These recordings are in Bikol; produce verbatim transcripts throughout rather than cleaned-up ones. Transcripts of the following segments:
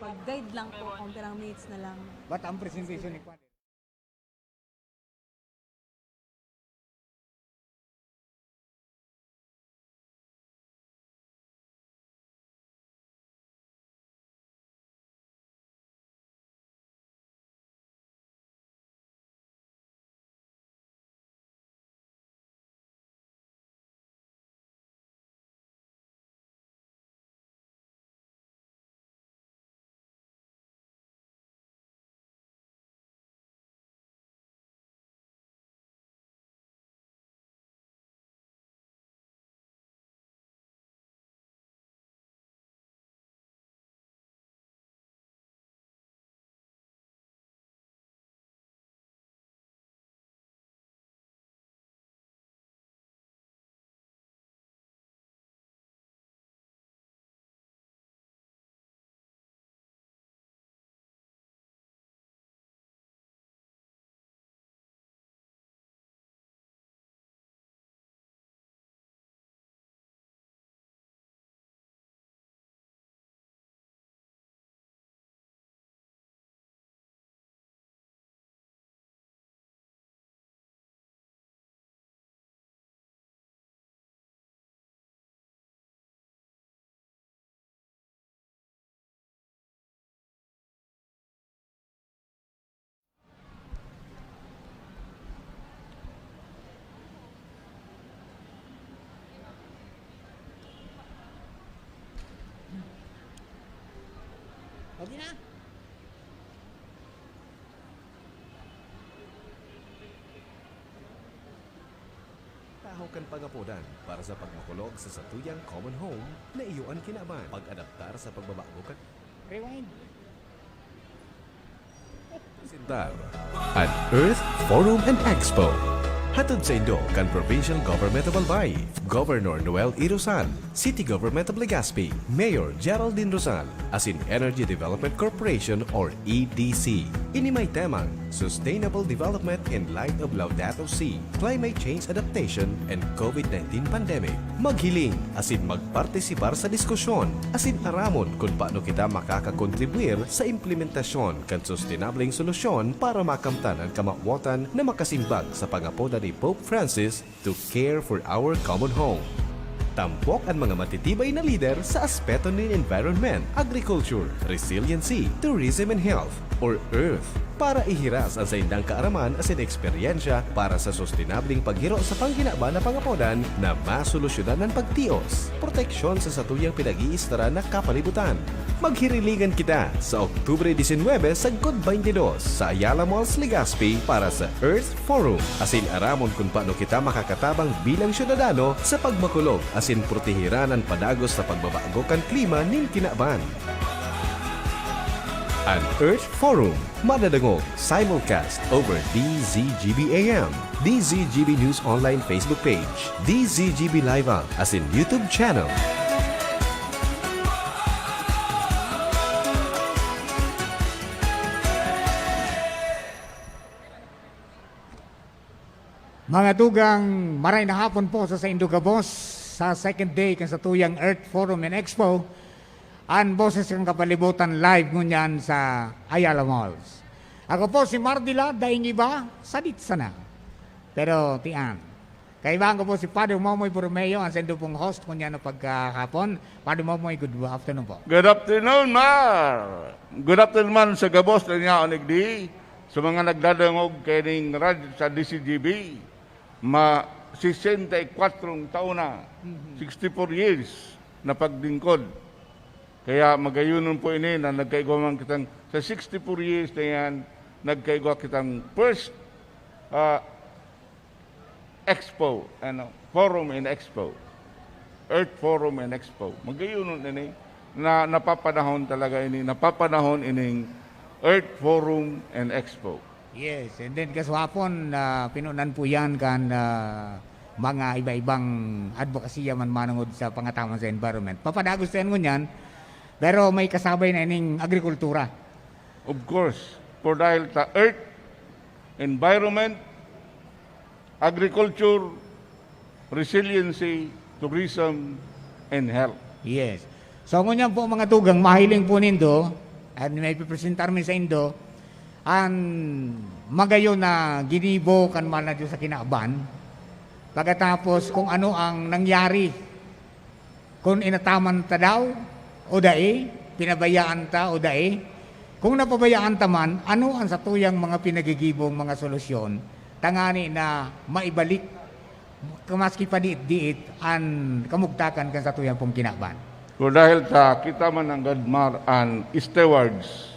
Guide lang po kung pirang minutes na lang. But ang presentation ni Kwan. Okay na? Tahaw kan pangapodan para sa pagmakulog sa satuyang common home na iyo an kinaban. Pag-adaptar sa pagbabago kan Rewind. Presentar an Earth Forum and Expo. Hatod saindo kan Provincial Government of Albay, Governor Noel E. Rosal, City Government of Legazpi, Mayor Geraldine Rosal, asin Energy Development Corporation or E D C. Ini may temang Sustainable Development in Light of Laudato Si, Climate Change Adaptation, and COVID nineteen Pandemic. Maghiling asin magpartisibar sa diskusyon asin aramon kun paano kita makakakontribuir sa implementasyon kan sustenableng solusyon para makamtan an kamawotan na makasimbag sa pangapodan ni Pope Francis to care for our common home. Tampok an mga matitibay na lider sa aspeto nin environment, agriculture, resiliency, tourism and health, or earth, para ihiras an saindang kaaraman asin eksperyensya para sa sustenableng paghiro sa pangginaba na pangapodan na masolusyonan an pagtios, proteksyon sa satuyang pinag-iistaran na kapalibutan. Maghiriligan kita sa Oktubre disinwebe sagkod baynte dos sa Ayala Malls, Legazpi para sa Earth Forum, asin aramon kun paano kita makakatabang bilang syudadano sa pagmakulog asin protehiran an padagos na pagbabago kan klima nin kinaban. An Earth Forum madadangog simulcast over D Z G B A M, D Z G B News Online Facebook page, D Z G B Live App, asin YouTube channel. Mga tugang, maray na hapon po sa saindo gabos sa second day kan satuyang Earth Forum and Expo, an Boses kan Kapalibutan live ngunyan sa Ayala Malls. Ako po si Mardila, daing iba, sadit sana. Pero tian. Kaibahan ko po si Father Momoy Borromeo, ang saindo pong host ngunyan na pagkahapon. Father Momoy, good afternoon po. Good afternoon, Mar. Good afternoon man sa gabos na niya, Onig D. Sa mga nagdadangog kaining radyo sa D Z G B, ma-, sesenta y kwatro taon na, Mhm. sixty-four years na paglingkod. Kaya magayonon po ini na nagkaigwa man kitang, sa sixty-four years na yan, nagkaigwa kitang first, ah, Expo, ano, Forum and Expo. Earth Forum and Expo. Magayonon ini na napapanahon talaga ini, napapanahon ining Earth Forum and Expo. Yes, and then kaswapon, ah, pinunan po yan kan, ah, mga iba-ibang advokasya man manungod sa pangataman sa environment. Papadagos yan ngunyan, pero may kasabay na ining agrikultura. Of course, for dahil sa earth, environment, agriculture, resiliency, tourism, and health. Yes. So, ngunyan po, mga tugang, mahiling po nindo, An maipipresentar mi saindo, an magayon na ginibo kan mahal na Dios sa kinaban, pakatapos kung ano ang nangyari, kun inataman ta daw o dai, pinabayaan ta o dai. Kung napabayaan ta man, ano an satuyang mga pinagigibong mga solusyon tangani na maibalik maski pa diit-diit an kamugtakan kan satuyang pong kinaban. Pero dahil ta, kita man nanggad mar an stewards.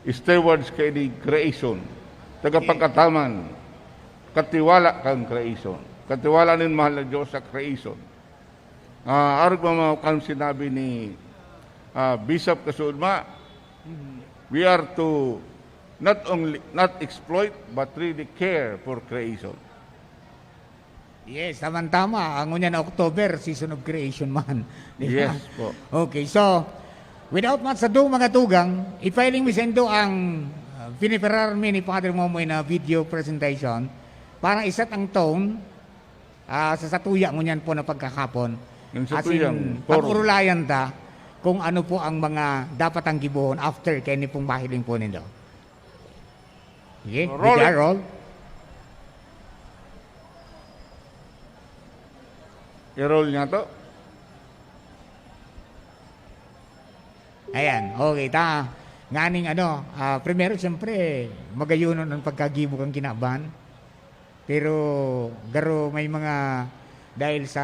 Stewards kaini creation. Tagapagkataman. Katiwala kan creation. Katiwala nin mahal na Dios sa creation. Ah, arog man kan sinabi ni, ah, Bishop Kasudma, we are to not only, not exploit, but really care for creation. Yes, tamang-tama. Ang ngunyan na October, season of creation man. Di ba? Yes po. Okay, so, without much ado, mga tugang, ipahiling mi saindo ang, ah, piniparar mi ni Father Momoy na video presentation para i-set ang tone, ah, sa satuya ngunyan po na pagkahapon. Yung As in, satuyang forum. Pag-urulayan ta kung ano po ang mga dapat ang gibohon after kaini pong mahiling po nindo. Sige, Roll it. V T R, roll. I-roll niya to. Ayan, okay, ta. Nganing ano, ah, primero, siyempre, magayonon ang pagkagibo kan kinaban. Pero garo may mga, dahil sa,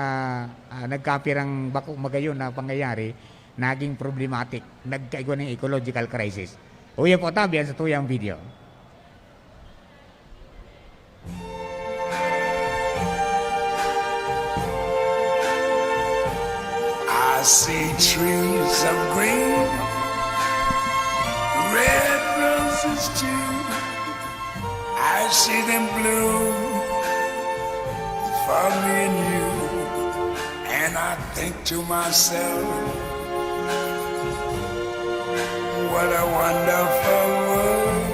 ah, nagkapirang bako magayon na pangyayari, naging problematic, nagkaigwa ning ecological crisis. Uya po tabi ang satuyang video. I see trees of green, red roses too. I see them bloom for me and you. And I think to myself, what a wonderful world.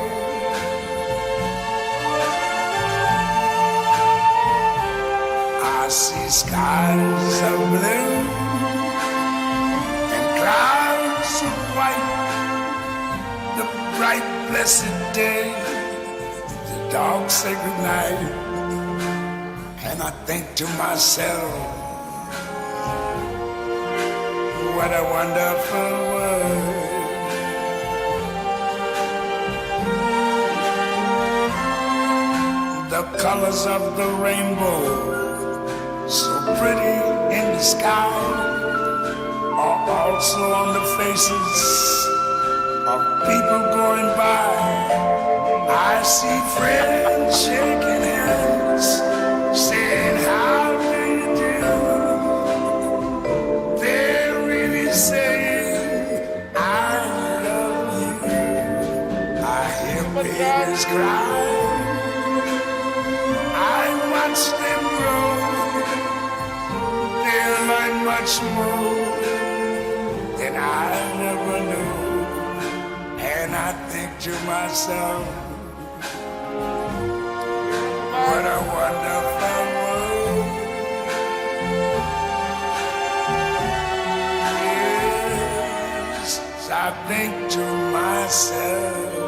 I see skies of blue and clouds of white, the bright blessed day, the dark sacred night. And I think to myself, what a wonderful world. The colors of the rainbow, so pretty in the sky, are also on the faces of people going by. I see friends shaking hands, saying, "How do you do?" They're really saying, "I love you." I hear babies cry. I watch them grow. They learn much more than I never knew. And I think to myself, what a wonderful world. Yes, I think to myself,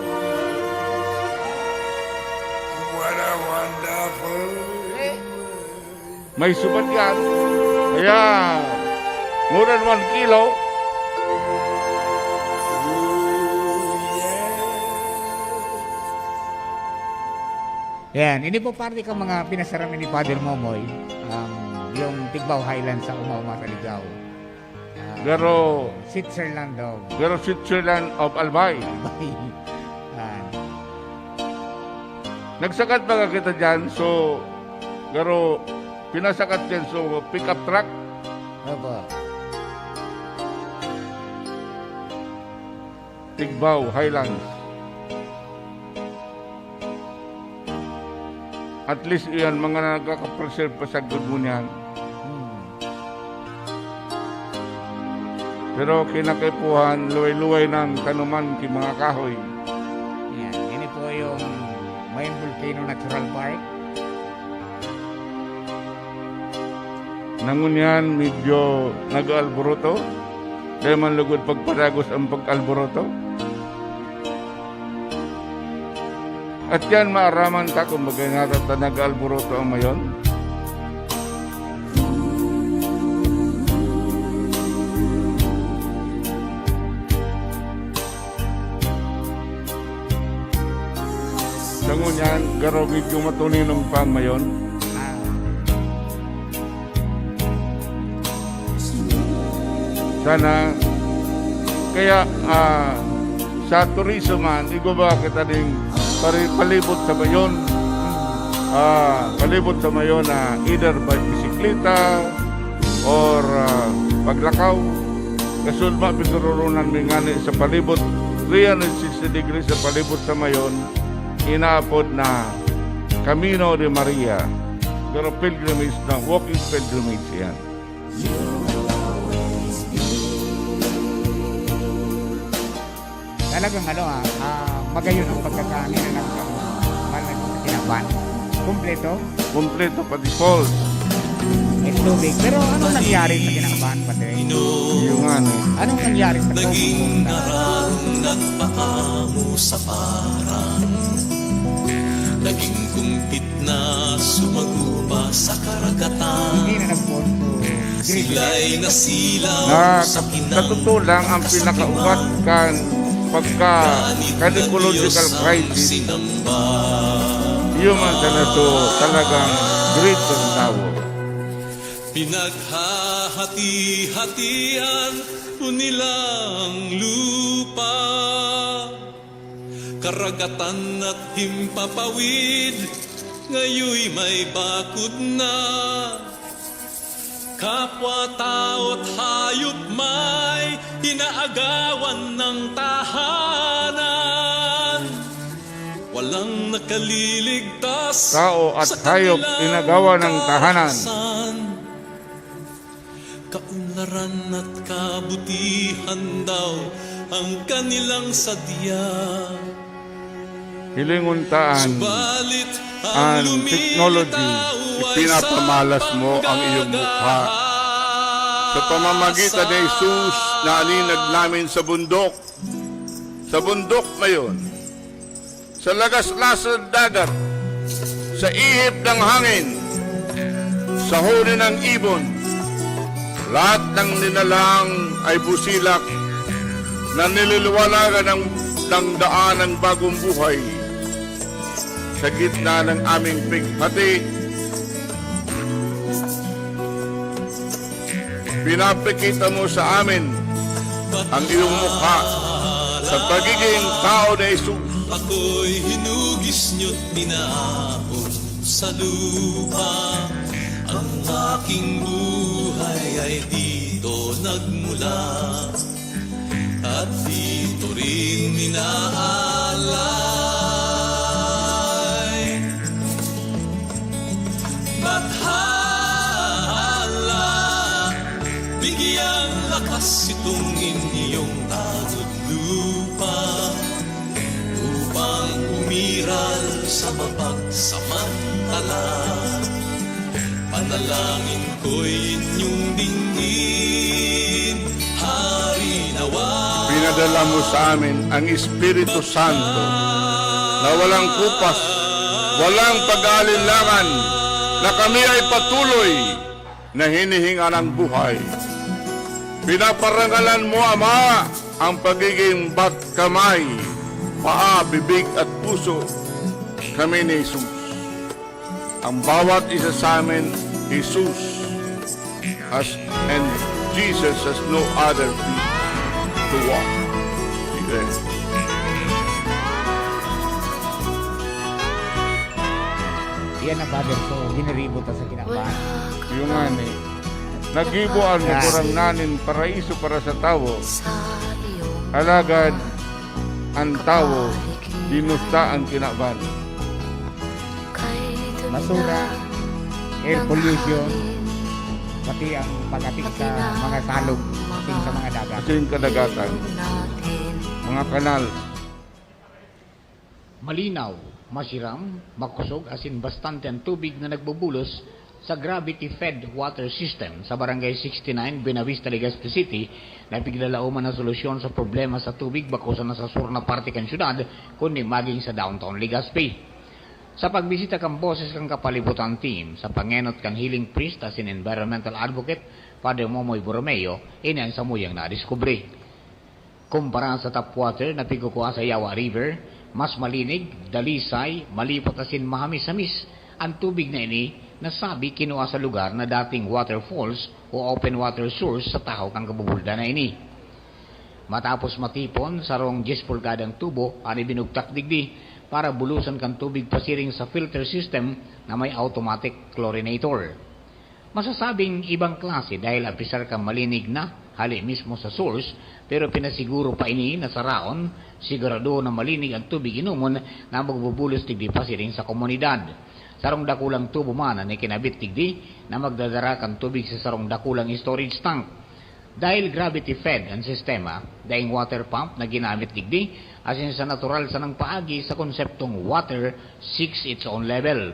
what a wonderful world. May subat yan. Ayan. More than one kilo. Yan. Ini po parte kan mga pinasarami ni Father Momoy, um, yung Tigbao Highlands sa Uma-Uma sa Ligao. Ah, Pero Switzerland of Pero Switzerland of Albay. Albay. Yan. Nagsakat baga kita dyan, so, pero pinasakat yan, so, pickup truck. Opo. Tigbao, Highlands. At least iyan, mga nagkaka-preserve pa sa good mo niyan. Hmm. Pero kinakaipuhan, luway-luway ng tanuman ki mga kahoy. Yan. Ini po yung Mayon Volcano Natural Park. Nangunyan, medyo nag-aalboroto. Dahil man lugod pagpadagos ang pag-alboroto. At yan, maaraman ta kung bagay nga ta nag-aalburoto ang mayon. Sa ngunyan, garo medyo matuninom pa ang mayon. Sana, kaya, ah, sa turismo man, igwa ba kita ding pari-, palibot sa mayon. Ah, palibot sa mayon na either by bisikleta or, ah, paglakaw. Kasunod ba, piguroronan mi ngani sa palibot, three hundred sixty degrees sa palibot sa mayon, inaapod na Camino de Maria. Pero pilgrimage na, walking pilgrimage yan. Talagang ano, ah, ah, magayon ang pagkakanin na nagkaroon. Mahal na sa Kinaban. Kumpleto? Kumpleto, pati falls. May tubig. Pero anong nangyari sa Kinaban, pati? Yung ano. Anong nangyari sa tubig? Naging aralong nagpaamo sa parang. Naging kumpit na sumagupa sa karagatan. Hindi na nagpunto. Sila'y nasilaw Na, sa sa totoo lang, ang pinakaugat kan pagka kan ecological crisis, sinamba. Human sa nato talagang great ang tawo. Pinaghahati-hatian po nilang lupa. Karagatan at himpapawid, ngayoy may bakod na. Kapwa tao't hayop may inaagawan ng tahanan. Walang nakaliligtas. Tao at sa hayop kanilang inagawan ng tahanan. Kaunlaran at kabutihan daw ang kanilang sadya. Hilingon ta an, subalit ang an technology. Ipinapamalas mo ang iyong mukha sa pamamagitan ni Jesus na aninag namin sa bundok. Sa bundok na yon, sa lagaslas ng dagat, sa ihip ng hangin, sa huni ng ibon, lahat ng ninalang ay busilak na nililiwanagan ng, ng daan ng bagong buhay. Sa gitna ng aming pighati, pinapakita mo sa amin ang iyong mukha sa pagiging tao ni Jesus. Ako'y hinugis niyo't pinaahon sa lupa. Ang aking buhay ay dito nagmula. At dito rin minaalay. Bathala, bigyang lakas itong inyong tagod lupa, upang umiral sa mapagsamantala. Panalangin ko'y inyong dinggin, Hari nawa. Pinadala mo sa amin ang Espiritu Santo na walang kupas, walang pag-aalinlangan, na kami ay patuloy na hinihinga ng buhay. Pinaparangalan mo, Ama, ang pagiging bat kamay, paa, bibig at puso kami ni Jesus. Ang bawat isa sa amin, Jesus has, and Jesus has no other feet to walk. Amen. Yan ang, Father, so giniribo ta sa Kinaban. Yung nga ni, nagibo ang Kagurangnan nin paraiso para sa tawo. Alagad, ang tawo, dinusta ang Kinaban. Basura, air pollution, pati ang pag-atik sa mga salog, asin sa mga dagat. Asin kadagatan, mga kanal. Malinaw, masiram, makusog, asin bastante ang tubig na nagbubulos Sa gravity-fed water system sa Barangay sixty-nine, Buenavista, Legazpi City, na piglalauman na solusyon sa problema sa tubig bako sana sa sur na parte kan syudad, kundi maging sa downtown Legazpi. Sa pagbisita kan Boses kan Kapalibutan team, sa pangenot kan healing priest asin environmental advocate, Father Momoy Borromeo, ini an samuyang nadiskubre. Kumpara sa tap water na pigkukua sa Yawa River, mas malinig, dalisay, malipot asin mahamis-hamis an tubig na ini na sabi kinua sa lugar na dating waterfalls o open water source sa tahaw kan kabubuldan na ini. Matapos matipon, sarong dyes pulgadang tubo an ibinugtak digdi para bulusan kan tubig pasiring sa filter system na may automatic chlorinator. Masasabing ibang klase dahil apisar kan malinig na hali mismo sa source, pero pinasiguro pa ini na sa raon, sigurado na malinig an tubig inomon na magbubulos digdi pasiring sa komunidad. Sarong dakulang tubo man an ikinabit digdi na magdadara kan tubig sa sarong dakulang storage tank. Dahil gravity-fed an sistema, daing water pump na ginamit digdi, asin sa natural sanang paagi sa konseptong water seeks its own level.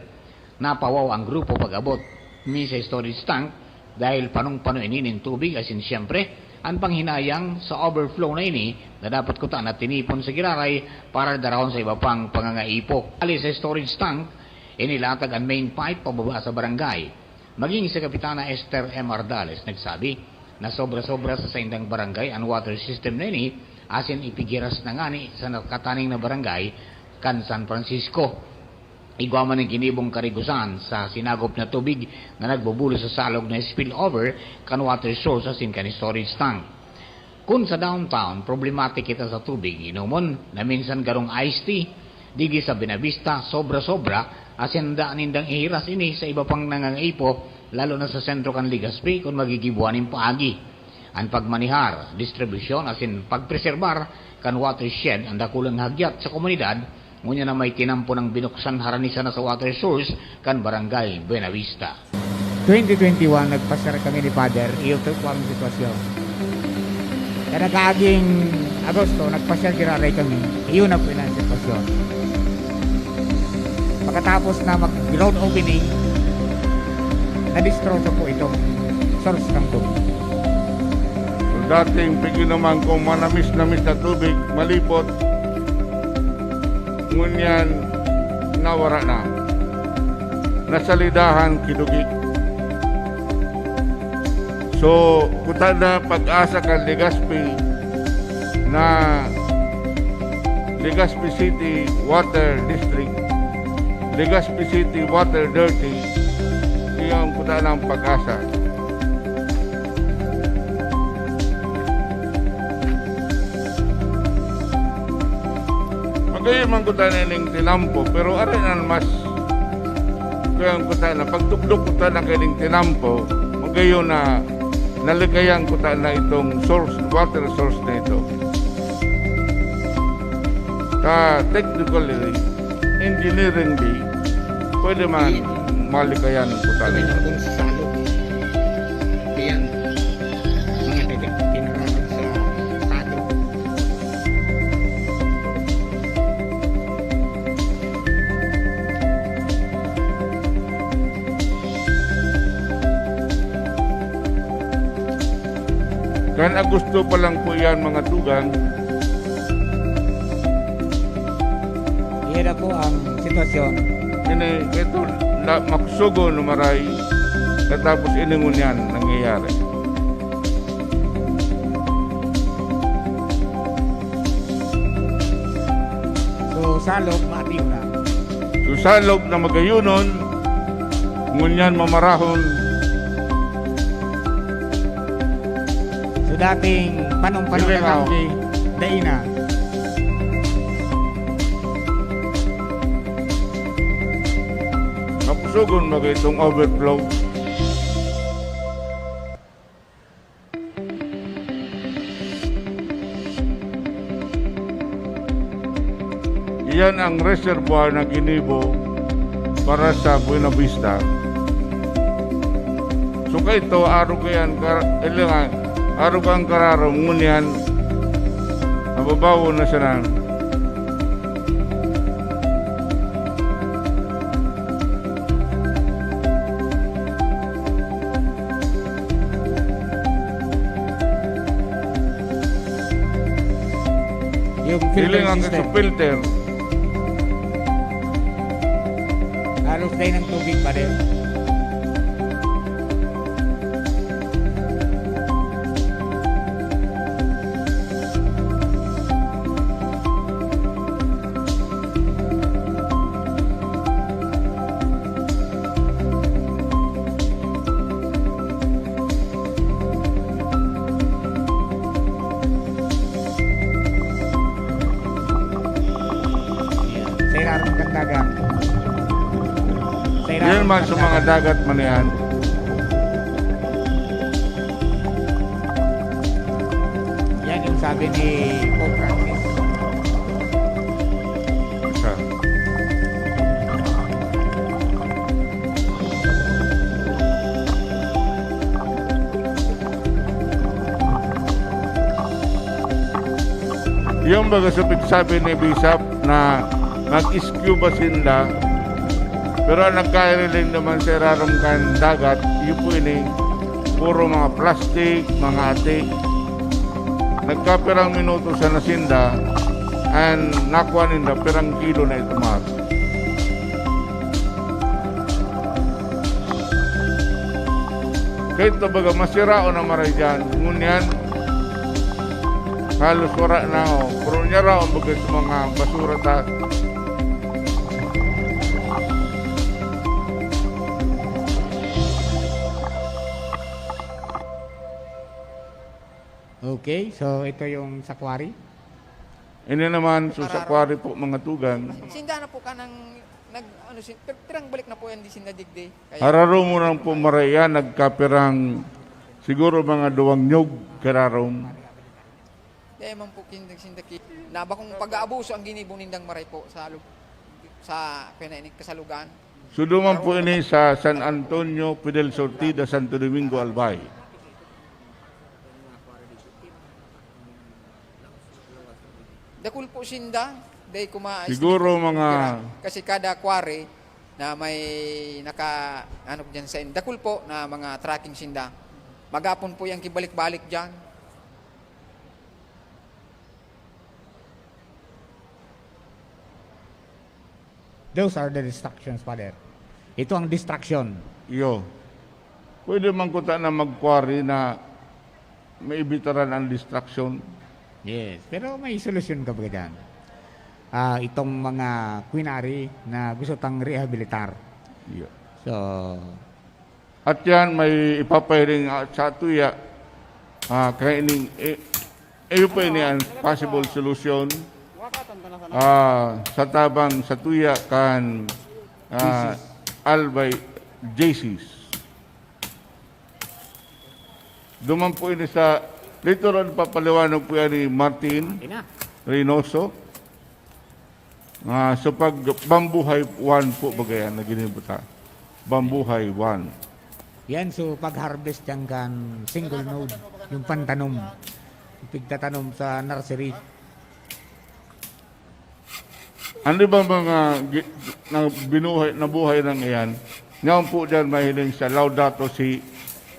Napawaw ang grupo pag-abot mi sa storage tank dahil panong-pano ini nin tubig asin siyempre, an panghinayang sa overflow na ini na dapat kuta na tinipon sa giraray para darahon sa iba pang pangangaipo. Hali sa storage tank, inilatag an main pipe pababa sa barangay. Maging si Kapitana Esther M. Ardales nagsabi na sobra-sobra sa saindang barangay an water system na ini, asin ipighiras na ngani sa nakataning na barangay kan San Francisco. Igwa man an ginibong karigusan sa sinagop na tubig na nagbubulos sa salog na spillover kan water source asin kan storage tank. Kun sa downtown, problematic kita sa tubig inomon na minsan garong iced tea, digdi sa Buenavista, sobra-sobra, asin handa nindang ihiras ini sa iba pang nangangaipo, lalo na sa sentro kan Legazpi kun magigibuan nin paagi. An pagmanehar, distribusyon asin pagpreserbar kan watershed an dakulang hagyat sa komunidad, ngunyan na may tinampo nang binuksan harani sana sa water source kan Barangay Buenavista. Twenty twenty-one, nagpasyar kami ni Father, iyo po ang sitwasyon. Kaya nagkaaging Agosto, nagpasyar giraray kami, iyo na po yun ang sitwasyon. Pagkatapos na mag-ground opening, nadistroso po itong source ng tubig. So, dating piginuman kong manamis-namis na tubig, malipot, ngunyan nawara na. Nasalidahan kidugi. So, kuta na pag-asa kan Legazpi na Legazpi City Water District, Legazpi City Water Dirty, iyan kuta na ang pag-asa. Magayon man kuta na ining tinampo, pero ari na mas kaya ang kuta na pagtugdok kuta na kaining tinampo, magayon na nalikayan kuta na itong source, water source na ito. Sa technically, engineering day, pwede man malikayan ang kuta na ito. Kami na kung sa salog. Ayan. Mga daga, pinaraman sa salog. Kan Agosto pa lang po yan, mga tugang. Iyan na po ang sitwasyon. Ini, ito, na, maksugo numaray, katapos ini ngunyan nangyayari. So, salog, matiyo na. So, salog na magayonon, ngunyan mamarahon. So, dating panong-panong Dili, na oh. Dai na. Mapusugon mo itong overflow. Iyan ang reservoir na ginibo para sa Buenavista. So, kaito, arog kayan, kar-, ilangan, arog ang kararom, ngunyan, mababawo na siya na. Yung filter Dili nga system. Sa filter. Halos dahil ng tubig pa rin. Sa irarom kan dagat. Sa irarom Yan man kan sa mga dagat. Dagat man yan. Yan yung sabi ni Pope Francis. Siya. Yung baga sa pagsabi ni Bishop na mag-scuba sinda, pero ang nagkahiriling naman sa irarom kan dagat, yun po ini, puro mga plastic, mga ati. Nagkapirang minuto sana sinda, and nakuha ninda pirang kilo na ito, mga Kahit na baga masiraon na maray dyan, ngunyan, halos wala na, oh. Pero nyaraon baga sa mga basura ta. Okay, so ito yung sa quarry? Ini naman, so sa Kararo. Quarry po, mga tugang. Sinda na po ka nang nag, ano, sin-, pir-, pirang balik na po yan, di sinda digdi. Kaya Hararo mo lang po, Maria, nagkapirang siguro mga duwang nyog kararom. Dahil man po, kin-, sinda ki-, na bakong pag-aabuso ang ginibo nindang maray po sa lug-, sa, kaya na ini, kasalugan. So, duman po ini sa San Antonio, Fidel Sortida, Santo Domingo, Albay. Dakul po sinda, dai kuma-, Siguro mga Kasi kada quarry na may naka, ano, dyan sa in-, dakul po na mga trucking sinda. Magapon po yan kibalik-balik dyan. Those are the distractions, Father. Ito ang distraction. Iyo. Pwede man kuta na mag-quarry na maibitaran ang distraction. Yes, pero may solusyon ka ba dyan? Ah, itong mga quinary na gusto tang rehabilitar. Iyo. So, At yan, may ipapahiling, ah, sa tuya, ah, kaya ining, eh, iyo pa ini ang possible solution, ah, sa tabang sa tuya kan, ah, Albay J Cs. Duman po ini sa, dito rin papaliwanag po yan ni Martin Martina. Reynoso. Ah, so pag Bambuhay one po, bagay yan na ginibuta. Bambuhay one. Yan, so pag-harvest yan kan single node, yung pantanom. Yung pigtatanom sa nursery. Ano ba mga gi-, na binuhay, nabuhay ng iyan? Ngayon po dyan mahiling sa Laudato Si,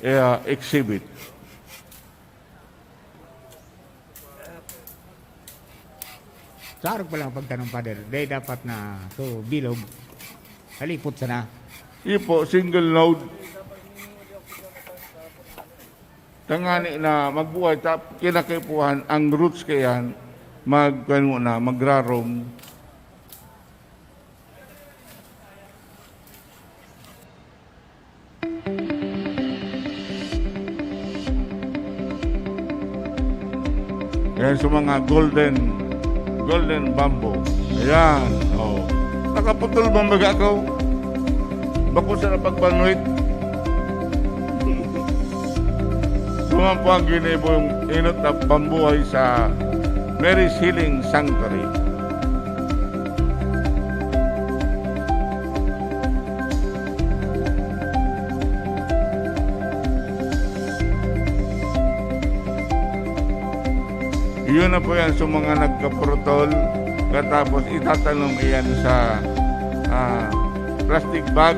eh, exhibit. Sa arog pa lang pagtanom, Father, dai dapat na so bilog. Halipot sana. Ipo, single node. Tangani na magbuhay, ta-, kinakaipuhan, ang roots kayan, mag-, ano na, magrarom. Yan sa mga golden, golden bamboo. Ayan, oh. Nakaputol bang baga ako? Bako sa napagbanwit. Duman po ang ginibong inot na bambuhay sa Mary's Healing Sanctuary. Iyon na po yan sa mga nagkapurutol, katapos itatanom iyan sa, ah, plastic bag.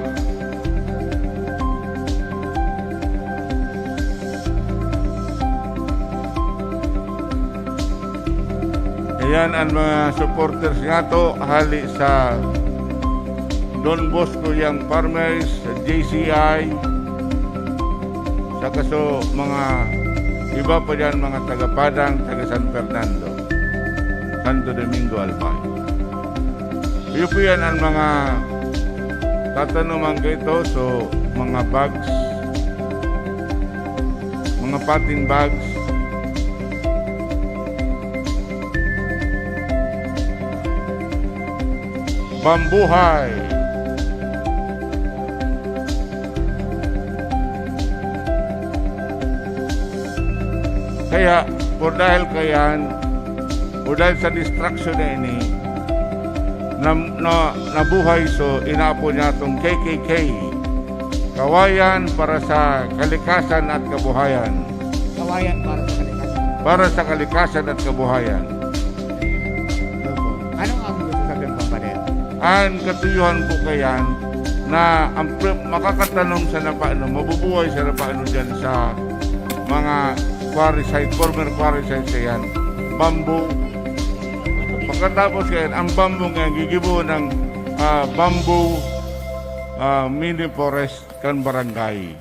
Yan ang mga supporters nato hali sa Don Bosco Young Farmers, J C I, saka so mga iba pa dyan, mga taga Padang, taga San Fernando, Santo Domingo, Albay. Iyo po yan ang mga tatanuman ko ito, so mga bags, mga potting bags, bambuhay. Kaya, por dahil kayan, por dahil sa destruction na ini, na, na, nabuhay so inaapod niya itong K K K, Kawayan para sa Kalikasan at Kabuhayan. Kawayan para sa kalikasan. Para sa kalikasan at kabuhayan. Opo. Anong ang gusto sabihin, Pambadet? Ang katuyuhan ko kayan na ang pre-, makakatanom sa napano, mabubuhay sa napano dyan sa mga quarry site, former quarry site sa yan. Bamboo. Pagkatapos kayan, ang bamboo ngayon, gigibo ng, ah, bamboo, ah, mini forest kan barangay.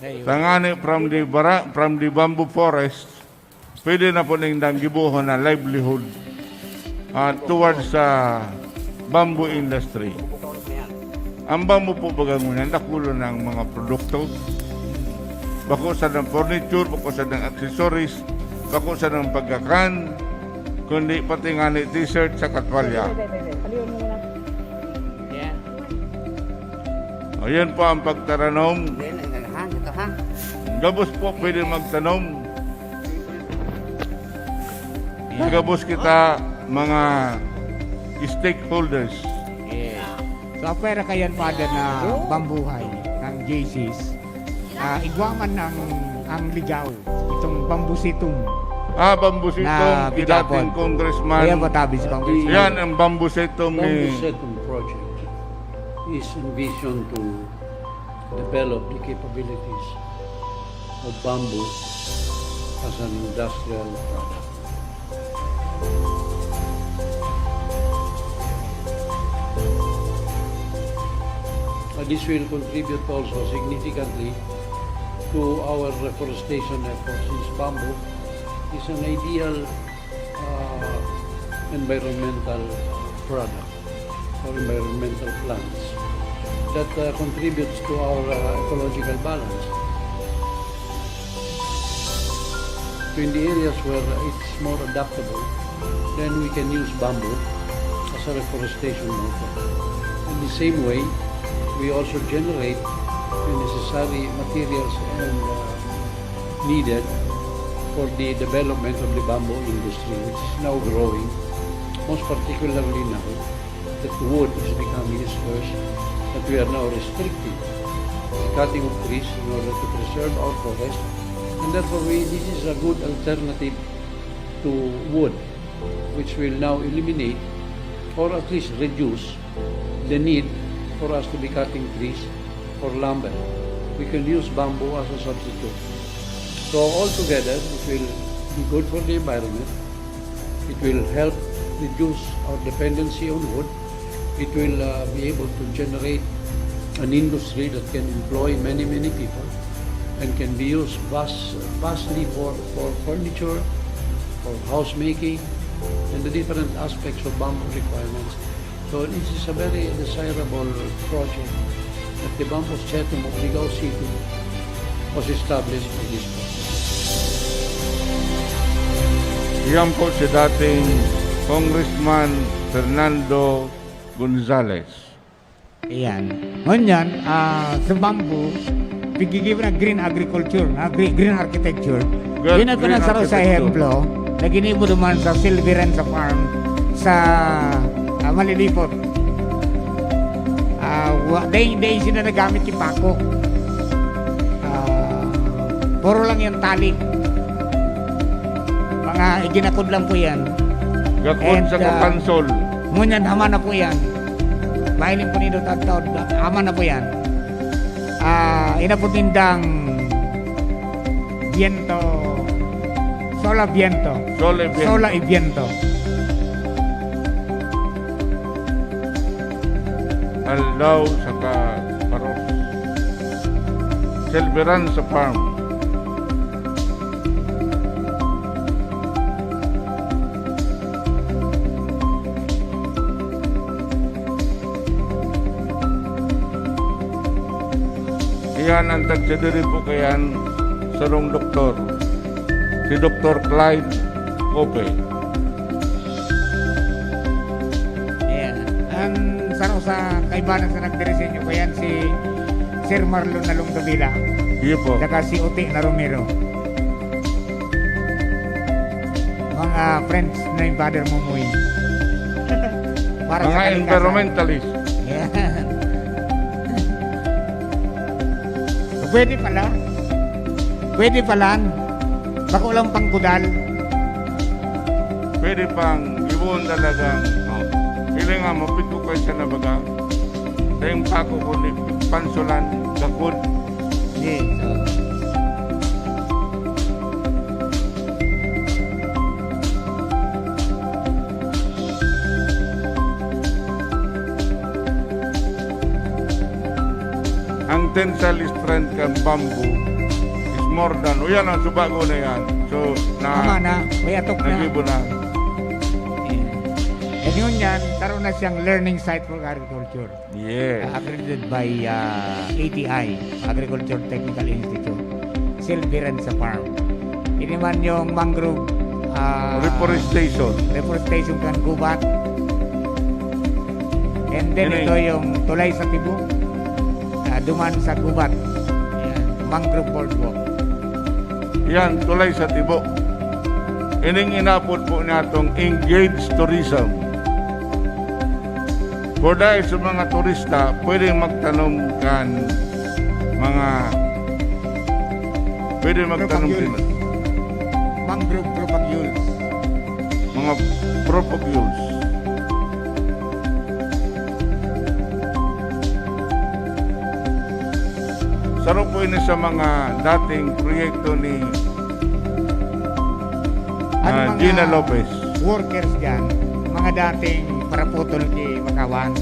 Ayun. Tangani from the bara-, from the bamboo forest, pwede na po nindang gibohon na livelihood, ah, towards sa bamboo industry. Ang bamboo po, baga ngunyan, dakula na ang mga produkto. Bako sa ng furniture, bako sa ng accessories, bako sa ng pagkakan, kundi pati nga ni t-shirt sa katwalya. Yan. Ayan po ang pagtaranom. Yan, yan, ha? Ito, ha? Gabos po pwede magtanom. Yan. Gabos kita, mga stakeholders. Yeah. So, apwera kayan, Father, na bambuhay ng J Cs. Ah, igwa man ang, ang ligaw, itong bambusitum. Ah, bambusitum, na si dating pitapon. Congressman. Ayan, matabi si Congressman. Yan ang bambusitum ni Bambusetum project is envisioned to develop the capabilities of bamboo as an industrial product. Uh, this will contribute also significantly to our reforestation efforts, since bamboo is an ideal, uh, environmental product or environmental plants that, uh, contribits to our, uh, ecological balance. So in the areas where it's more adaptable, then we can use bamboo as a reforestation method. In the same way, we also generate the necessary materials and, uh, needed for the development of the bamboo industry, which is now growing, most particularly now that wood is becoming scarce, that we are now restricting the cutting of trees in order to preserve our forest. And therefore, we, this is a good alternative to wood, which will now eliminate or at least reduce the need for us to be cutting trees for lumber. We can use bamboo as a substitute. So altogether, it will be good for the environment. It will help reduce our dependency on wood. It will, uh, be able to generate an industry that can employ many, many people and can be used vast-, vastly for, for furniture, for house making, and the different aspects of bamboo requirements. So this is a very desirable project that the Bamboo Setum of Ligao City was established for this purpose. Iyan po si dating Congressman Fernando Gonzales. Ayan. Ngunyan, ah, sa bamboo, pigigibo na green agriculture, ah, green, green architecture. Green, yun ang green pinasaro sa architecture. Ehemplo na ginibo naman sa Silverenza Farm sa, ah, Malilipot. Ah, wa-, dahil, dahil sila nagamit yung pako. Ah, puro lang yung tali. Mga iginakod lang po yan. Gakod. And, sa ah, kapansol. Ngunyan, hama na po yan. Mahiling po nindo tagtaod, hama na po yan. Ah, inapod nindang viento, sola viento. Sola viento. Sola y viento. Aldaw saka Paros. Silveran sa farm. Iyan ang tagsadiri po kayan, sarong doktor, si Doktor Clyde Cope. Yeah. Ang saro sa kaibanan sa nagdirisenyo ko yan, si Sir Marlon Nalong Davila. Iyo po. Saka si Uti na Romero. Mga friends na yung Father Mumoy. Para sa Mga kalikasan. Environmentalist. Yan. Pwede pala. Pwede pala. Bako lang pangkudal. Pwede pang ibuon talagang, oh, pili nga, mapit ko kayo sa nabaga. Sa yung pako ko ni pansulan, gakod. Yes. Ang tensile strength kan bamboo is more than, o yan ang subago na yan. So, Tama na, na. May atok na. Nagibo na. And yun yan, karoon na siyang learning site for agriculture. Yes. Uh, accredited by uh, A T I, Agriculture Technical Institute. Silveran sa farm. Ini man yung mangrove uh, Reforestation. Reforestation kan gubat. And then Ini- ito yung tulay sa tibo. Uh, duman sa gubat. Yan. Mangrove boardwalk. Yan, tulay sa tibo. Ining inapod po niya itong engaged tourism. For dahil sa mga turista, pwede magtanom kan mga pwede magtanom Propagules. din Mangrove propagules. Mga propagules. Saro po ini sa mga dating proyekto ni Ang ah, mga Gina Lopez. Workers dyan, mga dating paraputol ki Makawan.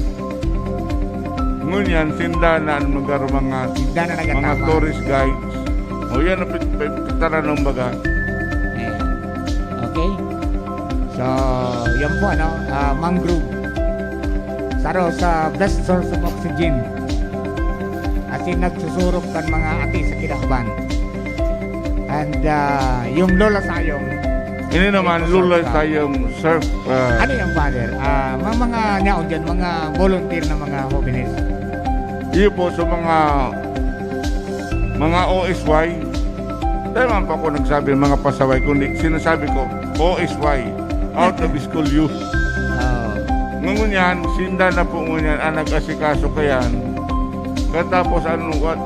Ngunyan, sinda na ang magaro mga Sinda na mga nagatama. Tourist guides. O yan ang pit- pit- pitaran ng baga. Eh, okay. So, yan po, ano, ah, mangrove. Saro sa best source of oxygen. As in, nagsusurop kan mga ati sa kinaban. And ah, yung Lola Sayong, Ini naman, Ito, Lula sa- Sayong surf. ah, Ano yung father? Ah, mga, mga nyaon dyan, mga volunteer na mga hobenes. Iyo po sa mga mga O S Y. Dahil man pa ako nagsabi mga pasaway, kundi sinasabi ko O S Y, out of school youth. Oh. Ngunyan, sinda na po ngunyan ang nag-asikaso kayan. Katapos ano what?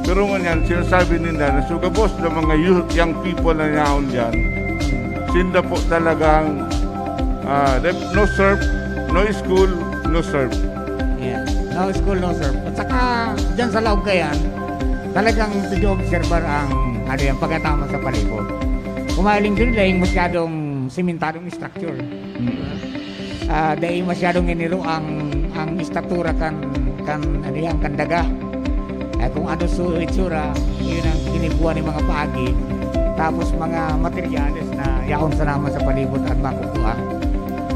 Pero ngunyan, sinasabi ninda na so gabos na mga youth, young people na yaon dyan. Sinda po talagang ah, dep- no surf, no school, no surf. Yeah. No school, no surf. At saka, dyan sa laog kayan, talagang pag-obserbar ang ano yan, pagkatama sa palibot. Kumaling dun, dahil masyadong simentadong structure. Ah, dahil masyadong iniro ang ang estatura kan kan ano yan, kan daga. Eh, kung ano su itsura, yun ang kinibuan ng mga paagi. Tapos mga materyales na yaon sa naman sa palibot at makukuha.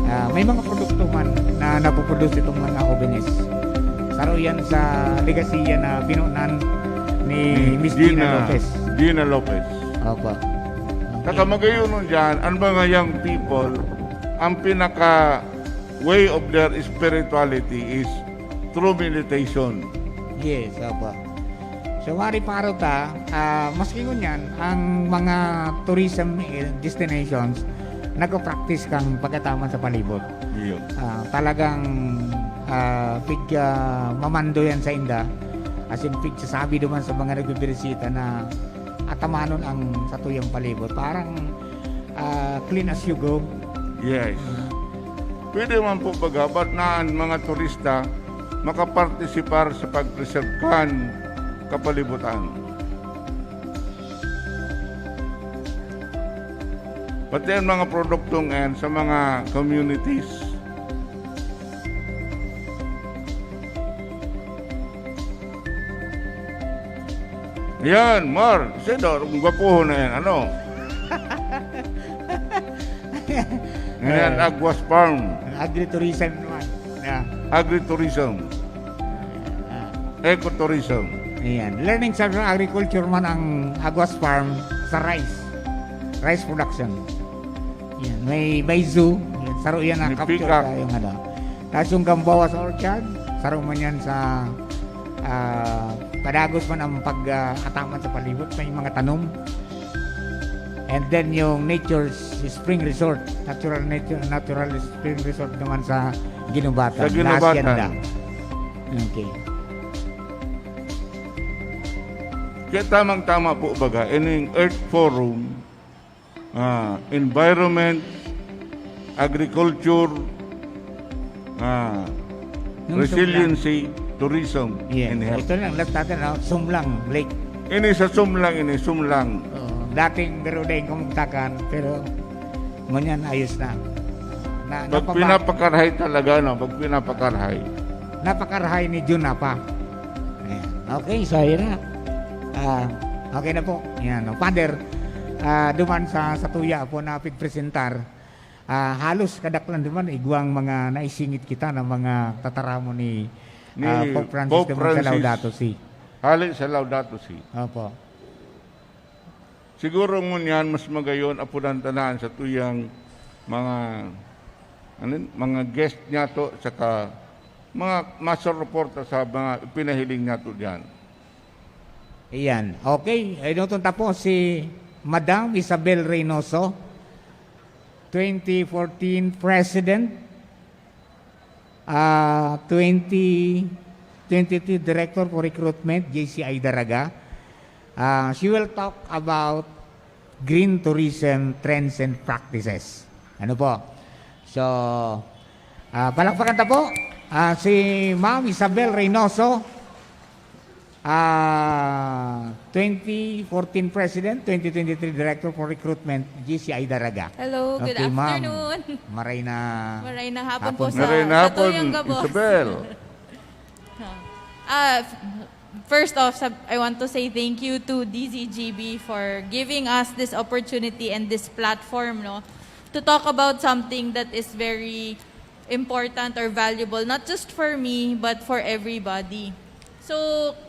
Ah, may mga produkto man na napoproduce itong mga hobenes. Saro yan sa legasiya na binunan ni Miss Gina Lopez. Gina Lopez. Opo. Saka magayon nun dyan, ang mga young people, ang pinaka way of their spirituality is through meditation. Yes, opo. So, wari paro ta, ah, maski ngunyan, ang mga tourism eh, destinations, nagpa-practice kang pagkataman sa palibot. Iyo. Ah, talagang ah, pig ah, mamando yan sa inda. As in, pig sasabi duman sa mga nagbibirisita na atamanon ang satuyang palibot. Parang ah, clean as you go. Yes. Pwede man po baga, but na ang mga turista makapartisipar sa pag-preserve kan kapalibutan. Pati ang mga produktong yan sa mga communities. Yan, Mar. Sino? Ang gwapohon na yan. Ano? Yan, Ah. Aguas Farm. Agritourism naman. Yeah. Agritourism. Ah. Ecotourism. Ayan. Learning sa agriculture man ang Aguas Farm sa rice. Rice production. Yan. May, may zoo. Yan. Saro yan na May capture peacock. Yung ano. Tapos yung Gamboa's Orchard, saro man yan sa ah, padagos man ang pag-ataman sa palibot, may mga tanom. And then yung Nature's Spring Resort, natural nature, natural spring resort naman sa Guinobatan. Sa Guinobatan. La Hacienda. Okay. Kaya tamang-tama po baga, ining Earth Forum, ah, environment, agriculture, ah, Yung resiliency, tourism, Yes. and health. Ito lang, last natin, no? Sumlang Lake. Ini sa Sumlang, ini Sumlang. Oh, dating pero dahil kumugtakan, pero ngunyan ayos na. Na, Pag napaba- pinapakarhay talaga, no? Pag pinapakarhay. Napakarhay ni Jun na pa. Ayan. Okay, so yun na. Ah, okay na po. Yan, no? Father, ah, duman sa, sa tuya po na pigpresentar, ah, halos kadaklan duman, igwang mga naisingit kita na mga tataramon ni, Ni ah, Pope Francis Pope duman sa Francis. Laudato Si. Hali sa Laudato Si. Opo. Siguro ngunyan, mas magayon, apudan tanan sa tuyang mga, ano yun, mga guest niya to, saka mga masareporta sa mga ipinahiling niya to dyan. Ayan. Okay. Ay, nung tapos si Madam Isabel Reynoso, twenty fourteen President, ah, twenty twenty-two Director for Recruitment, J C I Daraga. Ah, she will talk about green tourism trends and practices. Ano po? So, ah, palakpakan ta po. Ah, si Ma'am Isabel Reynoso, ah, twenty fourteen President, twenty twenty-three Director for Recruitment, G C I Daraga. Hello, good Okay, ma'am. Afternoon. Maray na Maray na hapon hapon po po. sa, Maray na sa hapon, tuyang gabos. Isabel. Ah, f- first off, sab- I want to say thank you to D Z G B for giving us this opportunity and this platform, no, to talk about something that is very important or valuable, not just for me, but for everybody. So,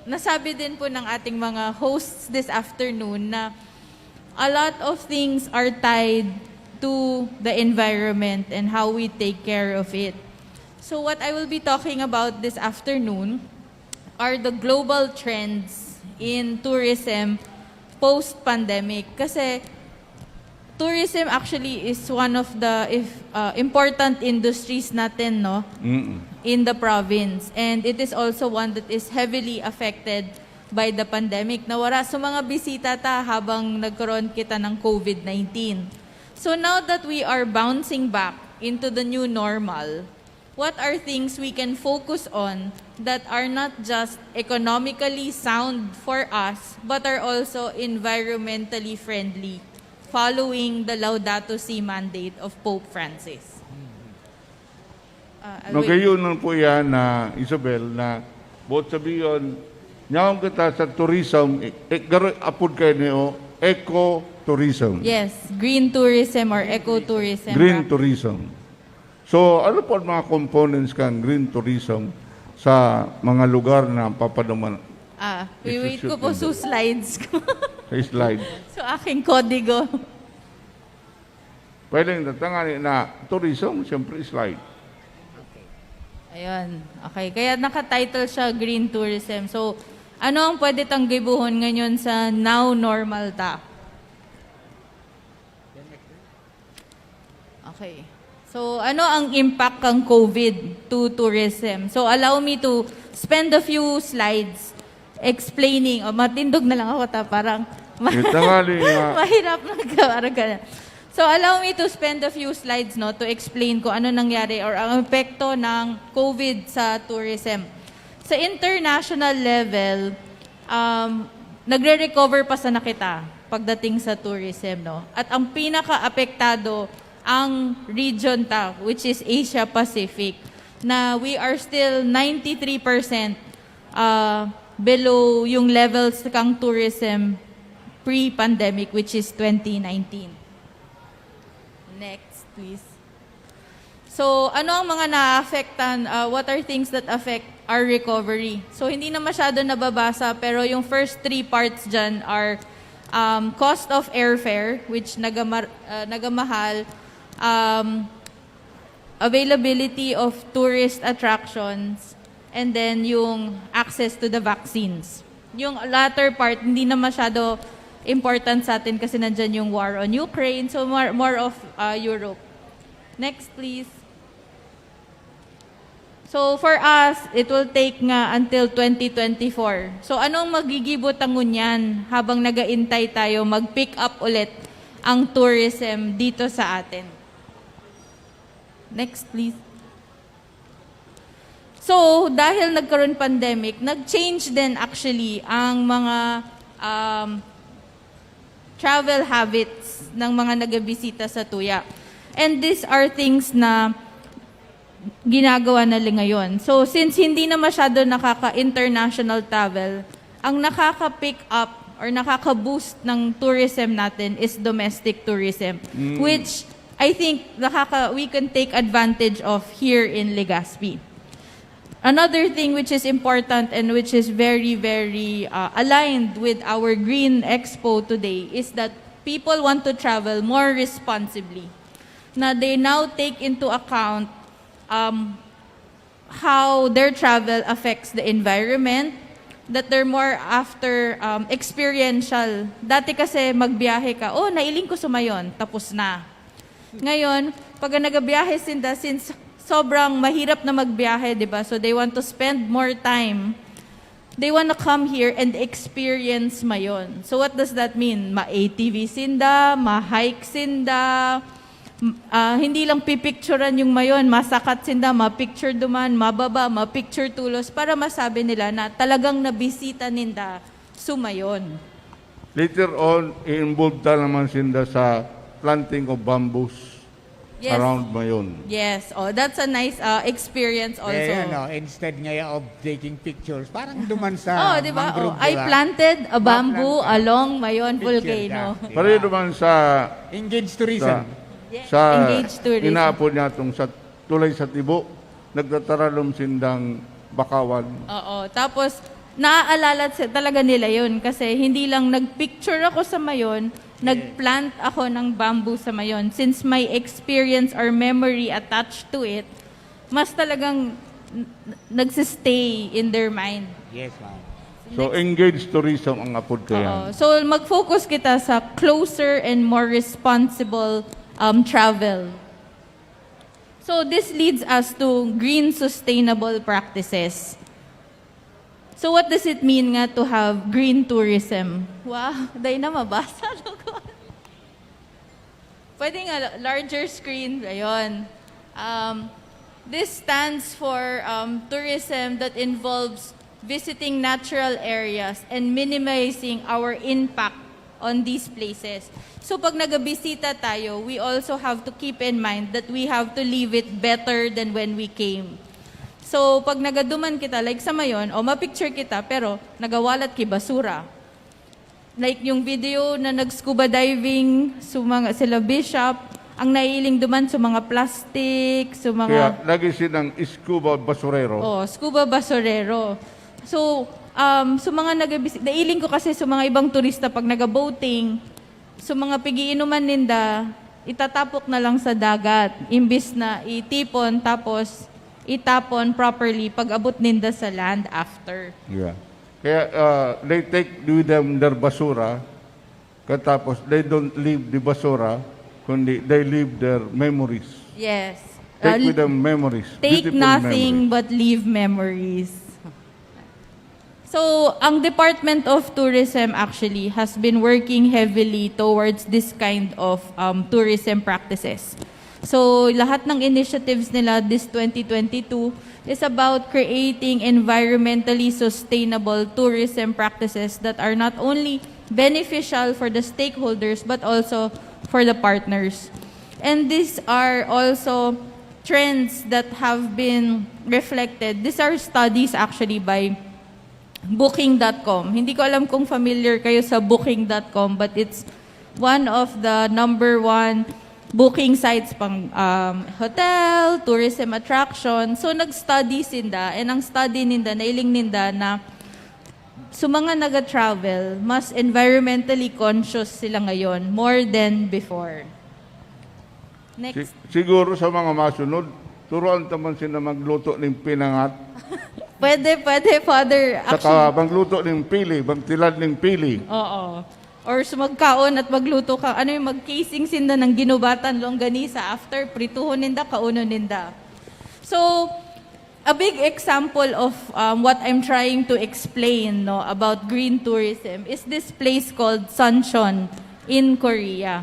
nasabi din po ng ating mga hosts this afternoon na a lot of things are tied to the environment and how we take care of it. So, what I will be talking about this afternoon are the global trends in tourism post-pandemic. Kasi tourism actually is one of the, if, uh, important industries natin, no? Mm-mm. In the province. And it is also one that is heavily affected by the pandemic. Nawara sa mga bisita ta habang nagkaroon kita ng COVID nineteen. So now that we are bouncing back into the new normal, what are things we can focus on that are not just economically sound for us, but are also environmentally friendly, following the Laudato Si mandate of Pope Francis? Uh, I'll wait. Nagayunan po yan na, Isabel, na buot sabihin, nyaon kita sa tourism, eh, eh, garo, apod kayo niyo, eco-tourism. Yes, green tourism or ecotourism. Green Ra- tourism. So, ano po ang mga components kan green tourism sa mga lugar na papaduman? Ah, wait ko Isushoot po din sa doon. Slides ko. Sa slide. Sa aking kodigo. Pwedeng tatangani na tourism, siyempre slide. Ayun. Okay. Kaya naka-title siya Green Tourism. So, ano ang pwede tang gibohon ngayon sa now normal ta? Okay. So, ano ang impact ng COVID to tourism? So, allow me to spend a few slides explaining. O, matindog na lang ako, ta, parang Yung tangali nga. mahirap na ka, parang ganun. So, allow me to spend a few slides, no, to explain kung ano nangyari or ang epekto ng COVID sa tourism. Sa international level, um, nagre-recover pa sana kita pagdating sa tourism, no? At ang pinaka-apektado ang region ta, which is Asia Pacific, na we are still ninety-three percent, uh, below yung levels kang tourism pre-pandemic, which is twenty nineteen. Next, please. So, ano ang mga naaapektan? Uh, what are things that affect our recovery? So, hindi na masyado nababasa, pero yung first three parts dyan are um, cost of airfare, which nagamar, uh, nagamahal, um, availability of tourist attractions, and then yung access to the vaccines. Yung latter part, hindi na masyado important sa atin kasi nandyan yung war on Ukraine, so more, more of uh, Europe. Next, please. So for us, it will take nga until twenty twenty-four. So anong magigibo ta ngunyan habang nagaintay tayo mag-pick up ulit ang tourism dito sa atin? Next, please. So, dahil nagkaroon pandemic, nag-change din actually ang mga um, travel habits ng mga nagabisita sa Tuya. And these are things na ginagawa na li-, ngayon. So, since hindi na masyado nakaka-international travel, ang nakaka-pick up or nakaka-boost ng tourism natin is domestic tourism, which I think nakaka-, we can take advantage of here in Legazpi. Another thing which is important and which is very, very uh, aligned with our Green Expo today is that people want to travel more responsibly. Na they now take into account um, how their travel affects the environment, that they're more after um, experiential. Dati kasi magbiyahe ka, "Oh, nailing ko sumayon," tapos na. Ngayon, pag nagabiyahe sinda, since sobrang mahirap na magbiyahe, di ba? So they want to spend more time. They wanna come here and experience Mayon. So what does that mean? Ma-A T V sinda, ma-hike sinda, m- ah, hindi lang pipicturan yung Mayon, masakat sinda, ma-picture duman, mababa, ma-picture tulos para masabi nila na talagang nabisita ninda su Mayon. Later on, i-involve ta naman sinda sa planting of bamboos Yes. around Mayon. Yes. Oh, that's a nice uh, experience also. Eh, ano, instead nga of taking pictures, parang duman sa Oh, di ba? mangrove, Oh, I di ba? planted a bamboo Maplant- along Mayon Picture Volcano. ka. Pareho naman sa, Engaged sa, tourism. Yeah, sa engaged tourism. inaapod niya itong sa tulay sa Tibo, nagtataralom sindang bakawan. Oo. Tapos, naaalala si- talaga nila yun kasi hindi lang nag-picture ako sa Mayon, nag-plant ako ng bamboo sa Mayon. Since may experience or memory attached to it, mas talagang n- n- nagsistay in their mind. Yes, ma'am. So, engaged tourism ang apod kaya. Oo. So, mag-focus kita sa closer and more responsible um, travel. So, this leads us to green sustainable practices. So, what does it mean nga to have green tourism? Wow, dahil na mabasa. Pwede nga, larger screen. Ayun. Um, this stands for um, tourism that involves visiting natural areas and minimizing our impact on these places. So pag nagabisita tayo, we also have to keep in mind that we have to leave it better than when we came. So pag nagaduman kita, like sa Mayon, o ma-picture kita, pero nagawalat ki basura. Like yung video na nag-scuba diving, so mga, sila Bishop, ang naiiling duman sa mga plastic, sa mga... Kaya lagi silang scuba basurero. Oh, scuba basurero. So, um, so mga nagabis- nailing ko kasi sa mga ibang turista pag naga-boating, so mga pigiinuman ninda, itatapok na lang sa dagat, imbis na itipon tapos itapon properly pag abot ninda sa land after. Yeah. Kaya uh, they take with them their basura, katapos they don't leave the basura, kundi they leave their memories. Yes. Take Uh, with them memories. Take Beautiful nothing memories. But leave memories. So, ang Department of Tourism actually has been working heavily towards this kind of um, tourism practices. So, lahat ng initiatives nila this twenty twenty-two is about creating environmentally sustainable tourism practices that are not only beneficial for the stakeholders but also for the partners. And these are also trends that have been reflected. These are studies actually by Booking dot com. Hindi ko alam kung familiar kayo sa booking dot com, but it's one of the number one booking sites pang, um, hotel, tourism attraction. So, nag-study sinda, and ang study ninda, nailing ninda na sa mga nag-travel, mas environmentally conscious sila ngayon, more than before. Next. Si-, siguro sa mga masunod, turuan ta man sila magluto ning pinangat. Pwede, pwede, Father. Saka magluto ning pili, magtilad ning pili. Oo. Or sa magkaon at magluto ka, ano yung mag-casing sinda ng ginubatan, longganisa, after, prituhon ninda, kaunon ninda. So, a big example of, um, what I'm trying to explain, no, about green tourism is this place called Sancheon in Korea.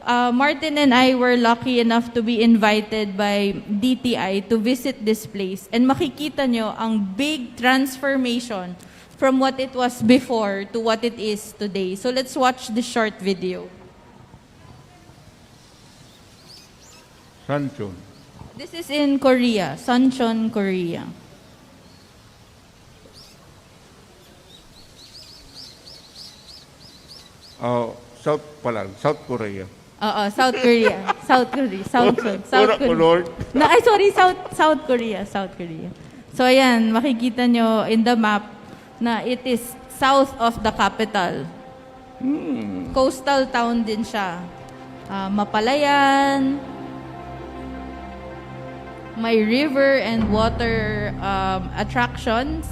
Uh, Martin and I were lucky enough to be invited by D T I to visit this place. And makikita nyo ang big transformation from what it was before to what it is today. So let's watch this short video. Sancheon. This is in Korea, Sancheon, Korea. Oh, South pala, South Korea. Oo, South Korea. South Korea. South, South, South Korea. Lord. Na, ay, sorry, South, South Korea. South Korea. So, ayan, makikita nyo in the map na it is south of the capital. Hmm. Coastal town din siya. Ah, mapalayan, may river and water, um, attractions.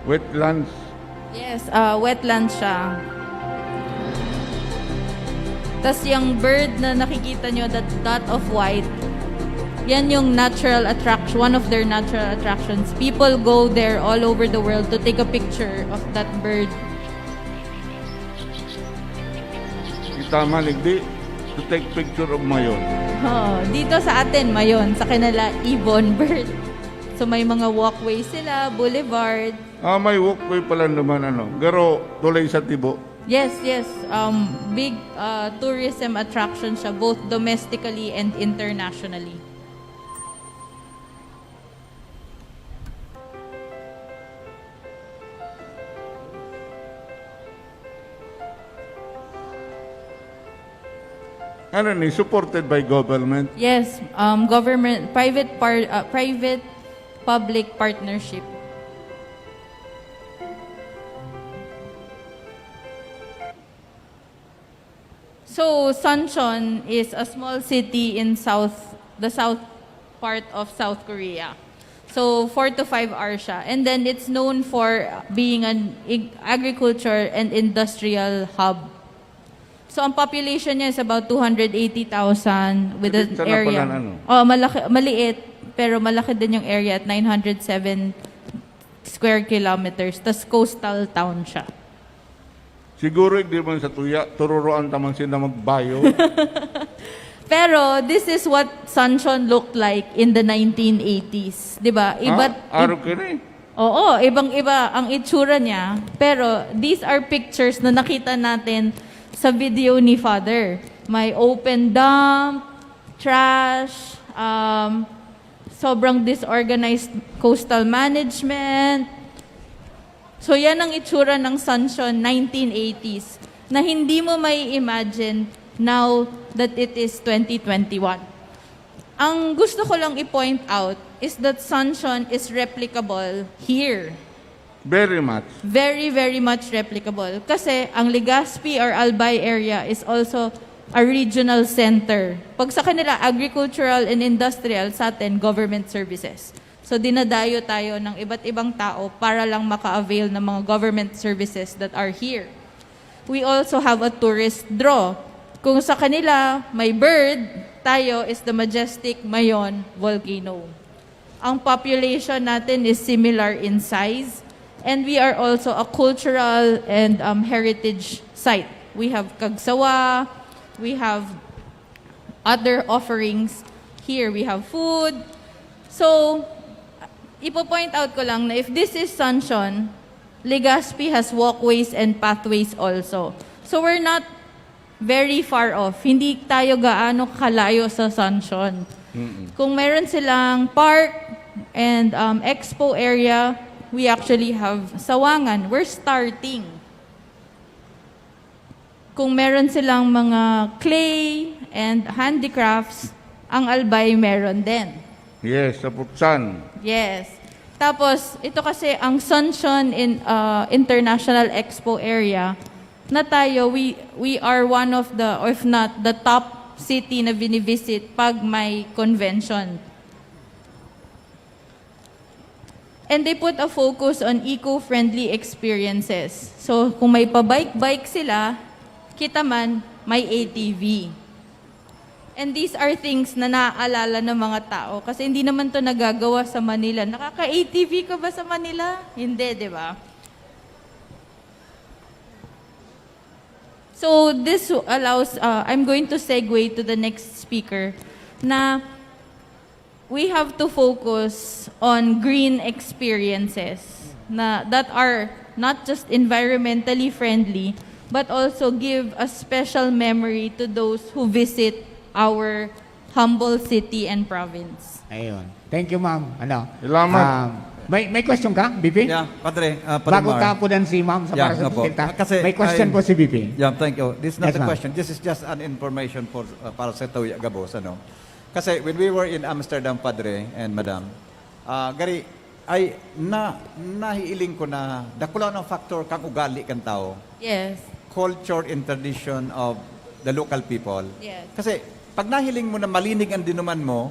Wetlands. Yes, ah, wetlands siya. Tas yung bird na nakikita nyo, that dot of white, yan yung natural attraction, one of their natural attractions. People go there all over the world to take a picture of that bird. Kita man, igdi, to take picture of mayon. Oo, dito sa atin, mayon. Sa kanila, ibon, bird. So may mga walkway sila, boulevard. Ah, may walkway pala naman, ano. Pero tulay sa tibo. Yes, yes. Um, big, uh, tourism attraction siya, both domestically and internationally. Ano ni, supported by government? Yes, um, government, private par-, uh, private public partnership. So, Sancheon is a small city in south, the south part of South Korea. So, four to five hours siya. And then, it's known for being an ig-, agriculture and industrial hub. So, ang population niya is about two hundred eighty thousand with an area. Maliit sana pala, ano? Oh, malaki, maliit, pero malaki din yung area at nine hundred seven square kilometers. Tas coastal town siya. Siguro, igdi man sa tuya, tururoan ta man sila magbayo. Pero, this is what Sancheon looked like in the nineteen eighties. Di ba? Ha? Iba't, arog ka na eh. Oo, ibang-iba ang itsura niya. Pero, these are pictures na nakita natin sa video ni Father. May open dump, trash, um, sobrang disorganized coastal management. So, yan ang itsura ng Sancheon nineteen eighties na hindi mo mai-imagine now that it is twenty twenty-one. Ang gusto ko lang i-point out is that Sancheon is replicable here. Very much. Very, very much replicable. Kasi ang Legazpi or Albay area is also a regional center. Pag sa kanila, agricultural and industrial, sa atin, government services. So, dinadayo tayo ng iba't ibang tao para lang maka-avail ng mga government services that are here. We also have a tourist draw. Kung sa kanila, may bird, tayo is the majestic Mayon volcano. Ang population natin is similar in size, and we are also a cultural and, um, heritage site. We have kagsawa, we have other offerings. Here, we have food. So, ipo-point out ko lang na if this is Sancheon, Legazpi has walkways and pathways also. So, we're not very far off. Hindi tayo gaano kalayo sa Sunshine. Kung meron silang park and um, expo area, we actually have Sawangan. We're starting. Kung meron silang mga clay and handicrafts, ang Albay meron din. Yes, sa Putsan. Yes. Tapos, ito kasi ang Sunshine in, uh, International Expo Area na tayo, we, we are one of the, if not the top city na binivisit pag may convention. And they put a focus on eco-friendly experiences. So, kung may pa-bike-bike sila, kita man, may A T V. And these are things na naaalala ng mga tao kasi hindi naman to nagagawa sa Manila. Nakaka-A T V ka ba sa Manila? Hindi, di ba? So this allows, uh, I'm going to segue to the next speaker na we have to focus on green experiences na that are not just environmentally friendly but also give a special memory to those who visit our humble city and province. Ayun. Thank you, ma'am. Ano? Salamat. Um, may, may question ka, B P? Yeah, Padre, uh, Padre Bago Mar. ka punan si ma'am sa Yeah, para sa nga po. resulta, Ah, kasi may question I- po si B P. Yeah, thank you. This is not Yes, a ma'am. question. This is just an information for uh, para sa Tuya Gabos, ano. Kasi when we were in Amsterdam, Padre and Madam, ah, gari ay na nahiiling ko na dakula ng factor kang ugali kan tao. Yes. Culture and tradition of the local people. Yes. Kasi pag nahiling mo na malinig ang dinuman mo,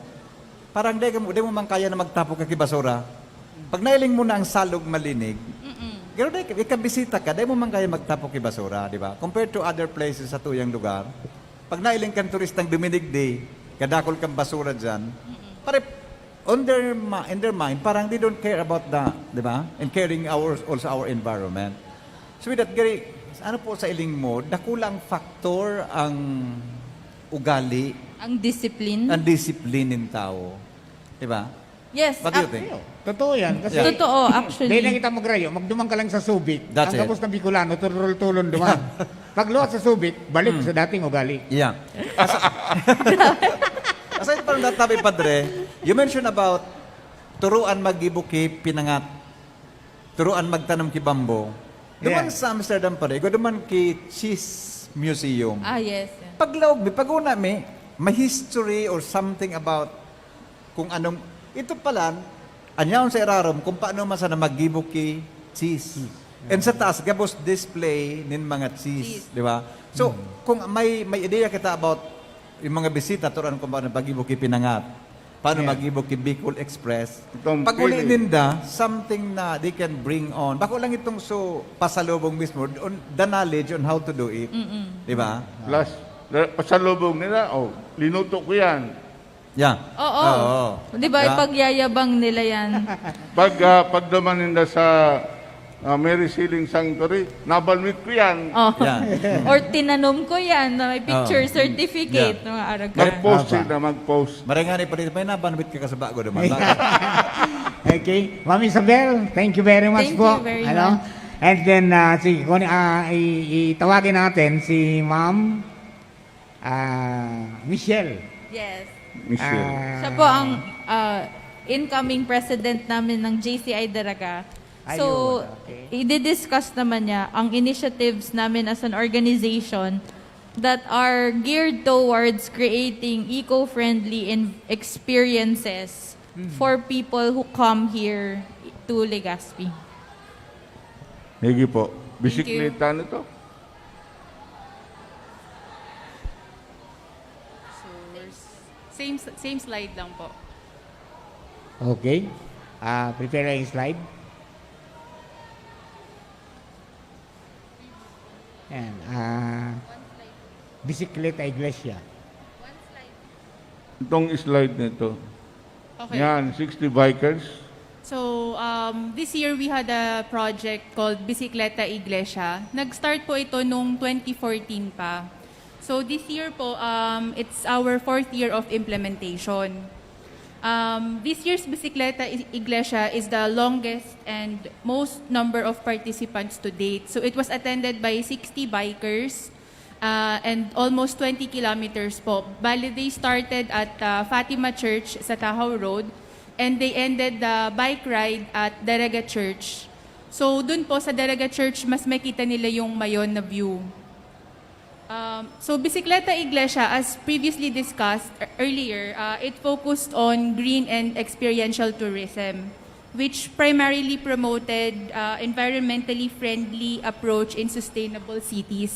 parang dai mo, dai mo man kaya na magtapok ka ki basura. Pag nahiling mo na ang salog malinig, pero dai, ikabisita ka, dai mo man kaya magtapok ki basura, di ba? Compared to other places sa tuyang lugar, pag nahiling kang turistang dumidigdi, kadakol kang basura dyan, pare, on their, ma- in their mind, parang they don't care about the, di ba? And caring our, also our environment. So with that, Gary, ano po sa iling mo, dakulang factor ang ugali, Ang discipline. ang discipline ng tao. Di ba? Yes. What do you ac- think? Totoo yan. Kasi Totoo, actually. Dahil nakita mo, Grayo, magduman ka lang sa Subic. That's Ang it. Gabos na Bicolano, turol-tulon duman. Pagluwas sa Subic, balik sa dating ugali. Yeah. Aside from that, Tabi Padre, you mentioned about turuan maggibo ki pinangat, turuan magtanom ki bambo. Duman Yeah. Sa Amsterdam, Padre, igwa duman ki Cheese Museum. Ah, yes. Yeah. Paglaog mi, pag-una mi, may history or something about kung anong, ito pala, anyaon sa irarom kung paano man sana maggibo ki cheese. And sa taas, gabos display nin mga cheese, Cheese. Di ba? So, kung may may ideya kita about yung mga bisita, turuan kung paano maggibo ki pinangat, paano Yeah. maggibo ki Bicol Express. Itong Pag uli pili. Ninda, something na they can bring on. Bako lang itong so pasalubong mismo, on the knowledge on how to do it. Di ba? Plus, la- pasalubong nila, oh, linuto ko yan. Yeah. Oo. Oo. Di ba, Yeah. ipagyayabang nila yan? Pag, ah, pagduman ninda sa ah, Mary Sealing Sanctuary, nabanwit ko yan. Oh. Yan. Or tinanom ko yan na may picture Oh. certificate, Yeah. Mga araga. Mag-post Aba. sila, mag-post. Marengani pa dito, may nabanwit ka sa bago naman. Okay. Ma'am Isabel, thank you very much Thank po. you very Ano? much. And then, ah, sige, kung, ah, i- itawagin natin si Ma'am ah, Michelle. Yes. Michelle. Ah, Siya po ang uh, incoming president namin ng J C I Daraga. So, Ayun, okay. i-discuss naman niya ang initiatives namin as an organization that are geared towards creating eco-friendly in- experiences for people who come here to Legazpi. Sige po. Thank you. Bisikleta na to. So, we're s- same s- same slide lang po. Okay. Ah, prepare ang slide. Yan. Ah, Bisikleta Iglesia. Itong slide nito. Okay. Yan, sixty bikers. So, um, this year we had a project called Bisikleta Iglesia. Nag-start po ito nung twenty fourteen pa. So, this year po, um, it's our fourth year of implementation. Um, this year's Bisikleta I- Iglesia is the longest and most number of participants to date. So, it was attended by sixty bikers Ah, and almost twenty kilometers po. Bali, they started at, ah, Fatima Church sa Tahaw Road, and they ended the bike ride at Daraga Church. So, dun po sa Daraga Church, mas makita nila yung Mayon na view. Um, so, Bisikleta Iglesia, as previously discussed e-, earlier, uh, it focused on green and experiential tourism, which primarily promoted, uh, environmentally friendly approach in sustainable cities,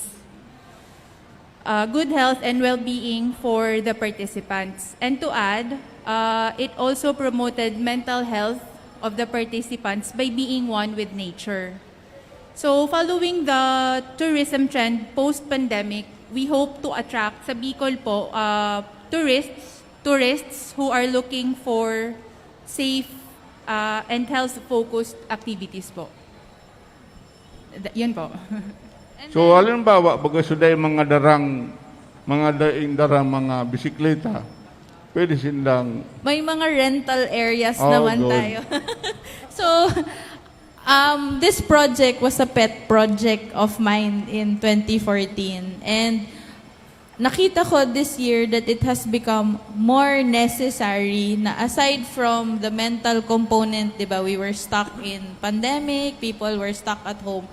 uh, good health and well-being for the participants. And to add, uh, it also promoted mental health of the participants by being one with nature. So, following the tourism trend post-pandemic, we hope to attract sa Bicol po, uh, tourists, tourists who are looking for safe, uh, and health-focused activities po. Th-, yun po. So, halimbawa, baga suday mga darang, mga daing darang mga bisikleta, pwede sindang May mga rental areas Oh, naman good. tayo. So, um, this project was a pet project of mine in twenty fourteen. And nakita ko this year that it has become more necessary na, aside from the mental component, di ba, we were stuck in pandemic, people were stuck at home.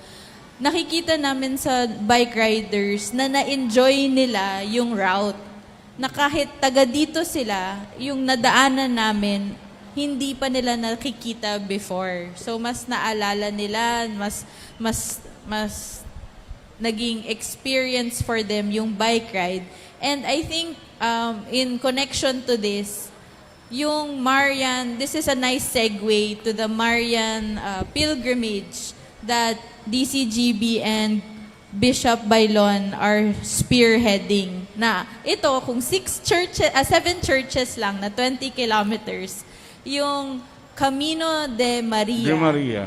Nakikita namin sa bike riders na na-enjoy nila yung route. Na kahit taga dito sila, yung nadaanan namin, hindi pa nila nakikita before. So, mas naalala nila, mas, mas, mas naging experience for them yung bike ride. And I think, um, in connection to this, yung Marian, this is a nice segue to the Marian, uh, pilgrimage that D C G B and Bishop Baylon are spearheading. Na ito, kung six churches, ah, seven churches lang na twenty kilometers, yung Camino de Maria, De Maria.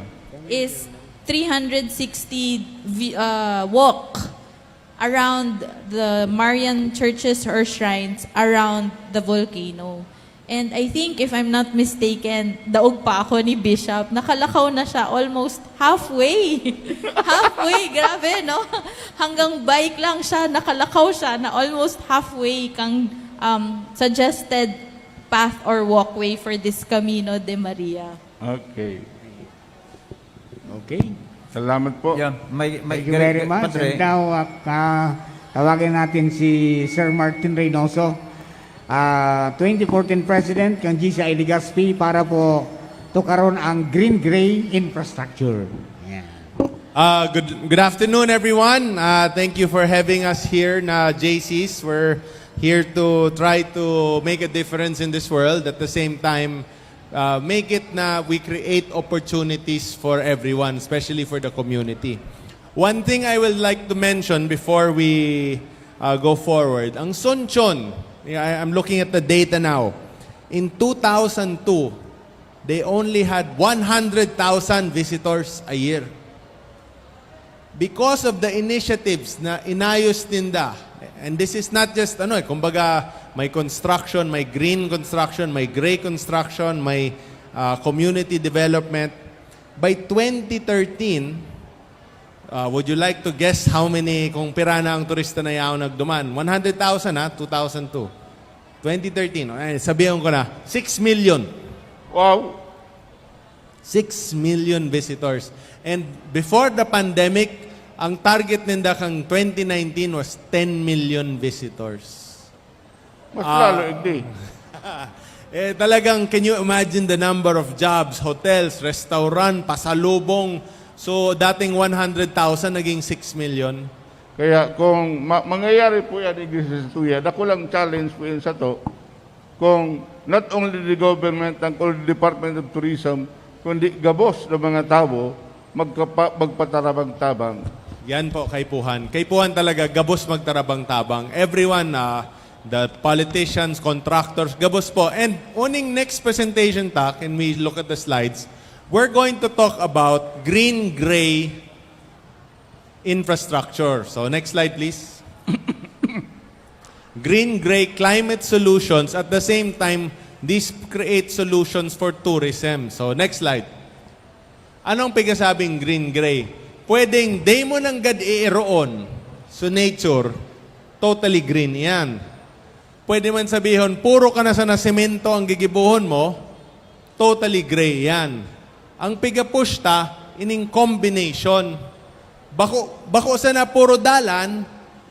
Is three hundred sixty vi-, uh, walk around the Marian churches or shrines around the volcano. And I think, if I'm not mistaken, daog pa ako ni Bishop. Nakalakaw na siya almost halfway. Halfway, grabe, no? Hanggang bike lang siya, nakalakaw siya na almost halfway kang, um, suggested path or walkway for this Camino de Maria. Okay. Okay. Salamat po. Yeah, may, may Thank you very much. Padre. And now, uh, ka- tawagin natin si Sir Martin Reynoso, uh, twenty fourteen President ng G C I Legazpi para po tukaron ang Green Gray Infrastructure. Yan. Uh, good, good afternoon, everyone. Uh, thank you for having us here na J Cs. We're here to try to make a difference in this world. At the same time, uh, make it na we create opportunities for everyone, especially for the community. One thing I would like to mention before we uh, go forward, ang Suncheon, I, I'm looking at the data now. In two thousand two, they only had one hundred thousand visitors a year. Because of the initiatives na inayos ninda, and this is not just, ano eh, kumbaga, may construction, may green construction, may gray construction, may uh, community development. By twenty thirteen, uh, would you like to guess how many, kung pira na ang turista na yaon nagduman? One hundred thousand, ha? Two thousand two. Twenty thirteen, oh, eh, sabihan ko na, six million. Wow. Six million visitors. And before the pandemic, ang target ninda kang twenty nineteen was ten million visitors. Mas Ah. lalo, hindi. Eh, talagang, can you imagine the number of jobs, hotels, restaurant, pasalubong? So, dating one hundred thousand, naging six million. Kaya kung ma- mangyayari po yan, Iglesia Santuya, dakulang challenge po yan sa to. Kung not only the government and all the Department of Tourism, kundi gabos na mga tao magkapa- magpatarabang-tabang. Yan po, kaipuhan. Kaipuhan talaga, gabos magtarabang-tabang. Everyone, ah, the politicians, contractors, gabos po. And uning next presentation ta, can we look at the slides? We're going to talk about green-gray infrastructure. So, next slide, please. Green-gray climate solutions. At the same time, these create solutions for tourism. So, next slide. Anong pigasabing green-gray? Pwedeng dai mo nanggad iiroon sa nature, Totally green yan. Pwede man sabihon, puro ka na sa nasemento ang gigibuhon mo, totally gray yan. Ang piga-push ta, ining combination. Bako, bako sana puro dalan,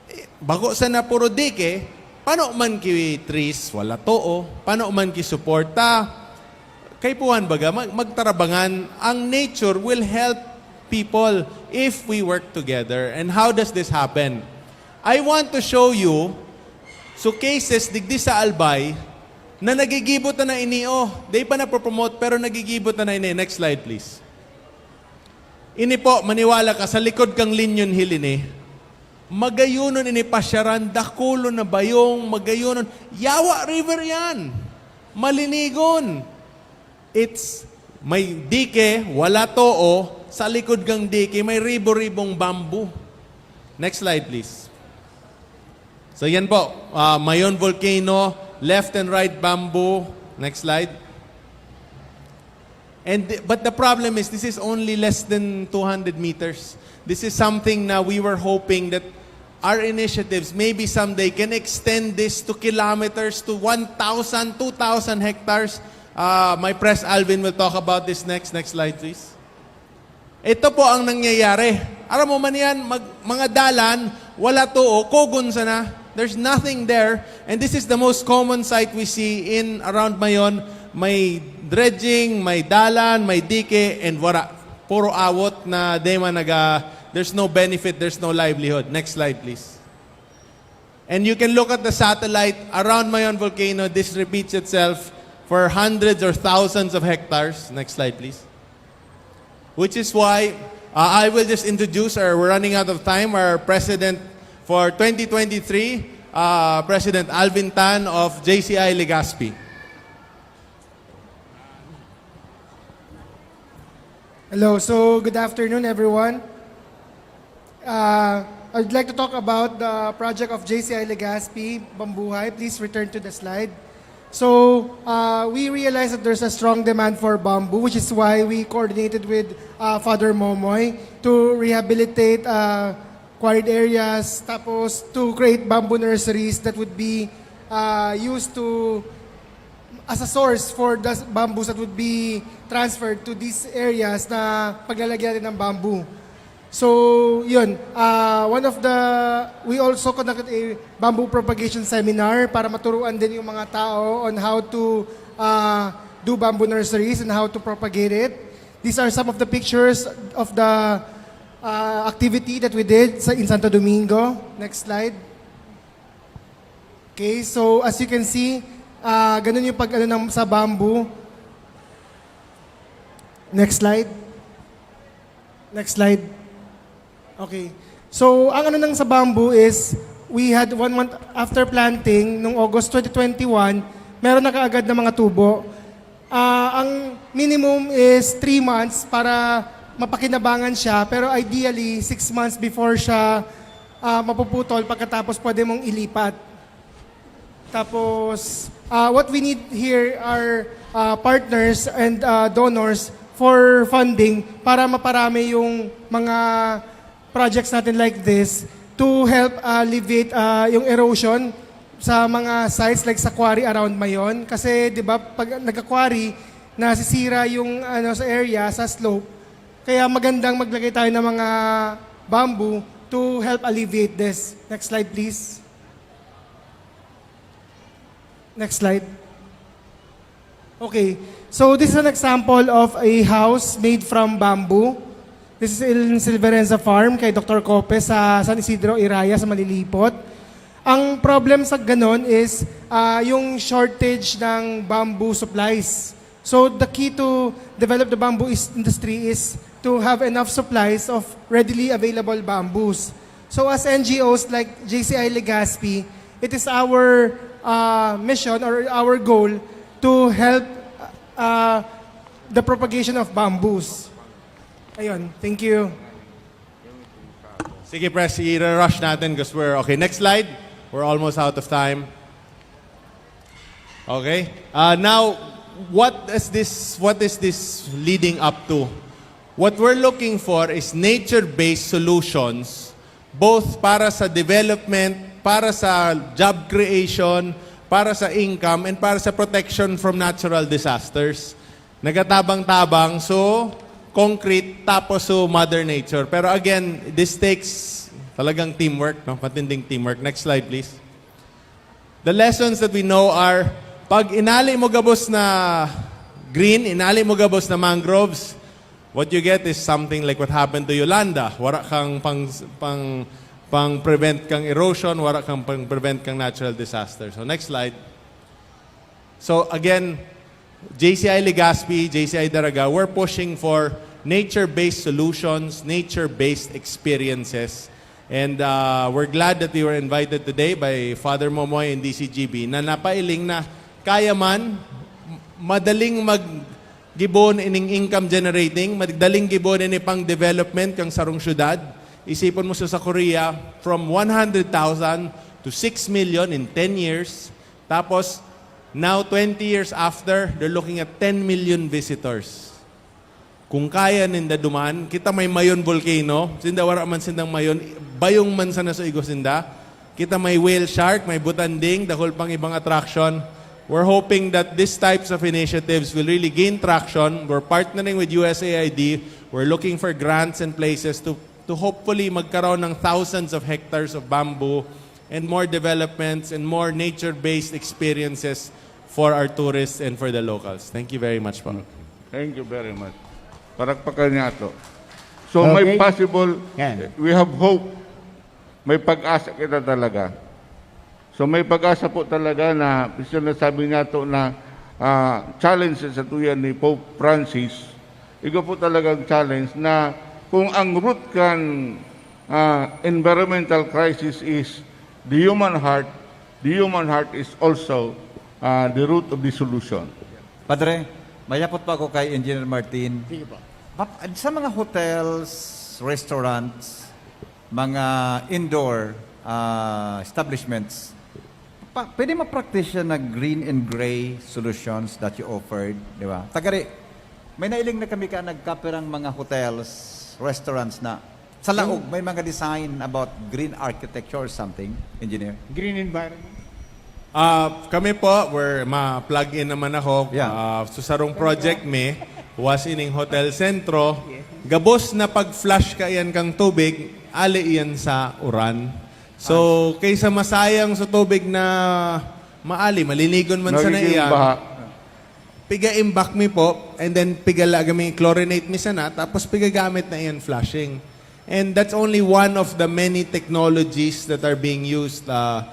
eh, bako sana puro dike, pano man ki trees, wala too, pano man ki suporta, kaipuhan baga, mag-, magtarabangan, ang nature will help people if we work together. And how does this happen? I want to show you, so cases digdi sa Albay, na nagigibo ta na ini, oh, di pa napopromote, pero nagigibo ta na ini. Next slide, please. Ini po, maniwala ka, sa likod kang Linyon Hill ini, magayunon ini pasyaran, dakulon na bayong, magayunon. Yawa River yan. Malinigon. It's, may dike, wala too, sa likod kang dike, may ribo-ribong bamboo. Next slide, please. So yan po, ah, Mayon Volcano, left and right bamboo. Next slide. And, but the problem is, this is only less than two hundred meters. This is something na we were hoping that our initiatives, maybe someday, can extend this to kilometers, to one thousand, two thousand hectares. Uh, my press Alvin will talk about this next. Next slide, please. Ito po ang nangyayari. Aram mo man yan, mag-, mga dalan, wala too, kogon sana. There's nothing there. And this is the most common sight we see in around Mayon. May dredging, may dalan, may dike, and wala. Puro awot na dema naga, there's no benefit, there's no livelihood. Next slide, please. And you can look at the satellite around Mayon Volcano. This repeats itself for hundreds or thousands of hectares. Next slide, please. Which is why, uh, I will just introduce, or we're running out of time, our president for twenty twenty-three, uh, President Alvin Tan of J C I Legazpi. Hello, so good afternoon, everyone. Uh, I'd like to talk about the project of J C I Legazpi, Bambuhay. Please return to the slide. So, uh, we realize that there's a strong demand for bamboo, which is why we coordinated with uh, Father Momoy to rehabilitate uh, quarried areas, tapos to create bamboo nurseries that would be uh, used to as a source for the bamboos that would be transferred to these areas na paglalagyan natin ng bamboo. So, yun. Uh, one of the, we also conducted a bamboo propagation seminar para maturuan din yung mga tao on how to uh, do bamboo nurseries and how to propagate it. These are some of the pictures of the uh, activity that we did sa, in Santo Domingo. Next slide. Okay, so as you can see, uh, ganun yung pag-ano ng, sa bamboo. Next slide. Next slide. Okay. So, ang ano nang sa bamboo is, we had one month after planting, nung August twenty twenty-one, meron na kaagad na mga tubo. Ah, ang minimum is three months para mapakinabangan siya, pero ideally, six months before siya ah, mapuputol, pagkatapos pwede mong ilipat. Tapos, uh, what we need here are uh, partners and uh, donors for funding para maparami yung mga projects natin like this to help uh, alleviate uh, yung erosion sa mga sites like sa quarry around Mayon. Kasi, di ba, pag nagka-quarry, nasisira yung ano, sa area, sa slope. Kaya magandang maglagay tayo ng mga bamboo to help alleviate this. Next slide, please. Next slide. Okay. So, this is an example of a house made from bamboo. This is in Silverenza Farm kay Doctor Cope sa San Isidro Iraya sa Malilipot. Ang problem sa ganon is uh, yung shortage ng bamboo supplies. So the key to develop the bamboo industry is to have enough supplies of readily available bamboos. So as N G Os like J C I Legazpi, it is our uh, mission or our goal to help uh, the propagation of bamboos. Ayun, thank you. Sige, Pres, i-rush natin because we're, okay, next slide. We're almost out of time. Okay? Uh, now, what is this, what is this leading up to? What we're looking for is nature-based solutions both para sa development para sa job creation, para sa income, and para sa protection from natural disasters. Nagatabang-tabang, so concrete, tapos so Mother Nature. Pero again, this takes talagang teamwork, no? Matinding teamwork. Next slide, please. The lessons that we know are, pag inali mo gabos na green, inali mo gabos na mangroves, what you get is something like what happened to Yolanda. Wara kang pang, pang, pang prevent kang erosion, wara kang pang prevent kang natural disaster. So next slide. So again, J C I Legazpi, J C I Daraga, we're pushing for nature-based solutions, nature-based experiences. And uh, we're glad that we were invited today by Father Momoy and D C G B na napailing na kaya man, madaling maggibo ining income generating, madaling gibo ini pang development kang sarong syudad. Isipon mo sa, sa Korea, from one hundred thousand to six million in ten years. Tapos, now twenty years after, they're looking at ten million visitors. Kung kaya ninda duman, kita may Mayon Volcano, sinda wara man sindang Mayon, bayong man sana sa igos ninda. Kita may whale shark, may butanding, dakul pang ibang attraction. We're hoping that these types of initiatives will really gain traction. We're partnering with U S A I D. We're looking for grants and places to, to hopefully magkaroon ng thousands of hectares of bamboo and more developments and more nature-based experiences for our tourists and for the locals. Thank you very much po. Thank you very much. Parakpakan niya to. So may Okay. possible, Yan. we have hope. May pag-asa kita talaga. So may pag-asa po talaga na, sinasabi niya to na ah, challenge sa tuya ni Pope Francis. Igo po talagang challenge na kung ang root kan ah, environmental crisis is the human heart, the human heart is also ah, the root of the solution. Padre, mayapot pa ako kay Engineer Martin. Sige po. Pap- Sa mga hotels, restaurants, mga indoor ah, establishments, pa, pwede ma-practice siya na green and gray solutions that you offered, di ba? Tagari, may nailing na kami ka nagkapirang mga hotels, restaurants na sa laog, may mga design about green architecture or something, engineer? Green environment. Ah, kami po, we're ma-plug in naman ako. Yeah. Ah, so sarong project mi was ining Hotel Centro. Gabos na pag-flush ka iyan kang tubig, ali iyan sa uran. So, kaysa masayang sa tubig na maali, malinigon man sana Nagiging iyan, baha. piga-imbak mi po, and then pigala kami, chlorinate mi sana, tapos pigagamit na iyan flushing. And that's only one of the many technologies that are being used. Uh,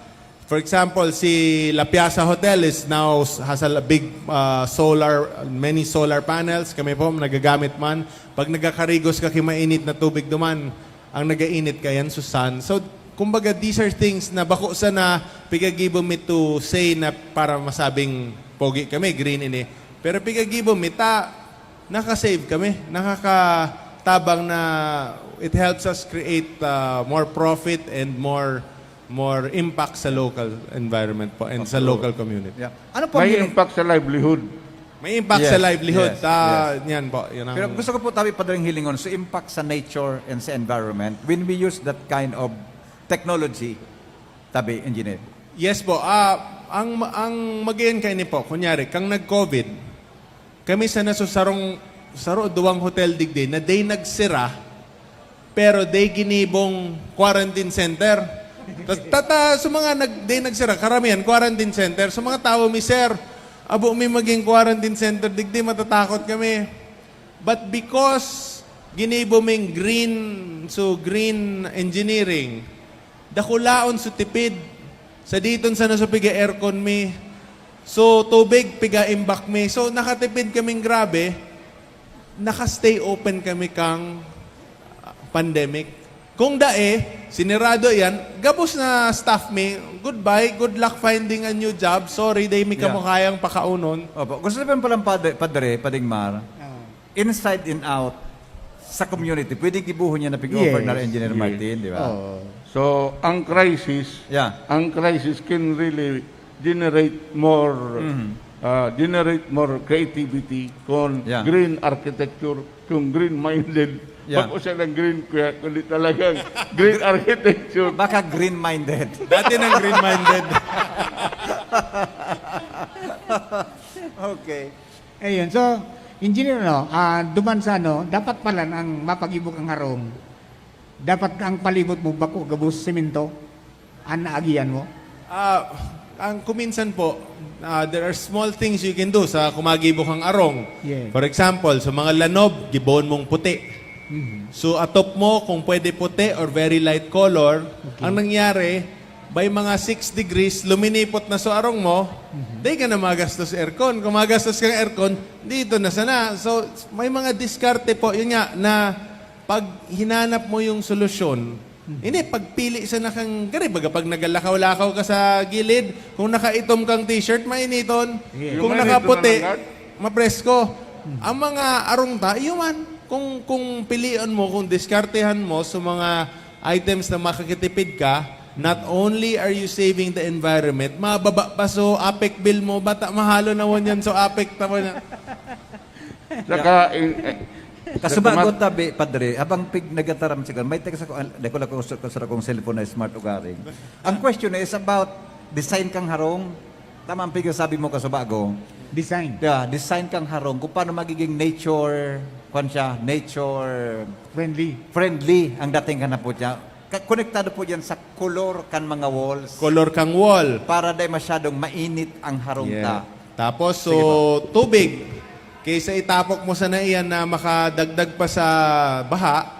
for example, si La Piazza Hotel is now s- has a big uh, solar, many solar panels. Kami po, nagagamit man. Pag nagkakarigos ka kimainit na tubig duman, ang nagainit ka yan, Susan. So, kumbaga, these are things na bako sana pigagibo mi to say na para masabing pogi kami, green ini. Pero pigagibo mi ta, nakasave kami, nakakatabang na it helps us create uh, more profit and more more impact sa local environment po and sa local community. Yeah. Ano po May ang impact sa livelihood. May impact Yes, sa livelihood. yes, Ah, yes. Yan po. Yan ang, Pero gusto ko po tabi, Padre, hilingon, so impact sa nature and sa environment, when we use that kind of technology, tabi, engineer? Yes po. Ah, ang ang mag-iyan kaini po, kunyari, kang nag-COVID, kami sa nasusarong saro duwang hotel digdi na day nagsira, pero day ginibong quarantine center. Ta- Tata, sa mga nag, day nagsira, karamihan quarantine center. Sa mga tawo mi, sir, abo mi maging quarantine center digdi, matatakot kami. But because ginibo ming green, so green engineering, dakulaon so tipid. Sa diton sana so piga-aircon mi. So tubig, piga-imbak mi. So nakatipid kaming grabe. Naka-stay open kami kang ah, pandemic. Kung dae, sinirado yan, gabos na staff mi, goodbye, good luck finding a new job. Sorry, day mi kamo Yeah. kayang pakaunon. Opo. Gusto ko pala, Padre, Padre, Pading Mar, Ah. inside and out sa community, pwede gibuhon niya na pig-offer Yes. na Engineer Yes. Martin, di ba? Oo. So, ang crisis, Yeah. ang crisis can really generate more Mhm. ah, generate more creativity kung Yeah. green architecture, kung green-minded. Yeah. Bako siya ng green, kuya, kundi talagang green architecture. Baka green-minded. Dati ng green-minded. Okay. Ayun. So, engineer, no, ah, duman sa ano, dapat pala ang mapag-ibog ang harong. Dapat ang palibot mo bako gabos semento, ang naagihan mo. Ah, ang kuminsan po, ah, there are small things you can do sa kumagibo kang arong. Yeah. For example, sa mga lanob, gibohon mong puti. Mhm. So, atop mo, kung pwede puti or very light color, Okay. ang nangyari, by mga six degrees, luminipot na sa arong mo, Mhm. di ka na magastos aircon. Kung magastos kang aircon, dito na sana. So, may mga diskarte po. Yun nga, na pag hinanap mo yung solusyon, hindi, pagpili sana kang, gari, baga pag nagalakaw-lakaw ka sa gilid, kung nakaitom kang t-shirt, mainiton. Yeah. Kung Yung nakaputi, mainiton na mapresko. Ang mga arong ta, iyo man. Kung, kung pilion mo, kung diskartehan mo sa mga items na makakatipid ka, not only are you saving the environment, mababa pa so APEC bill mo, bata mahalo na won yan, so APEC ta mo na. Saka, in, eh, Kasubago sa tabi, Padre, habang pig nagataram siguro, may text ako, ah, dako lang ko sa, sa akong cellphone na smart ugaring. Ang question is about design kang harong. Tama ang pig sabi mo, kasubago. Design. Yeah, design kang harong. Kung paano magiging nature, kwan siya, nature Friendly. friendly ang dating hanapot niya. Ka- konektado po yan sa color kan mga walls. Color kang wall. Para di masyadong mainit ang harong Yeah. ta. Tapos, so, Sige po. tubig. Kaysa itapok mo sana iyan na makadagdag pa sa baha,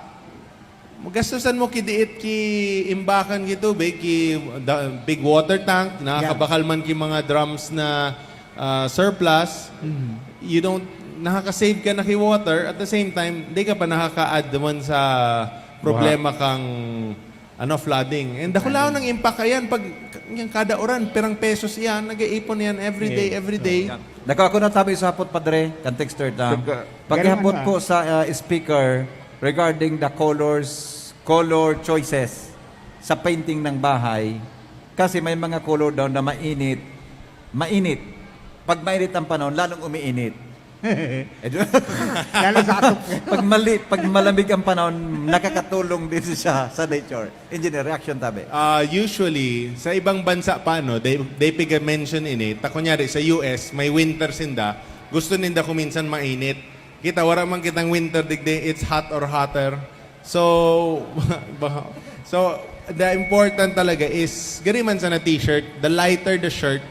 magastusan mo kidiit ki imbakan ki tubig, ki da- big water tank, nakakabakal man ki mga drums na ah, surplus. You don't, nakaka-save ka na ki water, at the same time, di ka pa nakaka-add naman sa problema kang ano, flooding. And dakulaon ang impact ayan pag yung kada uran, pirang pesos iyan, nag-iipon yan every day, every day. Dako ako natabi sa hapot, Padre, kan texter ta. Saka- Pakihapot Ganun, po sa uh, speaker regarding the colors, color choices sa painting ng bahay. Kasi may mga color daw na mainit, mainit. Pag mainit ang panahon, lalong umiinit. Eh, di- Lalo sa atop. pag mali, pag malamig ang panahon, nakakatulong din siya sa nature. Engineer, reaction tabi. Ah, usually, sa ibang bansa pa, no, they, they piga-mention ini. Ta, kunyari, sa U S, may winter sinda. Gusto ninda kung minsan mainit. Kita, wala man kitang winter digdi, it's hot or hotter. So, so, the important talaga is, gari man sana t-shirt, the lighter the shirt,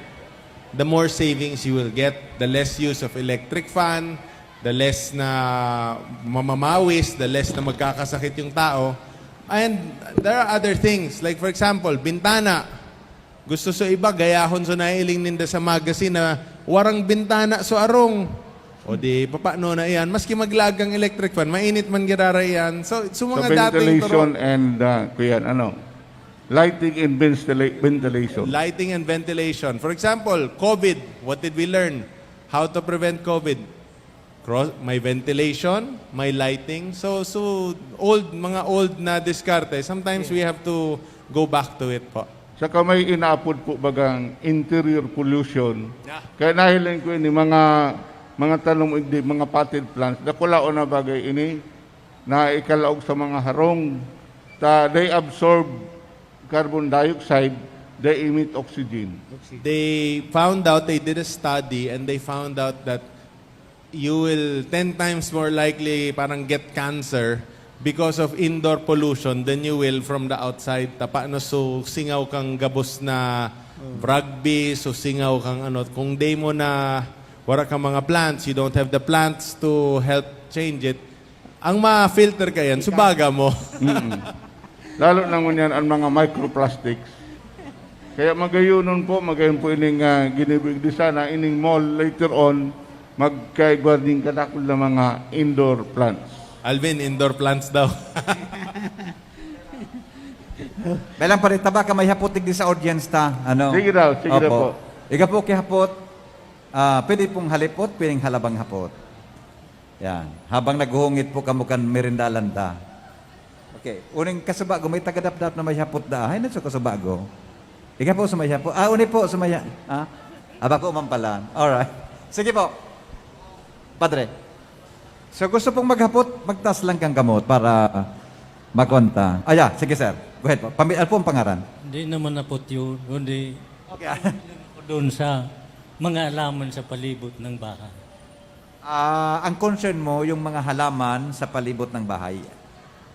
the more savings you will get, the less use of electric fan, the less na mamamawis, the less na magkakasakit yung tao. And there are other things. Like, for example, bintana. Gusto so iba, gayahon so nailing ninda sa magazine na warang bintana so arong. O di, papaano na iyan? Maski maglagang electric fan, mainit man girara iyan. So, so So, mga dating ventilation and, uh, kuyan, ano, lighting and ventila- ventilation. Lighting and ventilation. For example, COVID, what did we learn? How to prevent COVID? Cross, may ventilation, may lighting. So, so old, mga old na diskarte. Sometimes we have to go back to it po. Saka may inaapod po bagang interior pollution. Yeah. Kaya nahiling ko ini, mga, mga tanom, hindi, mga potted plants. Dakulaon na bagay ini na ikalaog sa mga harong. Ta, they absorb carbon dioxide, they emit oxygen. They found out, they did a study, and they found out that you will ten times more likely parang get cancer because of indoor pollution than you will from the outside. Tapa na so singaw kang gabos na rugby, so singaw kang ano, kung day mo na wala kang mga plants, you don't have the plants to help change it, ang ma-filter ka yan, subaga mo. Lalo na ngunyan ang mga microplastics. Kaya magayonon po, magayon po ining, ah, ginibig di sana, ining mall later on, magkaigwa ning kadakul na mga indoor plants. Alvin, indoor plants daw. Belang pa rin, taba ka may hapot digdi sa audience ta. Ano? Sige daw, sige daw Opo. po. Iga po kihapot, ah, pwede pong halipot, pwedeng halabang hapot. Yan. Habang naghuhungit po kamo kan merindalan ta. Okay. Uning kasubago, may tagadapdap na may hapot da. Ay, na sa kasubago. Ika po sa may hapot. Ah, uni po sa may ha-, ah? Ah, bako man pala. Alright. Sige po. Padre. So, gusto pong maghapot, magtaas lang kang kamot para makonta. Ah, yeah. Sige, sir. Go ahead po. Pami-, ano po ang pangaran? Hindi naman apot yun, kundi Okay. doon sa mga halaman sa palibot ng bahay. Ah, ang concern mo, yung mga halaman sa palibot ng bahay.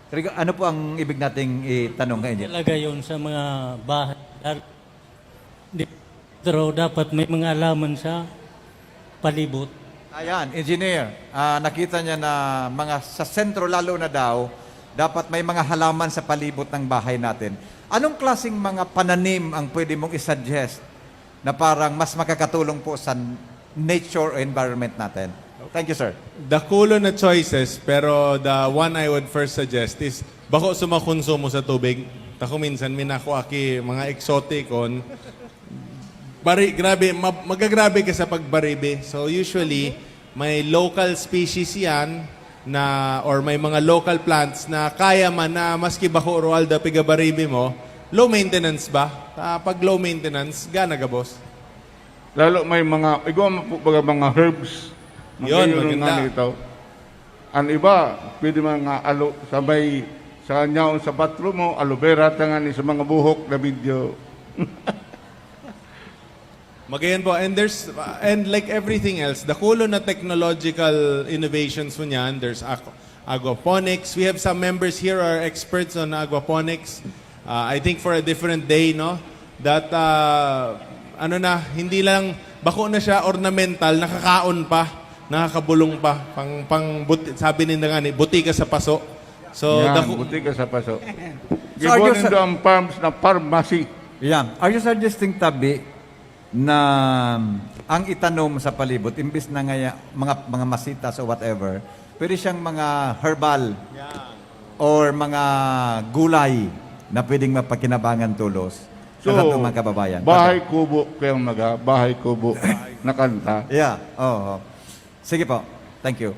Rega-, ano po ang ibig nating itanong kay Engineer? Talaga yun sa mga bahay. Dar-, di, pero dapat may mga halaman sa palibot. Ayan, Engineer, ah, nakita niya na mga sa sentro lalo na daw, dapat may mga halaman sa palibot ng bahay natin. Anong klaseng mga pananim ang pwede mong isuggest na parang mas makakatulong po sa nature o environment natin? Thank you, sir. Dakulo na choices, pero the one I would first suggest is bako sa mga konsumo sa tubig. Tako minsan, minako aki mga exotic on. Bari, grabe, ma-, magagrabe ka sa pagbaribe. So, usually, may local species yan na, or may mga local plants na kaya man na maski bako, Roaldo, pigabaribe mo, low maintenance ba? Ah, pag low maintenance, gana gabos. Lalo may mga, igwa mo po baga mga herbs. Yun, Magayon maganda. Nga nito. Ang iba, pwede man nga alo sa may, sa nyaon sa bathroom mo, aloe vera, tangan sa mga buhok na video. Magayon po. And there's, uh, and like everything else, dakulo na technological innovations po niyan. There's aqu-, aquaponics. We have some members here are experts on aquaponics. Uh, I think for a different day, no? That, uh, ano na, hindi lang, bako na siya ornamental, nakakaon pa, nakakabulong pa. Pang, pang buti, sabi ninda nga ni, buti ka sa paso. So, Yan, daku- buti ka sa paso. So, are you Gibo sa- nindo ang farms na pharmacy. Yeah. Are you suggesting, tabi, na ang itanom sa palibot, imbis na ngaya, mga, mga masitas o whatever, pwede siyang mga herbal or mga gulay na pwedeng mapakinabangan tolos sa So, ating mga kababayan. Bahay Kubo, kaya mga bahay kubo na kanta. Yeah, oo. Sige po. Thank you.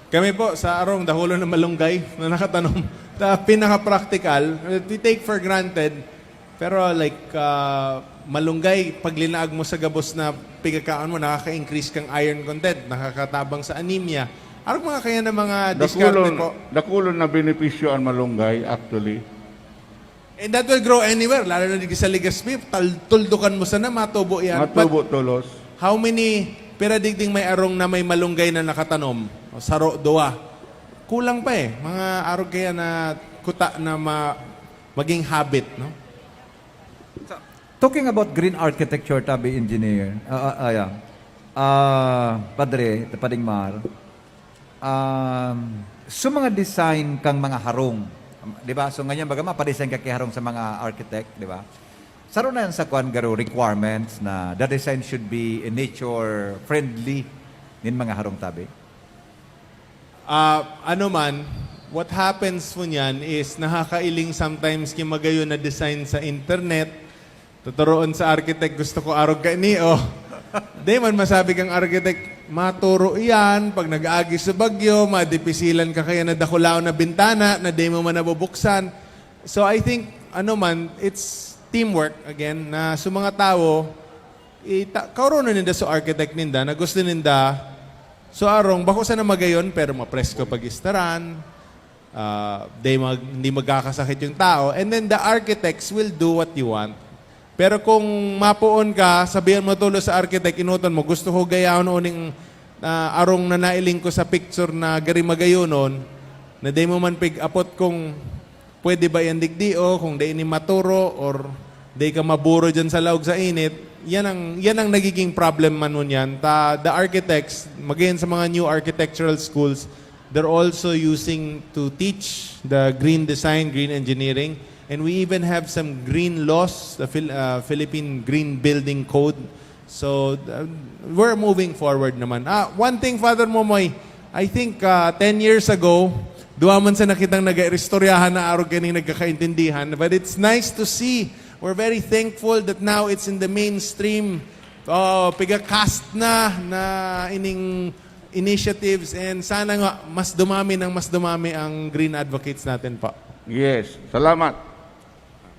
Kami po, sa arong, dakulo na malunggay na nakatanom. Ta-, pinaka-practical, we take for granted. Pero like, ah, malunggay, pag linaag mo sa gabos na pigkaon mo, nakaka-increase kang iron content, nakakatabang sa anemia. Arog mga kaya na mga diskarte Dakulon, po. dakulon na benepisyo ang malunggay, actually. And that will grow anywhere, lalo na digdi sa Legazpi, tal-, tuldukan mo sana, matubo yan. Matubo But tolos. How many, pira digding may arong na may malunggay na nakatanom? O, saro, duwa. Kulang pa eh. Mga arog kaya na kuta na ma-, maging habit, no? So, talking about green architecture, tabi, Engineer, ah, ah, ah, yeah. Ah, Padre, Pading Mar, um, so mga design kang mga harong, di ba? So, ngayon, baga, mapadesign ka ki harong sa mga architect, di ba? Saro na yan sa kwan, garo requirements na the design should be nature-friendly nin mga harong, tabi? Ah, ano man, what happens po niyan is nakakailing sometimes ki magayon na design sa internet. Tuturoon sa architect, gusto ko arog kaini, oh. Di man masabi kang architect, maturo iyan, pag nag-agi sa bagyo, madipisilan ka kaya na dakulaon na bintana na di mo man nabubuksan. So, I think, ano man, it's teamwork, again, na sa mga tao, ita-, kauronon ninda sa architect ninda, na gusto ninda, so, arong, bako sana magayon, pero mapresko pag-istaran, ah, di mag-, hindi magkakasakit yung tao, and then the architects will do what you want. Pero kung mapoon ka, sabihan mo tulo sa architect, inuton mo, "Gusto ko gayahon uning, ah, arong na nailing ko sa picture na gari magayonon, na di mo man pig-apot kung pwede ba yan digdi o kung di ini maturo or di ka maburo dyan sa laog sa init." Yan ang, yan ang nagiging problem man ngunyan. Ta, the architects, magayon sa mga new architectural schools, they're also using to teach the green design, green engineering, and we even have some green laws, the Phil-, uh, Philippine Green Building Code. So, uh, we're moving forward naman. Ah, one thing, Father Momoy, I think, uh, ten years ago, duwa man sa nakitang nag-iristoryahan na arog kaning nagkakaintindihan, but it's nice to see. We're very thankful that now it's in the mainstream. Oh, piga-cast na, na ining initiatives, and sana nga mas dumami ng mas dumami ang green advocates natin po. Yes, salamat.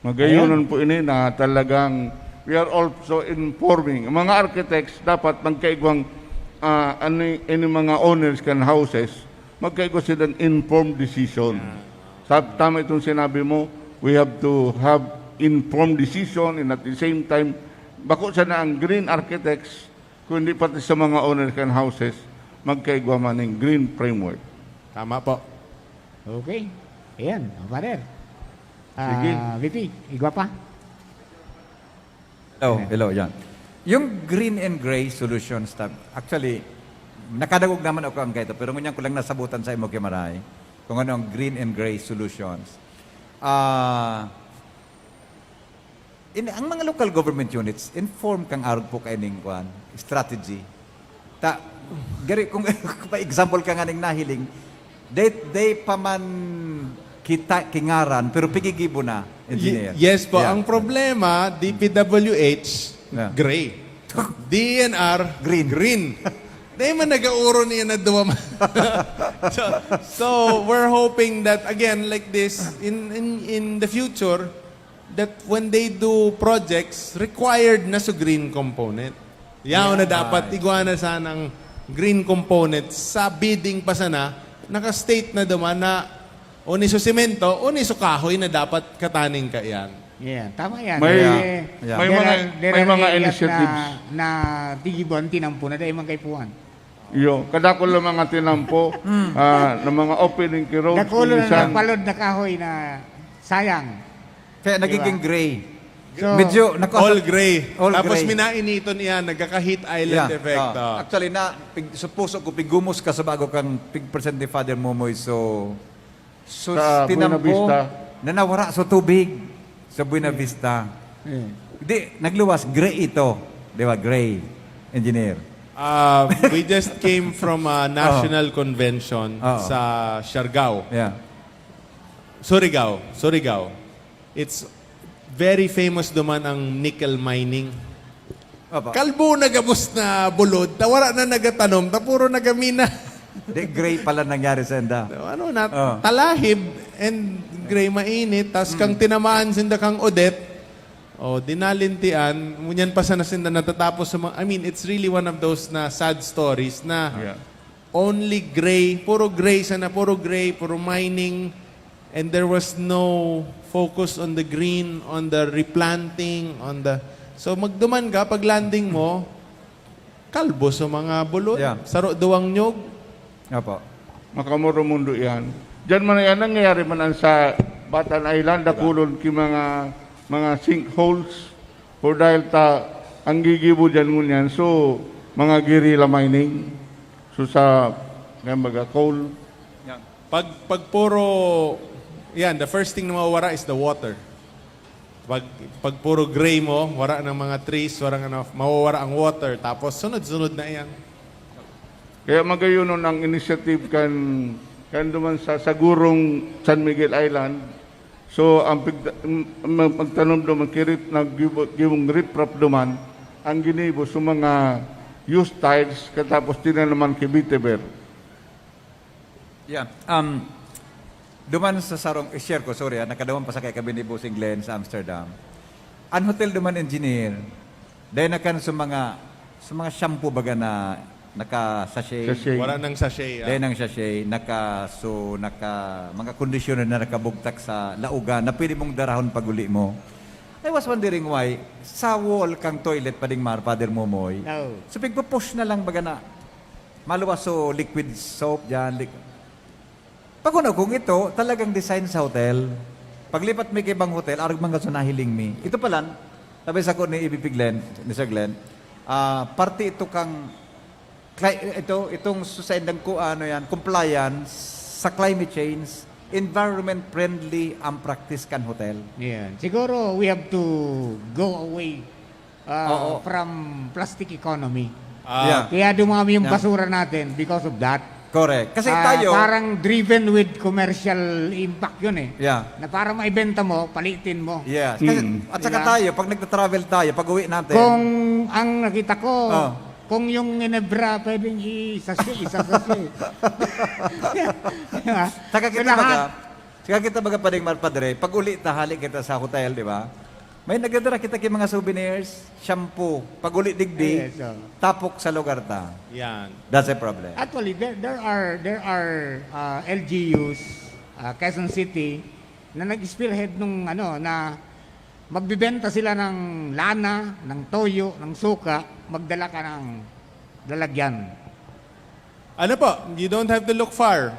Magayonon Ayan. po ini na talagang We are also informing. Ang mga architects dapat magkaigwang, ah, ano, ano mga owners kan houses, magkaigwa silang informed decision. Sa, tama itong sinabi mo, we have to have informed decision, and at the same time, bako sana ang green architects, kundi pati sa mga owners kan houses, magkaigwa man ning green framework. Tama po. Okay. Ayan, Father. Sige. Ah, V P, igwa pa? Hello, hello, yan. Yung green and gray solutions, ta- actually, nakadangog naman ako ang kaito, pero ngunyan ko lang nasabutan sa imo, Kimaray, kung ano ang green and gray solutions. Ah, in, ang mga local government units, inform kang arog po kaining kwan, strategy. Ta, gari, kung pa example ka nga ning nahiling, they, they pa man kita kingaran, pero pigigibo na, engineer. Y- yes po. Yeah. Ang problema, D P W H, Yeah. gray. D N R, Green. Green. Di man nag-uuro niya na duwa man. so, so, we're hoping that, again, like this, in, in, in the future, that when they do projects, required na sa green component. Yaon na dapat igwa na sanang green component sa bidding pa sana, naka-state na duman na o ni su semento o ni su kahoy na dapat kataning kaiyan. Yeah, tama yan. May, Eh, may there mga, are- there may are mga areas initiatives. Na, na tigibuan tinampo na dahil man kaipuhan. Iyo, kadakol lang mga tinampo, ah, ng mga opening ki roads, Dakulo na minsan, napalod na kahoy na sayang. Kaya nagiging Diba? gray. So, Medyo, naku, All gray. All Tapos gray. minaiiniton iyan, nagkaka-heat island Yeah. effect. Ah. Oh. Actually, na, pig, sa puso ko, pigumos ka sa bago kang pig-present ni Father Momoy. So, so Sa Buena tinampo Vista. Na nawara sa tubig sa Buena Vista. Eh, Di, nagluwas, gray ito. Di ba? Gray. Engineer. Uh, we just came from a national convention Oo. sa Siargao. Yeah. Surigao. Surigao. It's very famous duman ang nickel mining. Opo. Kalbo na gabos na bulod, ta wala na nagatanom, ta puro nagamina. Di, gray pala nangyari sa enda. Ano na, Ah. talahib and gray mainit, tas kang tinamaan sinda kang Odette, o dinalintian, ngunyan pa sana sinda natatapos sa mga, I mean, it's really one of those na sad stories na Yeah. only gray, puro gray sana, puro gray, puro mining, and there was no focus on the green, on the replanting, on the, so magduman ka, pag landing mo, kalbo sa mga bulod, Yeah. saro duwang nyog. Opo. Makamoromundo yan. Diyan man yan, nangyayari man ang sa Batan Island, dakulon ki mga, mga sinkholes. Or dahil ta, ang gigibo dyan ngunyan, so, mga guerrilla mining. So, sa, kaya baga, coal. Pag, pag puro, yan, the first thing na mawawara is the water. Pag, pag puro gray mo, wala ng mga trees, wala ng ano, mawawara ang water, tapos sunod-sunod na yan. Kaya magayon ang initiative kan, kan duman sa Sagurong San Miguel Island. So, ang pigda- m- m- magtanom duman, kirip, naggiwong riprap duman, ang ginibo sa mga used tiles, katapos tinanaman ki vetiver. Yeah. Um, duman sa sarong, i-share ko, sorry, ah, nakaduman pa sa kay kami ni Bossing Glenn sa Amsterdam. Ang hotel duman engineer, dahil na kan sa mga, sa mga shampoo baga na naka-sachet. Sachet. Wala nang sachet. Ah. Dahil ng sachet, naka, so, naka, mga kondisyoner na nakabugtak sa laugan na pwede mong darahon pag-uli mo. I was wondering why, sa wall kang toilet, Pading Mar, Father Momoy, No. so pigpo-push na lang baga na maluwas so liquid soap dyan. Liquid. Pakuno kung ito talagang design sa hotel. Paglipat mi kay ibang hotel, arog man ka sa nahiling mi. Ito pala, sabi sa ko ni Ibipig Glenn, ni Sir Glenn, ah, parte ito kang cli- ito itong sa indang ko ano yan, compliance sa climate change, environment friendly ang practice kan hotel. Yan. Siguro we have to go away uh, Oo. from plastic economy. Ah, Yeah. Kaya dumami yung Yeah. basura natin because of that. Correct. Kasi Ah, tayo, Parang driven with commercial impact yun eh. Yeah. Na para maibenta mo, palitin mo. Yes. Kasi, Mm. at saka Diba? tayo, pag nagta-travel tayo, pag uwi natin, Kung ang nakita ko, Oh. kung yung ginebra pwedeng i-sachet, isa-sachet. Diba? saka So, kita lahat. baga, saka kita baga, Pading Mar, Padre, pag uli ta, hali kita sa hotel, di ba? May nagdadara kita ki mga souvenirs, shampoo, pag-uli digdi, Yes, oh. tapok sa lugar ta. Yan. That's a problem. Actually, there, there are, there are, uh, L G Us, uh, Quezon City, na nag-spearhead nung, ano, na magbebenta sila ng lana, ng toyo, ng suka, magdala ka ng lalagyan. Ano po, you don't have to look far.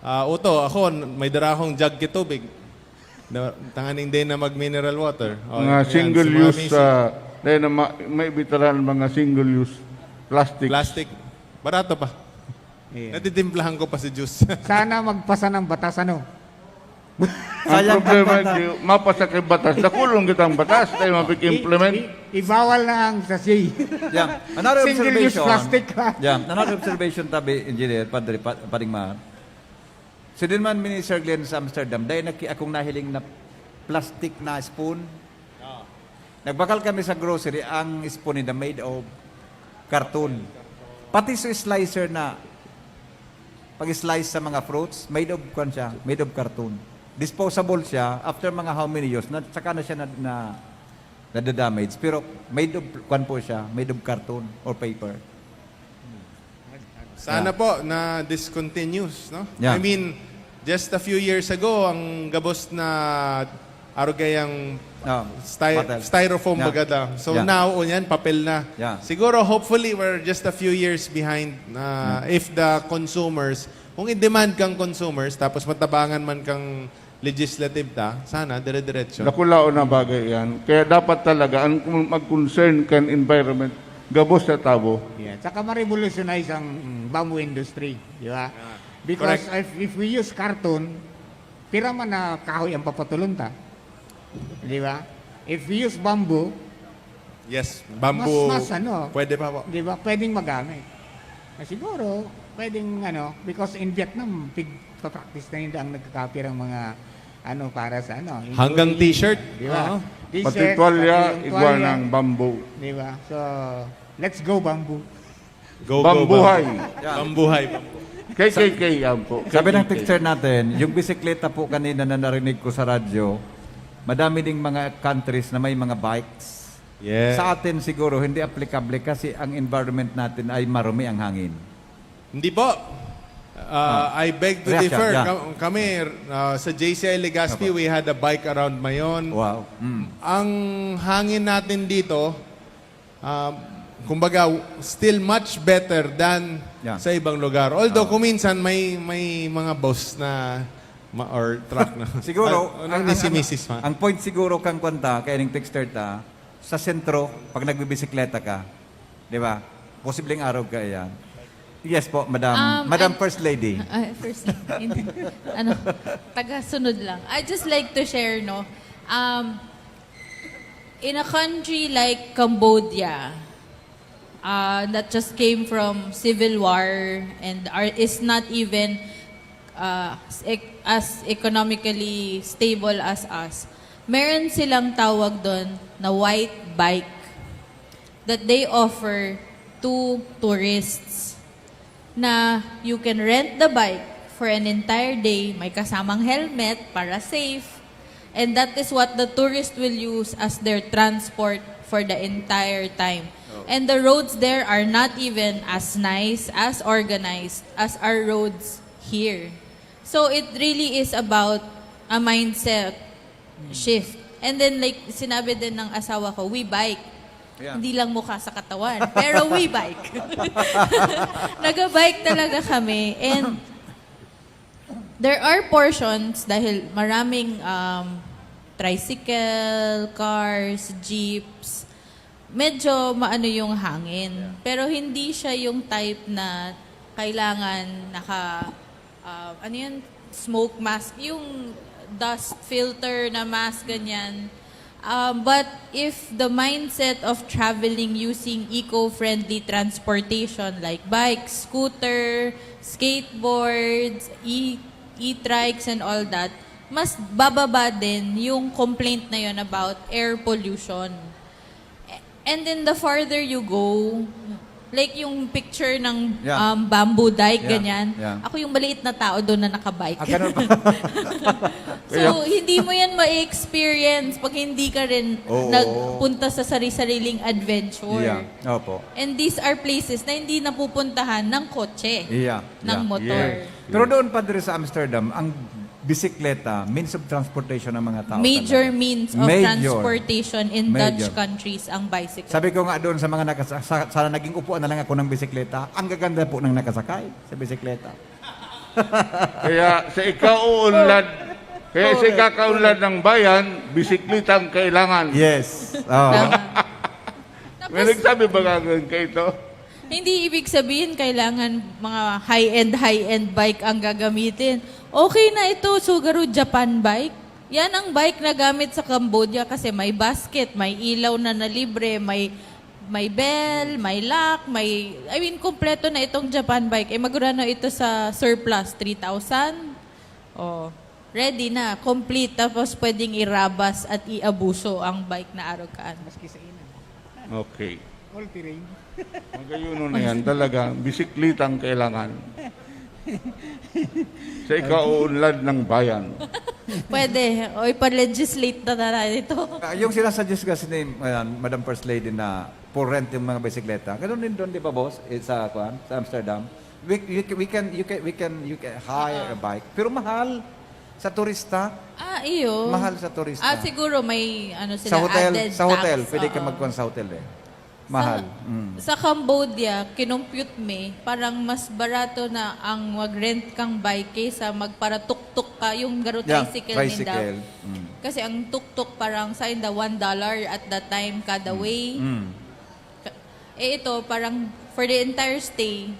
Ah, Uto, ako, may dara akong jug ki tubig. Na, tanganing din na mag-mineral water. O, Mga ayan, single si Mami, use, si ah, dahil na ma-, may bitaran mga single use plastic. Plastic. Barato pa. Ayan. Natitimplahan ko pa si juice. Sana magpasa ng batas, ano? Ang Sayang problema, ang bata. di, mapasa kay batas. Dakulong kitang batas, tayo mapag-implement. I-, i-, ibawal na ang sachet. Yeah. Another Single use observation. plastic, ha? Yeah. Another observation, tabi, Engineer, Padre, Pa-, Pading Mar. Si din man, Minister Glenn, sa Amsterdam, dahil naki-, akong nahiling na plastic na spoon. Ah. Nagbakal kami sa grocery, ang spoon nila made of carton. Pati sa slicer na pag-slice sa mga fruits, made of, kwan siya, made of carton. Disposable siya, after mga how many years, na, saka na siya na, na, nadadamage. Pero made of, kwan po siya, made of carton or paper. Sana Yeah. po na discontinuous, no? Yeah. I mean, just a few years ago, ang gabos na arugayang Oh, sty-, bottle. styrofoam Yeah. bagada. So Yeah. now, o yan, papel na. Yeah. Siguro, hopefully, we're just a few years behind na Yeah. if the consumers, kung i-demand kang consumers, tapos matabangan man kang legislative ta, sana, dire-diretso. Dakulaon na bagay yan. Kaya dapat talaga, ang mag-concern kan environment, gabos sa tabo. Yeah. Saka ma-revolutionize ang, mm, bamboo industry, di ba? Ah, Because correct. if, if we use carton, pira man na kahoy ang papatulon ta. Di ba? If we use bamboo, Yes, bamboo. mas, mas ano, Pwede pa po. di ba? Pwedeng magamit. Na siguro, pwedeng ano, because in Vietnam, pig-, practice na nila ang nagkakapir ang mga ano para sa ano, Hanggang including, t-shirt. di ba? Oo. T-shirt, Pati tuwalya, pati yung igwa tuwalya. ng bamboo. Di ba? So, let's go bamboo. Go, go, Bambuhay. bamboo. Yan. Bambuhay, bamboo. K K K yan po. Sabi ng K K K. texter natin, yung bisikleta po kanina na narinig ko sa radyo, madami ding mga countries na may mga bikes. Yeah. Sa atin siguro, hindi applicable kasi ang environment natin ay marumi ang hangin. Hindi po. Uh, Ah. I beg to Reaction, differ. yeah. Ka-, kami, uh, sa J C I Legazpi, Apo. we had a bike around Mayon. Wow. Mm. Ang hangin natin dito, um, kumbaga, still much better than Yeah. sa ibang lugar. Although, Oo. kung minsan may, may mga bus na ma-, or truck na Siguro, Ah, ang, ang, ni si ang, Misis Ma. ang point siguro kang kwanta, kaya ning texter ta, sa sentro, pag nagbibisikleta ka, di ba? Posibleng arog ka, yan. Yes po, Madam. Um, Madam I First Lady. Ah, First Lady. Hindi. Ano, tagasunod lang. I just like to share, no? Um, in a country like Cambodia, uh, that just came from civil war and are, is not even, uh, as ec-, as economically stable as us, meron silang tawag doon na white bike that they offer to tourists, na you can rent the bike for an entire day, may kasamang helmet para safe, and that is what the tourist will use as their transport for the entire time. Oh. And the roads there are not even as nice, as organized as our roads here. So it really is about a mindset shift. And then, like, sinabi din ng asawa ko, "We bike." Yeah. Hindi lang mukha sa katawan, pero we bike. Naga-bike talaga kami. And there are portions, dahil maraming, um, tricycle, cars, jeeps, medyo maano yung hangin. Yeah. Pero hindi siya yung type na kailangan naka, ah, ano yun? Smoke mask. Yung dust filter na mask, ganyan. Um, but if the mindset of traveling using eco-friendly transportation like bikes, scooter, skateboards, e-, e-trikes and all that, mas bababa din yung complaint na yun about air pollution. And then the farther you go, Like yung picture ng Yeah. um, bamboo dike, Yeah, ganyan. yeah. Ako yung maliit na tao doon na nakabike. Ah, ganun pa. So, hindi mo yan ma-experience pag hindi ka rin Oo. nagpunta sa sari-sariling adventure. Yeah, opo. And these are places na hindi napupuntahan ng kotse, Yeah, ng yeah. motor. Yes. Pero doon pa diri sa Amsterdam, ang bisikleta, means of transportation ng mga tao Major talaga. means of Major. transportation in Dutch Major. countries ang bicycle. Sabi ko nga doon sa mga nakasa- sa- sana naging upuan na lang ako ng bisikleta, ang gaganda po ng nakasakay sa bisikleta. Kaya sa ikauunlad, kaya sa Correct, ikakaunlad ng bayan, bisikleta ang kailangan. Yes. Oh. Tama. May nagsabi ba kagawin ka ito? Hindi ibig sabihin kailangan mga high-end, high-end bike ang gagamitin. Okay na ito, sugaro Japan bike. Yan ang bike na gamit sa Cambodia kasi may basket, may ilaw na nalibre, may may bell, may lock, may, I mean, kompleto na itong Japan bike. Eh, magurano ito sa surplus, three thousand? Oh, ready na, complete, tapos pwedeng irabas at iabuso ang bike na arogaan. Maski sa ina. Okay. All terrain. Magayuno na yan. Talaga, bisikleta ang kailangan. Sa ikauunlad ng bayan. Pwede. O, ipa-legislate na tayo ito. Ah, yung sinasuggest kasi ni uh, Madam First Lady na for rent yung mga bisikleta, ganun din doon, di ba, boss? Eh, sa, kuan, sa Amsterdam. We, we, we can, you can, we can, you can hire a bike. Pero mahal sa turista. Ah, iyo. Mahal sa turista. Ah, siguro may ano sila, Sa hotel, added sa hotel, tax. pwede ka Oo. magkuan sa hotel eh. Mahal. Sa, Mm. sa Cambodia, kinompute me, parang mas barato na ang mag-rent kang bike kaysa magparatuktok ka, yung garo Yeah, tricycle, tricycle. ninda. Mm. Kasi ang tuktok parang sa inda, one dollar at that time kada way. Mm. Ka- Eh ito, parang for the entire stay,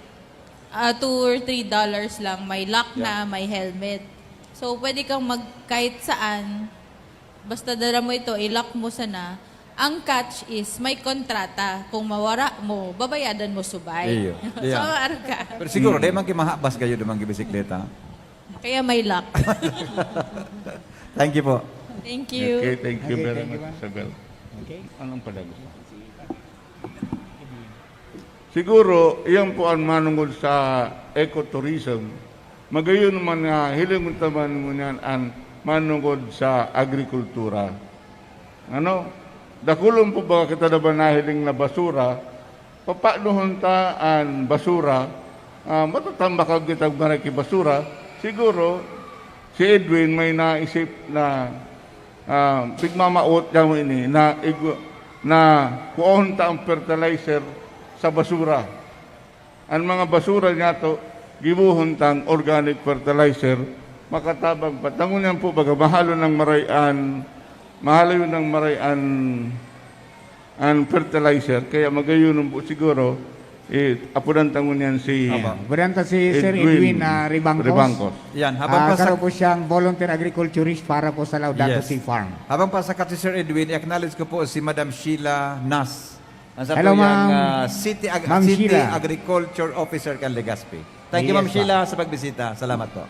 ah, two or three dollars lang, may lock na, may helmet. So, pwede kang mag kahit saan, basta dala mo ito, i-lock mo sana. Ang catch is, may kontrata. Kung mawara mo, babayadan mo subay. Iyo. So, Yeah. maaro ka. Pero siguro, di man kimahabas kayo, di man kibisikleta. Kaya may lock. Thank you po. Thank you. Okay, thank you Okay, very thank you, much, ma'am. Isabel. Okay. Anong padagutan? Siguro, iyan po ang manungod sa ecotourism. Magayon man nga, hilingon ta man ngunyan ang manungod sa agrikultura. Ano? Dakulon po ba kita na ba nahiling na basura? Papanuhon ta an basura? Ah, matatambakag kita maray ki basura? Siguro, si Edwin may naisip na, ah, pigmamawot niya mo ini, na igu-, na kuon ta ang fertilizer sa basura. An mga basura niyato, gibohon tang organic fertilizer, makatabang pa. Tangon yan po, baga, mahalo ng maray an, mahalo yun ng maray an, an fertilizer. Kaya magayon po siguro, eh, apudan tangon yan si Aba. Apudan ta si Sir Edwin Edwin, ah, Ribangcos. Ribangcos. Yan, habang Ah, pa sa- karo po siyang voluntary agriculturist para po sa Laudato Yes. Si Farm. Habang pa sa Kati Sir Edwin, i-acknowledge ko po si Madam Sheila Nas. Ang sa Hello, tuyang, ma'am. ah, city, ag- Ma'am city Sheila. Agriculture Officer kan Legazpi. Thank you, Yes, Ma'am Sheila, ma'am. sa pagbisita. Salamat po.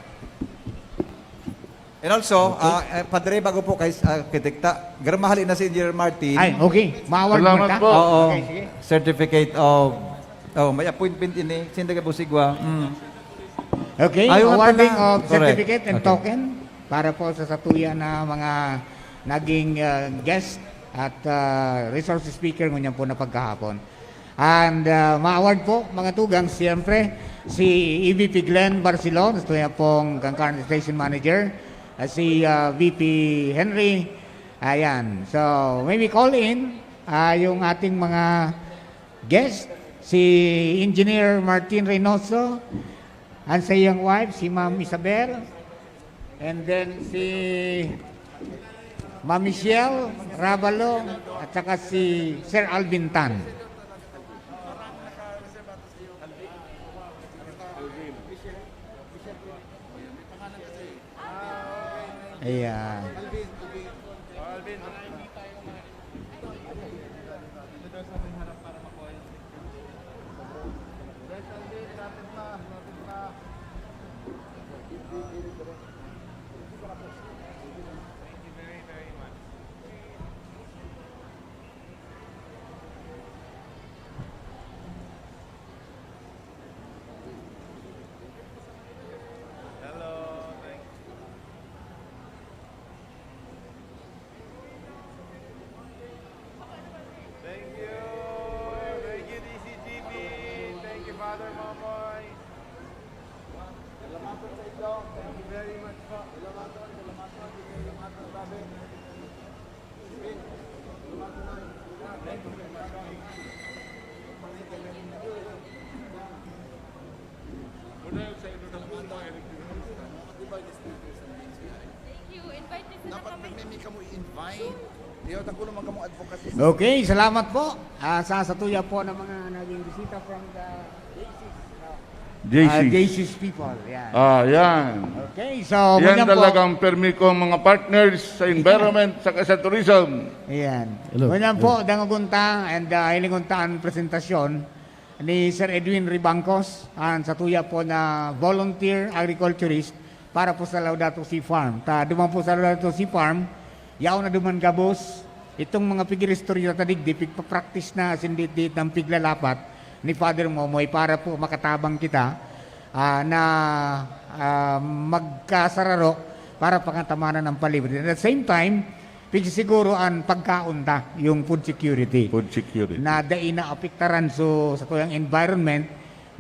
And also, ah, eh, padre, bago po kay ah, Arkitekta, garo mahali na si Engineer Martin. Ay, okay. Ma-award Salamat mo ta? po. Oo. Okay, sige. Certificate of, oh, may appointment ini. Sinda ka busigwa. Mm. Okay, Ayaw nga awarding pala. Of Correct. certificate and Okay. token para po sa satuya na mga naging ah, guest at ah, resource speaker ngunyan po na pagkahapon. And ah, ma-award po, mga tugang, siyempre, si E V P Glenn Barcelon, ito yan pong Kangkaran Station Manager, ah, si ah, V P Henry. Ayan. So, may we call in ah, yung ating mga guest, si Engineer Martin Reynoso, and sa iyang wife, si Ma'am Isabel, and then si Ma'am Michelle Ravalo, at saka si Sir Alvin Tan. Ayan. Father Momoy. Salamatan sa inyo. Thank you very much po. Salamatan, salamatan, salamatan, grabe. Salamatan na. Thank you very much. Thank you. Invite niyo sila Dapat kami. May, may kamo i-invite. Iyo, tako naman kamo advocacy. Okay, salamat po. Ah, sa satuya po ng mga naging bisita from the J Cs, no? J Cs. Ah, J Cs people, yan. Ah, yan. Okay, so Yan ngunyan po. Talagang permi kong mga partners sa environment saka sa tourism. Ayan. Hello. Ngunyan po, dangogon ta and uh, hilingon ta ang presentasyon ni Sir Edwin Ribangcos, ang satuya po na volunteer agriculturist para po sa Laudato Si Farm. Ta duman po sa Laudato Si Farm, yaon na duman gabos itong mga pigiristorya ta digdi, pigpa-practice na asin diit-diit ng piglalapat ni Father Momoy para po makatabang kita ah, na ah, magkasararo para pangatamanan ang palibot. At the same time, pigsisiguro ang pagkaon ta, yung food security. Food security. Na dai na apektaran so sa tuyang environment,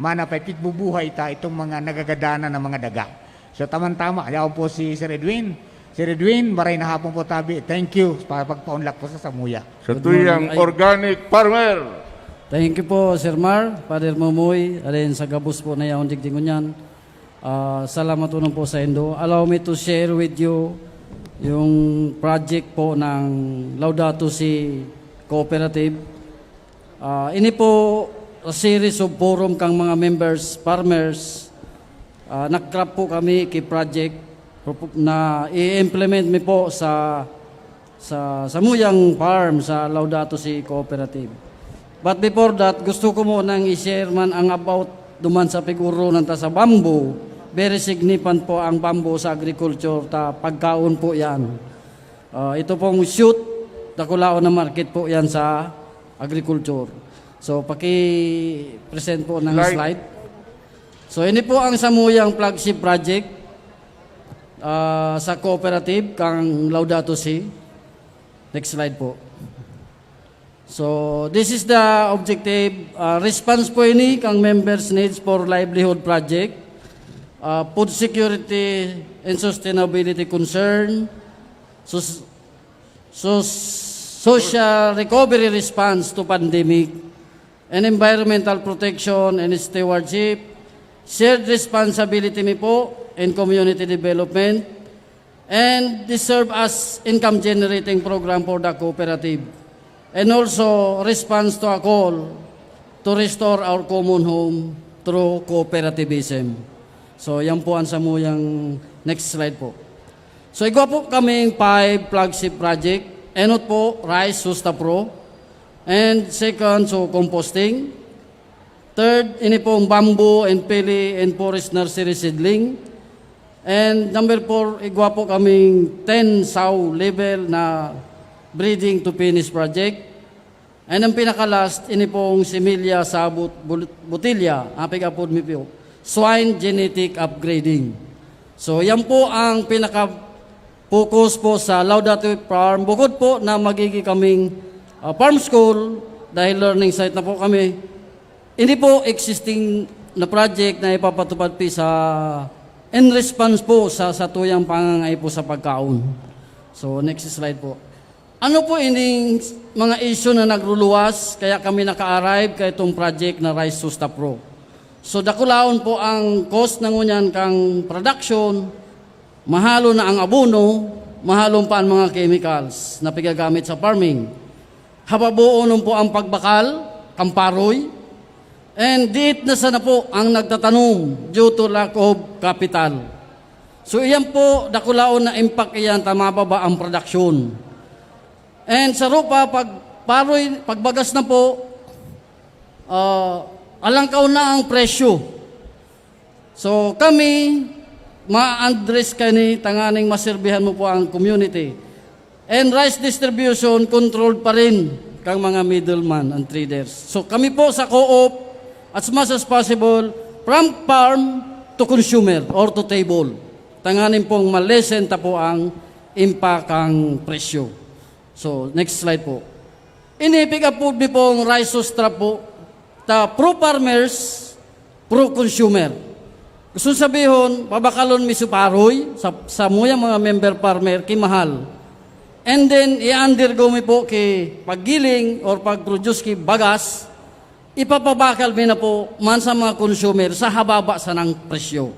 mana pa'y pigbubuhay ta itong mga nagagadanan ng mga daga. So, tamang-tama, yaon po si Sir Edwin. Sir Edwin, maray na hapon po tabi. Thank you para pagpaunlak po sa samuya. Sa Good morning. tuyang Ay. Organic Farmer. Thank you po, Sir Mar, Father Momoy, alin sa gabos po na yaon digdi ngunyan. Ah, salamat unong po sa indo. Allow me to share with you yung project po ng Laudato Si Cooperative. Ah, ini po a series of forum kang mga members, farmers. Ah, nag-craft po kami ki project propo- na i-implement mi po sa sa samuyang farm sa Laudato Si Cooperative. But before that, gusto ko munang i-share man ang about duman sa pig-oronan ta sa bamboo. Very significant po ang bamboo sa agriculture ta pagkaon po yan. Ah, ito pong shoot, dakulaon na market po yan sa agriculture. So, paki-present po ng Slide. Slide. So, ini po ang samuyang flagship project ah, sa cooperative kang Laudato Si. Next slide po. So, this is the objective. Ah, response po ini kang members' needs for livelihood project, ah, food security and sustainability concern, sus- sus- social recovery response to pandemic, and environmental protection and stewardship, shared responsibility mi po in community development, and this serve as income generating program for the cooperative, and also response to a call to restore our common home through cooperativism. So, yan po ang samuyang next slide po. So, igwa po kaming five flagship project. Enot po, Rice Susta Pro. And second, so composting. Third, ini pong bamboo and pili and forest nursery seedling. And number four, igwa po kaming ten sow level na breeding to finish project. And ang pinaka-last, ini pong similya sa but- bul- botilya, ang pig-apod mi po, swine genetic upgrading. So, yan po ang pinaka-focus po sa Laudato Farm. Bukod po na magiging kaming ah, farm school, dahil learning site na po kami, hindi po existing na project na ipapatupad po sa in response po sa satuyang pangangay po sa pagkaon. So, next slide po. Ano po ining mga issue na nagruluwas kaya kami naka-arrive kay itong project na Rice Susta Pro? So, dakulaon po ang cost na ngunyan kang production, mahalo na ang abono, mahalon pa ang mga chemicals na pigagamit sa farming. Hababoon po ang pagbakal, kamparoy, and diit na sana po ang nagtatanom due to lack of capital. So, iyan po, dakulaon na impact iyan ta mababa ang production. And sa rupa, pag paroy, pagbagas na po, ah, alangkaw na ang presyo. So, kami, ma-address kani tanganing maserbihan mo po ang community. And rice distribution, controlled pa rin kang mga middleman and traders. So, kami po sa co-op, as much as possible, from farm to consumer or to table. Tanganing pong ma-lessen ta po ang impact ang presyo. So, next slide po. Ini, pick up po ni pong Rice Susta Pro ta pro farmers, pro-consumer. Gusto sabihon, pabakalon mi si Paroy sa, sa muya mga member farmer ki mahal. And then, i-undergo mi po ki paggiling or pag-produce ki bagas, ipapabakal mi na po man sa mga consumer sa hababa sanang presyo.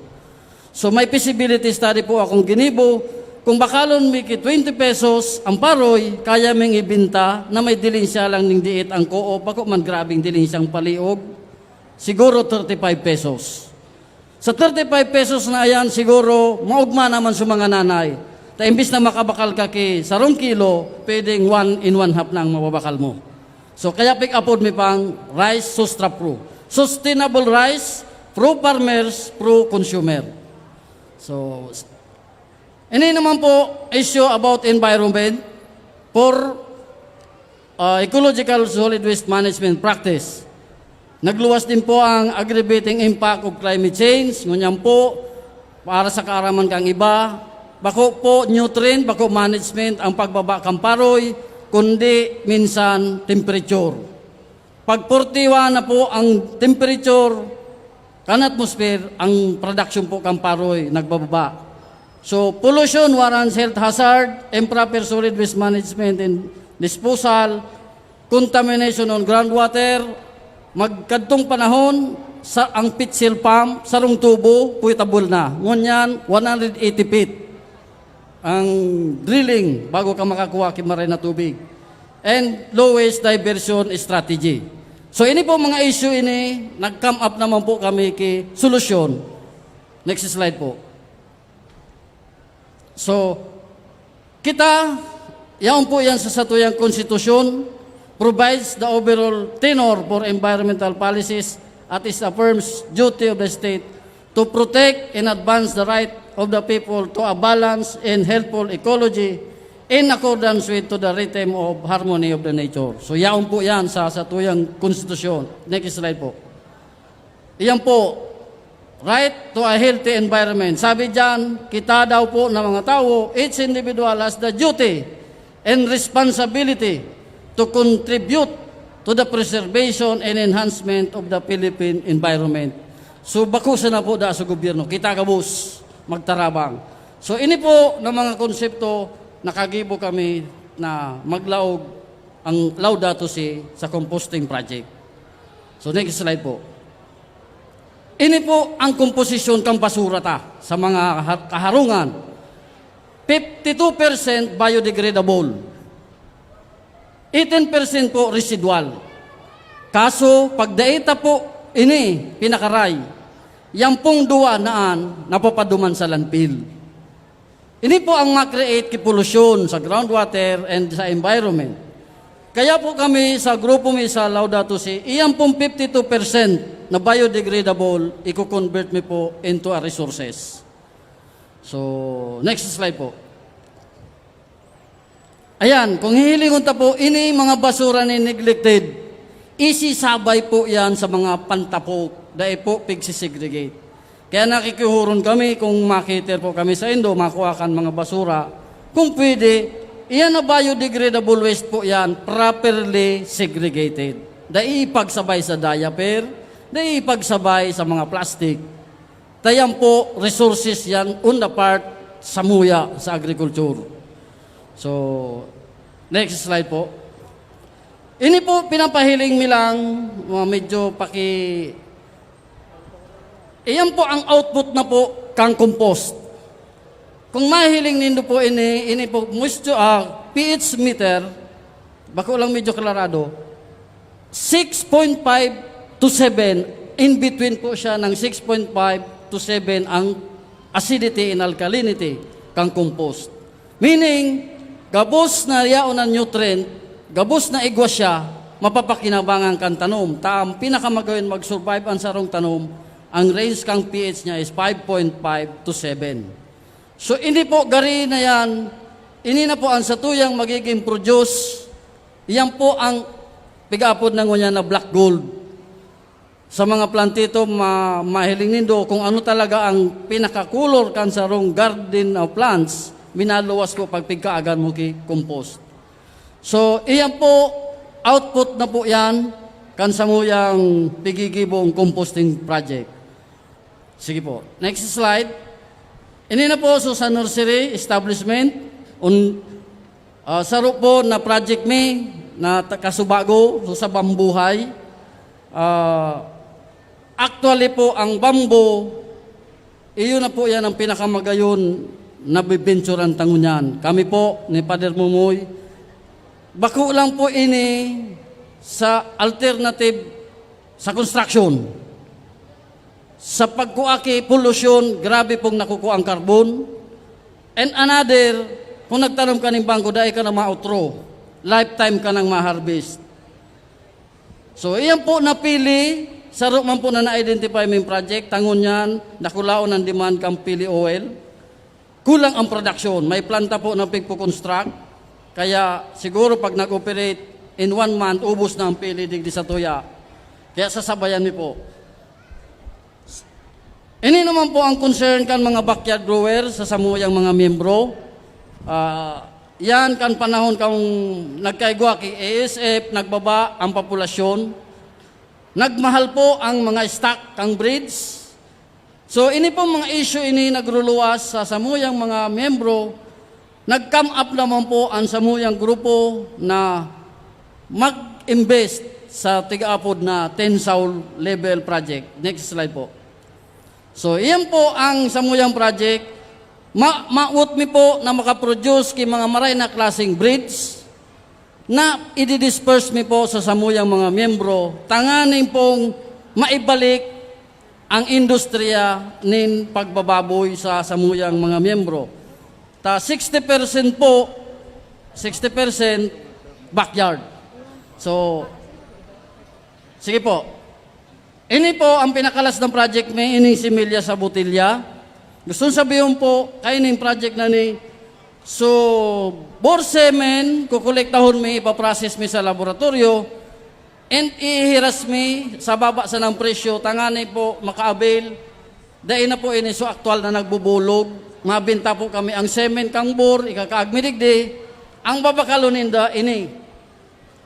So, may feasibility study po akong ginibo. Kung bakalon mi ki twenty pesos ang Paroy, kaya ming ibinta na may dilinsya lang ning diit ang co-op, bako man grabing dilinsya ang paliog. Siguro thirty-five pesos. Sa thirty-five pesos na yan, siguro maugma naman sa mga nanay. Ta imbis na makabakal ka ki sarong kilo, pwedeng one and one half na ang mababakal mo. So, kaya pig-apod mi pang Rice Sustra Pro. Sustainable rice, pro farmers, pro consumer. So, ini naman po, issue about environment for, ah, ecological solid waste management practice. Nagluwas din po ang aggravating impact of climate change. Ngunyan po, para sa kaaraman kang iba, bako po nutrient, bako management ang pagbaba kan Paroy, kundi minsan temperature. Pag forty-one na po ang temperature kan atmosphere, ang production po kan Paroy nagbababa. So, pollution warrants health hazard, improper solid waste management and disposal, contamination on groundwater, magkadtong panahon, sa, ang pit cell pump, sarong tubo, potable na. Ngunyan, one hundred eighty feet ang drilling bago ka makakuha ki maray na tubig. And low waste diversion strategy. So, ini po mga issue ini, nag-come up naman po kami ki solusyon. Next slide po. So, kita, yaon po yan sa satuyang konstitusyon, provides the overall tenor for environmental policies at is affirms duty of the state to protect and advance the right of the people to a balanced and healthful ecology in accordance with to the rhythm of harmony of the nature. So, yaon po yan sa satuyang konstitusyon. Next slide po. Iyan po, right to a healthy environment. Sabi diyan, kita daw po ng mga tao, each individual has the duty and responsibility to contribute to the preservation and enhancement of the Philippine environment. So, bako sana po da sa gobyerno, kita gabos magtarabang. So, ini po na mga konsepto, nakagibo kami na maglaog ang Laudato Si sa composting project. So, next slide po. Ini po ang komposisyon kan basura ta sa mga ha-, kaharungan. Fifty-two percent biodegradable. Eighteen percent po residual. Kaso, pag dai ta po ini pinakaray, yan pong duwa naan napapaduman sa landfill. Ini po ang ma-create ki polusyon sa groundwater and sa environment. Kaya po kami sa grupo mi sa Laudato Si, iyan pong fifty-two percent na biodegradable, iko-convert mi po into a resources. So, next slide po. Ayan, kung hihilingon ta po, ini mga basura ni neglected, isisabay po yan sa mga pantapok, dai po pigsisegregate. Kaya nakikihuron kami kung makiter po kami sa indo, makuha kan mga basura. Kung pwede, iyan na biodegradable waste po yan, properly segregated. Dai ipagsabay sa diaper, dai ipagsabay sa mga plastic. Ta yan po, resources yan on the part sa muya, sa agriculture. So, next slide po. Ini po, pinapahiling mi lang, mga medyo paki-, iyan po ang output na po kang compost. Kung mahiling nindo po ini, ini po, moisture, ah, pH meter, bako lang medyo klarado, six point five to seven, in between po siya ng six point five to seven ang acidity and alkalinity kang compost. Meaning, gabos na yaon ang nutrient, gabos na igwa siya, mapapakinabangan kan tanom. Ta ang pinakamagayon mag-survive ang sarong tanom, ang range kang pH niya is five point five to seven. So, ini po, gari na yan, ini na po ang satuyang magiging produce. Iyan po ang pig-apod na ngunyan na black gold. Sa mga plantito, ma-, mahiling nindo kung ano talaga ang pinaka-color kan sarong garden of plants, minaluwas po pag pigkaagan mo ki compost. So, iyan po, output na po yan kan samuyang pigigibong composting project. Sige po. Next slide. Ini na po, so, sa nursery establishment, un-, ah, saro po na project mi na ta-, kasubago, so, sa bambuhay. Ah, actually po, ang bamboo, iyo na po yan ang pinakamagayon na bibentsuran ta ngunyan. Kami po ni Father Mumoy, bako lang po ini sa alternative sa construction. Sa pagkuaki, polusyon, grabe pong nakukuha ang carbon. And another, kung nagtanom ka nin bangko, dai ka na mautro. Lifetime ka nang ma-harvest. So, iyan po napili, saro man po na na-identify ming project, ta ngunyan, dakulaon ang demand kan pili oil. Kulang ang production. May planta po na pigpo-construct. Kaya siguro pag nag-operate, in one month, ubos na ang pili digdi sa tuya. Kaya sasabayan mi po. Ini naman po ang concern kan mga backyard grower sa samuyang mga miyembro. Ah, yan kan panahon kan nagkaigwa ki A S F, nagbaba ang populasyon. Nagmahal po ang mga stock kan breeds. So, ini pong mga issue ini nagruluwas sa samuyang mga miyembro. Nag-come up naman po ang samuyang grupo na mag-invest sa tig-apod na Tensao Level Project. Next slide po. So, iyan po ang samuyang project. Ma-, maot mi po na makaproduce ki mga maray na klaseng breeds na idi-disperse mi po sa samuyang mga miyembro, tanganing pong maibalik ang industriya nin pagbababoy sa samuyang mga miyembro. Ta sixty percent po, sixty percent backyard. So, sige po. Ini po ang pinakalas ng project mi, ining similya sa botelya. Gustong sabihon po, kaining project na ni, so, bore semen, kukolektahon mi, ipaprocess mi sa laboratoryo, and ihiras mi sa baba sanang presyo, tangani po maka-avail. Dai na po ini so aktual na nagbubulog. Mabenta po kami ang semen kang bore, ikakaag mi digdi. Ang babakalon ninda, ini.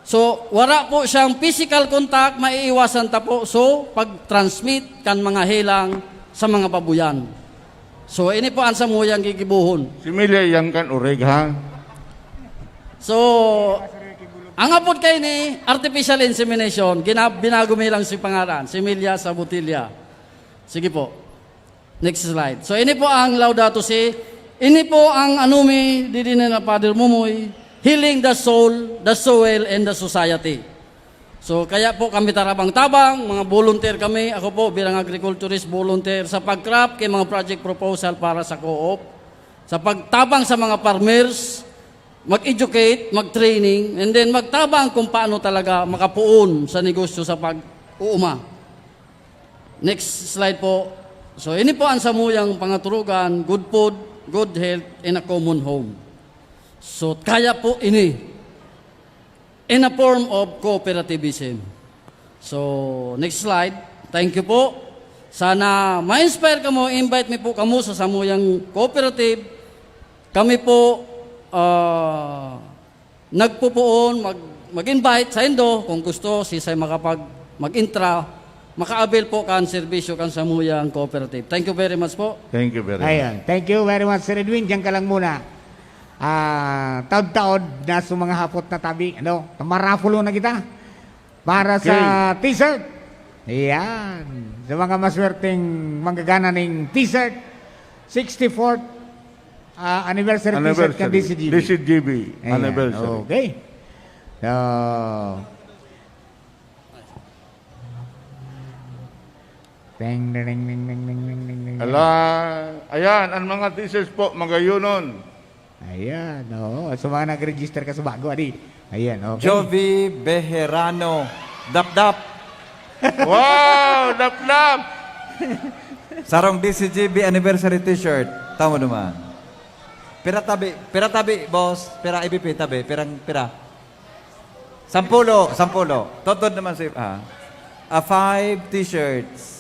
So, wara po siyang physical contact, maiiwasan ta po. So, pag-transmit kan mga helang sa mga babuyan. So, ini po ang samuyang gigibohon. Similya yan kan oreg, ha? So, ang apod kaini, artificial insemination, gina-, binago mi lang si pangaran, similya sa botelya. Sige po. Next slide. So, ini po ang Laudato Si. Ini po ang ano mi, didi na Father Mumoy, healing the soul, the soil, and the society. So, kaya po kami tarabang-tabang, mga volunteer kami. Ako po, bilang agriculturist, volunteer sa pag-craft kay mga project proposal para sa co-op. Sa pagtabang sa mga farmers, mag-educate, mag-training, and then magtabang kung paano talaga makapuon sa negosyo sa pag-uuma. Next slide po. So, ini po ang samuyang pangaturugan, good food, good health, in a common home. So, kaya po ini in a form of cooperativism. So, next slide. Thank you po. Sana ma-inspire kamo, invite mi po kamo sa samuyang cooperative. Kami po, ah, nagpupoon, mag-, mag-invite saindo, kung gusto, siisay makapag-, mag-intra, maka-avail po kan serbisyo kan samuyang cooperative. Thank you very much po. Thank you very much. Ayan. Thank you very much, Sir Edwin. Diyan ka lang muna. Ah, taod-taod na sa mga hapot na tabi, ano? Marapulo na kita. Para sa Okay. T-shirt. Ayan. Sa mga maswerteng manggagana ning T-shirt, sixty-fourth, ah, anniversary T-shirt kan Anniversary. D C G B. D C G B Ayan. Anniversary. Okay. So, Ting, ding, ding, ding. Ala, ayan, ang mga T-shirts po, magayonon. Ayan, oo. So, mga nag-register ka sa bago, adi. Ayan, okay. Jovi Bejerano, Dapdap. Wow, Dapdap! Sarong D C G B anniversary t-shirt. Tama naman. Pira tabi, pira tabi, boss. Pira I B P tabi, pirang, pira. Sampulo, sampulo. Totod naman si, ah, ah, five t-shirts.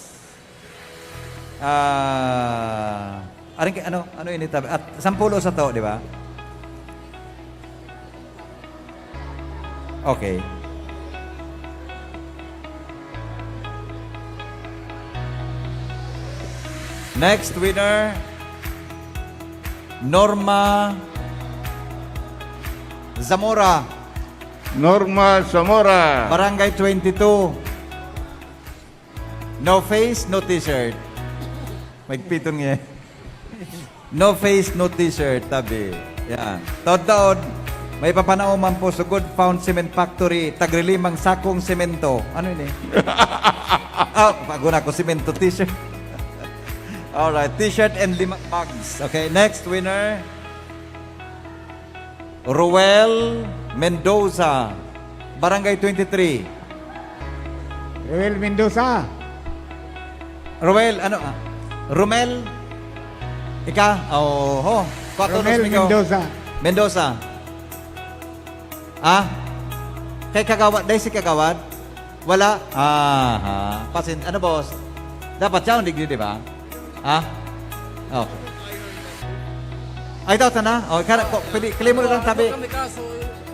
Ah, aring, ano, ano ini tabi? At sampulo sa to, di ba? Okay. Next winner, Norma Zamora. Norma Zamora. Barangay twenty-two. No face, no t-shirt. Magpiton nga. No face, no t-shirt, tabi. Yan. Taod-taod, may papanao man po sa Good Found Cement Factory, tagrilimang sakong semento. Ano ini? Ah, bago na ako, semento t-shirt. Alright, t-shirt and lima bags. Okay, next winner. Roel Mendoza, Barangay twenty-three. Roel Mendoza. Roel, ano, ah, Romel? Ika? Oho. Kwatro Romel dos mil. Mendoza. Mendoza. Ah? Kay Kagawad, dai si Kagawad? Wala? Aha. Pasin, ano, boss? Dapat siya, hindi, di ba? Ha? Oh. Ay, daw, sana? Oh, kara, ko, pwede, klimo na lang, sabi. Kami kaso,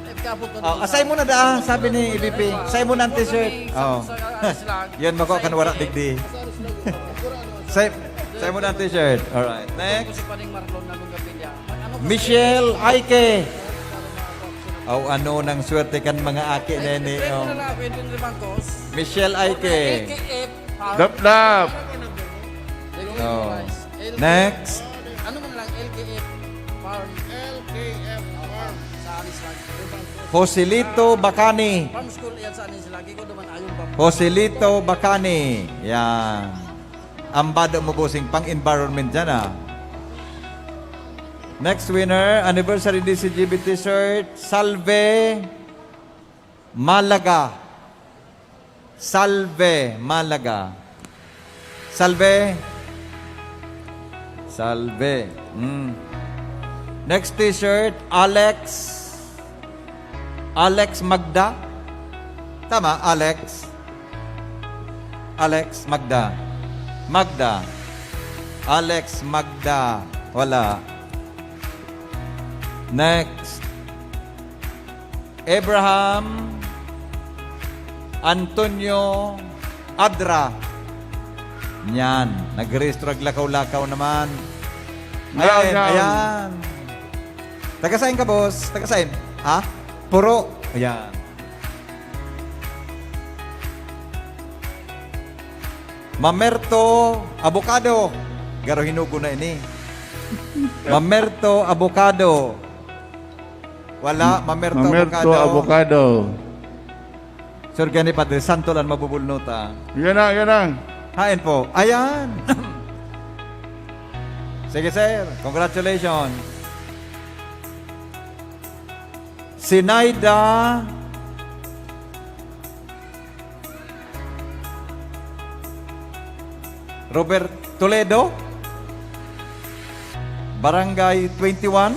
eh, kahapon pa Oh, doon asay sa mo na daa, sabi ni E B P. Asay mo na ang t-shirt. Kami sa, Oh. sa, sa, sa, Yan, mako sa kan wala F K. Digdi. Say, say mo na ang t-shirt. Alright. Next. Gusto pa rin Marlon na nung gabi niya. Mag-ano ka? Michelle Aike. Aw, ano nang swerte kan mga aki na ini, Pwede oh. na lang, pwede na lang, boss. Michelle Aike. L K F, ha? Daplap. Oh. L K F. Next. Ano man lang, L K F Farm. L K F Farm. Sa Anis lang. Joselito Bacani. Farm school yan sa Anis lang. Ikaw naman, ayun ba? Joselito Bacani. Yan. Ang bado mo, bossing, pang environment dyan, ah. Next winner, anniversary D C G B t-shirt, Salve Malaga. Salve Malaga. Salve. Salve. Mm. Next t-shirt, Alex. Alex Magda. Tama, Alex. Alex Magda. Magda. Alex Magda. Wala. Next. Abraham Antonio Adra. Yan. Nagrehistro ag lakaw-lakaw naman. Yan, Ayan, yan. ayan. Taga saan ka, boss? Taga saan? Ha? Puro. Ayan. Mamerto Abocado. Garo hinugo na ini. Mamerto Abocado. Wala, Mamerto Mamerto Abocado. Abocado. Sir Gani Padre Santo lang mabubulnuta. Yan na, yan na. Hain po. Ayan. Sige, sir. Congratulations. Sinaida Robert Toledo, Barangay twenty-one,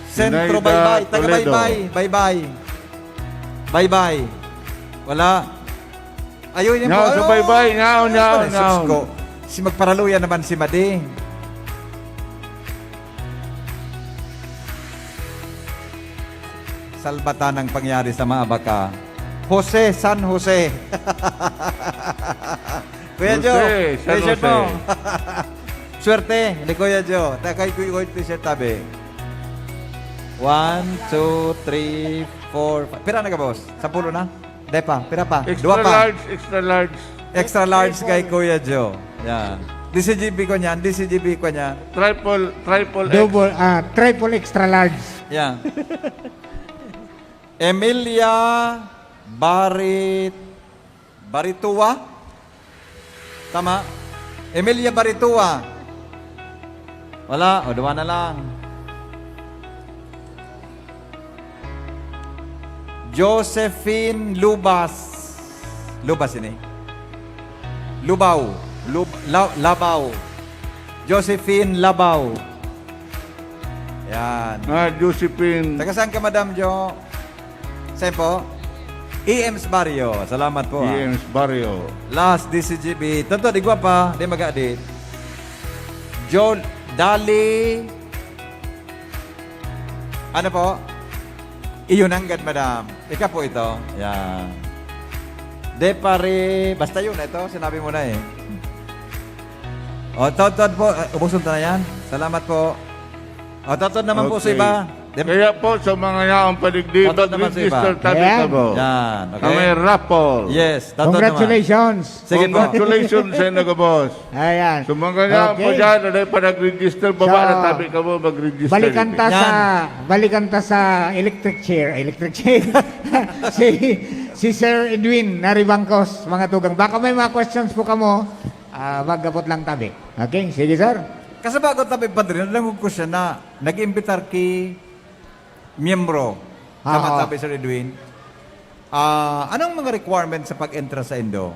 Centro, Sinaida Baybay, taga Toledo. Baybay, Baybay. Baybay. Wala. Ayun, yun Nyaon po. Sa Ayun. Baybay, nyaon, Ay, nyaon, Jesus nyaon. ko. Si magparaluya naman si Madi. Salbatan ang pangyari sa mga baka. Jose San Jose. Kuya Jose Joe, San t-shirt Jose. mo. Swerte ni Kuya Joe. Ta kay Kuya Joe, t-shirt tabi. One, two, three, four, five. Pira na ka, boss? Sampulo na? Dai pa. Pira pa? Extra Dua pa. large, extra large. Extra large kay Kuya Joe. Yan. D C G B ko niyan, D C G B ko niyan. Triple, triple X. Double, ah, triple extra large. Yan. Emilia Barit-, Baritua? Tama? Emilia Baritua. Wala. O, duwa na lang. Josephine Lubas. Lubas ini. Lubaw. Lub-, La-, Labaw. Josephine Labaw. Yan. Ah, Josephine. Taga saan ka, Madam Jo? Saan po? E M's Barrio. Salamat po, ah. E M's Barrio. Last, D C G B. Tanto, di gwapa. Di magadi. John, Dali. Ano po? Iyon nanggad, madam. Ika po ito. Yan. De pare, basta yun, ito, sinabi mo na eh. O, taod-taod po. Eh, ubuson ta na yan. Salamat po. O, taod-taod naman po sa Okay. iba. Dem- Kaya po, sa mga yaong padigdi, Taod-taod naman sa iba. mag-register tabi Ayan. kamo. Yan, Na okay. may raffle. Yes, taod-taod naman. Congratulations. Sige po. Congratulations sa inyo, boss. Ayan. Sa mga yaong Okay. pa dyan, na nagpa-nag-register, baba So, na tabi kamo, mag-register. Balikan ta Yan. sa balikan ta sa electric chair, electric chair. si si Sir Edwin Naribangcos, mga tugang. Baka may mga questions po kamo, ah, magapot lang tabi. Okay, sige sir. Kasi bago tabi, Padre, alam ko siya na nag-imbitar ki miyembro. Tama Oo. tabi, Sir Edwin. Ah, anong mga requirements sa pag-entra sa indo?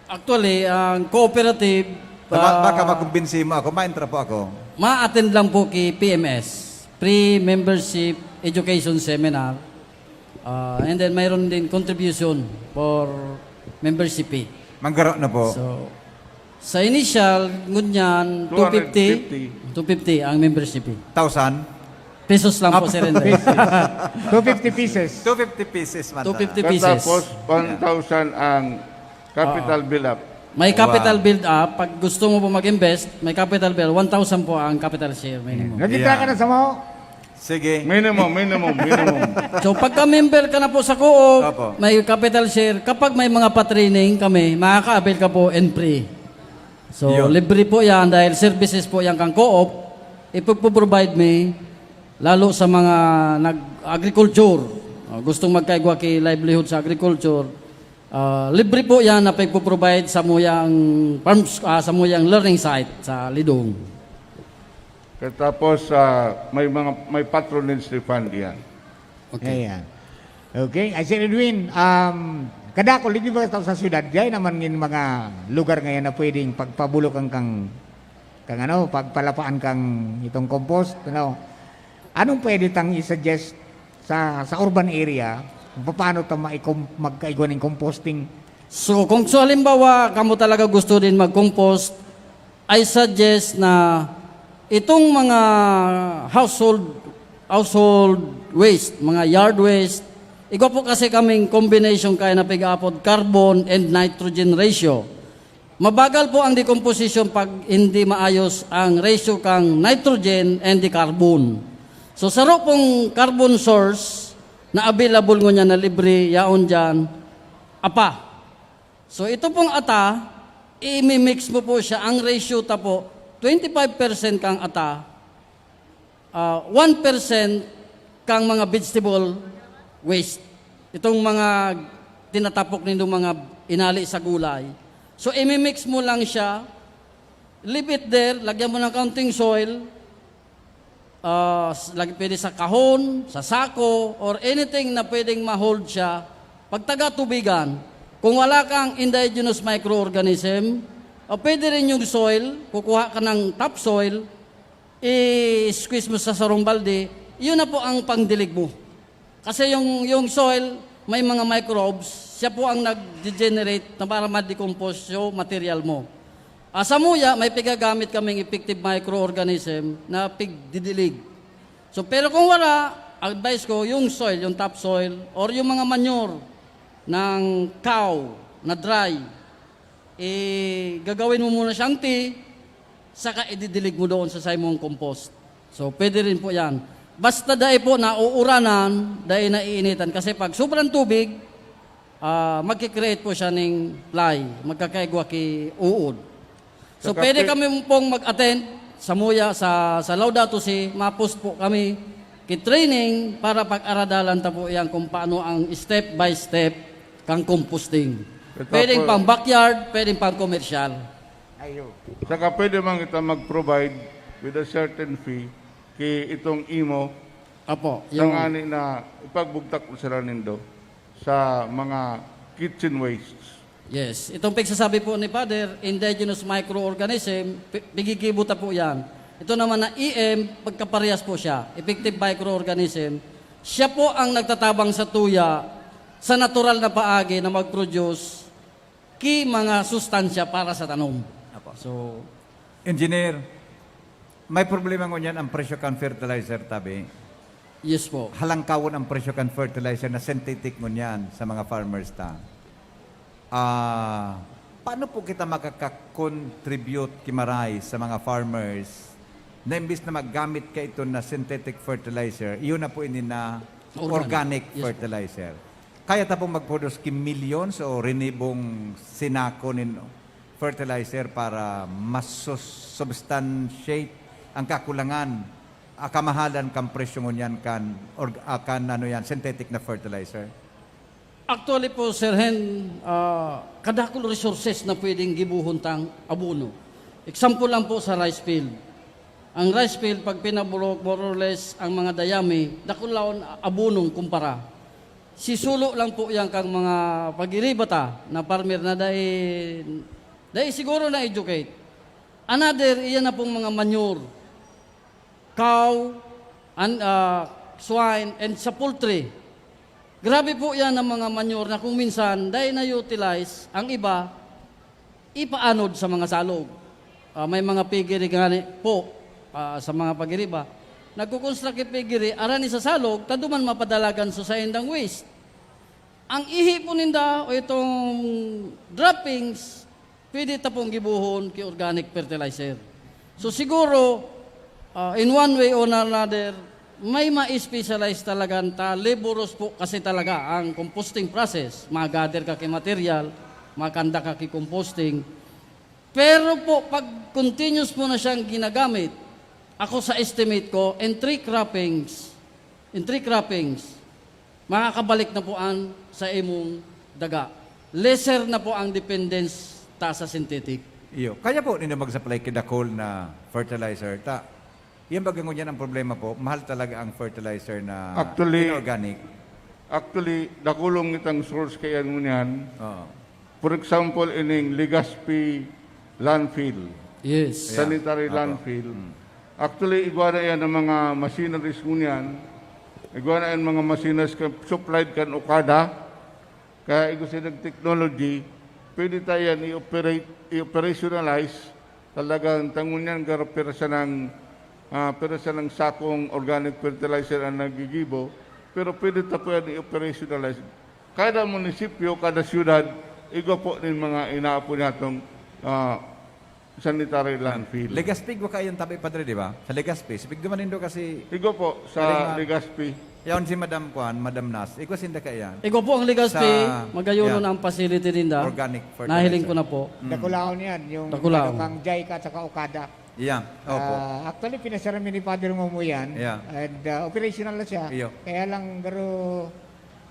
Actually, ang cooperative, Tama, ah, baka makumbinsi mo ako, ma-entra po ako. ma-attend lang po ki P M S, pre-membership education seminar. Ah, and then mayroon din contribution for membership fee. Manggaro na po. So, sa initial, ngunyan, two fifty, two fifty ang membership fee. Thousand? Pesos lang po, Ah, sir. And then, two fifty pieces. Two fifty pieces man. two fifty pieces. Tapos, one thousand ang capital build-up. May capital Wow. build-up. Pag gusto mo po mag-invest, may capital build. One thousand po ang capital share minimum. Nag-entra ka Yan. na sa mo? Sige. Minimum, minimum, minimum. So, pagka member ka na po sa co-op, Opo. may capital share. Kapag may mga pa-training kami, makaka-avail ka po and free. So, Yun. libre po yan dahil services po yan kang co-op. Ipagpo-provide mi, lalo sa mga nag-agriculture, o gustong magkaigwa ki livelihood sa agriculture, ah, libre po yan na pagpo-provide sa muyang farms, ah, sa muyang learning site sa Lidong. Tapos, ah, may mga may patronage refund yan. Okay. Ayan. Okay, ay Sir Edwin, um, kadakol, di ba sa syudad, diyan naman yung mga lugar ngayon na pwedeng pagpabulokan kang, kang ano, pagpalapaan kang itong compost, ano? Anong pwede tang i-suggest sa, sa urban area kung paano ta maikom-, magkaigwa ng composting? So, kung sa halimbawa, kamo talaga gusto din mag-compost, I suggest na itong mga household household waste, mga yard waste, igwa po kasi kaming combination kaya na pig-aapod carbon and nitrogen ratio. Mabagal po ang decomposition pag hindi maayos ang ratio kang nitrogen and the carbon. So, saro pong carbon source na available ngunyan na libre, yaon diyan, apa. So, ito pong ata, i-mix mo po siya. Ang ratio ta po, twenty-five percent kang ata, ah, one percent kang mga vegetable waste. Itong mga tinatapok nindong mga inali sa gulay. So, imimix mo lang siya, leave it there, lagyan mo ng kaunting soil, ah, s- lagi pwede sa kahon, sa sako, or anything na pwedeng ma-hold siya. Pagtaga tubigan, kung wala kang indigenous microorganism, o pwede rin yung soil, kukuha ka ng topsoil, i-squeeze mo sa sarong balde, yun na po ang pangdilig mo. Kasi yung, yung soil, may mga microbes, siya po ang nag-generate na para ma-decompose yung material mo. Ah, sa muya, may pigagamit kaming effective microorganism na pigdidilig. So, pero kung wala, advice ko, yung soil, yung topsoil, or yung mga manure ng cow na dry, eh, gagawin mo muna siyang tea, saka ididilig mo doon sa saimong compost. So, pwede rin po yan. Basta dai po nauuranan, dai naiinitan. Kasi pag sobrang tubig, ah, magkikreate po siya ning fly, magkakaigwa ki uod. So, Saka pwede pe- kami pong mag-attend sa muya, sa, sa Laudato Si, ma-post po kami ki training para pag-aradalan ta po yan kung paano ang step by step kang composting. Ito Pwedeng po- pang backyard, pwedeng pang commercial. Saka pwede man kita mag-provide with a certain fee ki itong imo, Apo, yung, tangani na ipagbugtak mo sila nindo sa mga kitchen wastes. Yes. Itong pagsasabi po ni Father, indigenous microorganism, pi- pigigibo ta po yan. Ito naman na E M, pagkaparehas po siya, effective microorganism. Siya po ang nagtatabang sa tuya, sa natural na paagi na mag-produce ki mga sustansya para sa tanom. Apo. So, Engineer, may problema ngunyan ang presyo kan fertilizer, tabi. yes po. Halangkawon ang presyo kan fertilizer na synthetic ngunyan sa mga farmers ta. Ah, Paano po kita makaka-contribute ki Maray sa mga farmers na imbis na maggamit kaiton na synthetic fertilizer, iyon na po ini na Organic. Organic Yes po. fertilizer? Kaya ta pong mag-produce ki millions o rinibong sinako nin fertilizer para mas sus-, substantiate ang kakulangan, ah, kamahalan kan presyo ngunyan kan org-, ah, kan ano yan, synthetic na fertilizer? Actually po, Sir Hen, ah, kadakul resources na pwedeng gibohon tang abono. Example lang po sa rice field. Ang rice field, pag pinabulok, more or less, ang mga dayami, dakulaon abonong kumpara. Sisulo lang po yan kang mga pagiriba ta na farmer na dai, dai siguro na-educate. Another, iyan na pong mga manure. Cow, and, ah, swine, and sa poultry. Grabe po yan ang mga manure na kung minsan, dai na-utilize, ang iba, ipaanod sa mga salog. Ah, may mga piggery ngani po, ah, sa mga pagiriba. Nagkukonstruct yung piggery, arani sa salog, ta duman mapadalagan sa saindang waste. Ang ihi po ninda o itong droppings, pwede ta pong gibohon ki organic fertilizer. So siguro, ah, in one way or another, may ma-specialize talaga ta, laborious po kasi talaga ang composting process. Mag-gather ka ki material, makanda ka ki composting. Pero po, pag continuous mo na siyang ginagamit, ako sa estimate ko, in three croppings, in three croppings, makakabalik na po an sa imong daga. Lesser na po ang dependence ta sa synthetic. Iyo. Kaya po ninda mag-supply ki dakul na fertilizer ta. Yan baga ngunyan ang problema po, mahal talaga ang fertilizer na Actually, inorganic. Actually, dakulong itang source kaya ngunyan. Oo. For example, ining Legazpi landfill. Yes. Yeah. Sanitary Apo. landfill. Mm. Actually, igwa na yan ang mga machineries ngunyan. Igwa na yan mga machineries ka supplied kan Okada. Kaya igwa sa technology, pwede ta yan i-operate, i-operationalize. Talagang tangon yan, garo pira siya ng, ah, pira siya ng sakong organic fertilizer ang nagigibo. Pero pwede ta po yan i-operationalize. Kada munisipyo, kada syudad, igwa po nin mga inaapo niyatong, ah, sanitary landfill. Legazpi, igwa kaiyan tabi, Padre, di ba? Sa Legazpi. Sipig duman nindo kasi Igwa po, sa Galing, ah. Legazpi. Yaon si Madam Kwan, Madam Nas. Igwa sinda kaiyan. Igwa po ang Legazpi, Sa, magayunon yeah. ang facility ninda. Organic fertilizer. Nahiling ko na po. Mm. Dakulaon yan, yung Dakulaon. ano, kang Jai ka at saka Okada. Yeah, opo. Ah, actually, pinasara mi ni Father Momo yan. Yeah. And, ah, operational na siya. Iyo. Kaya lang, garo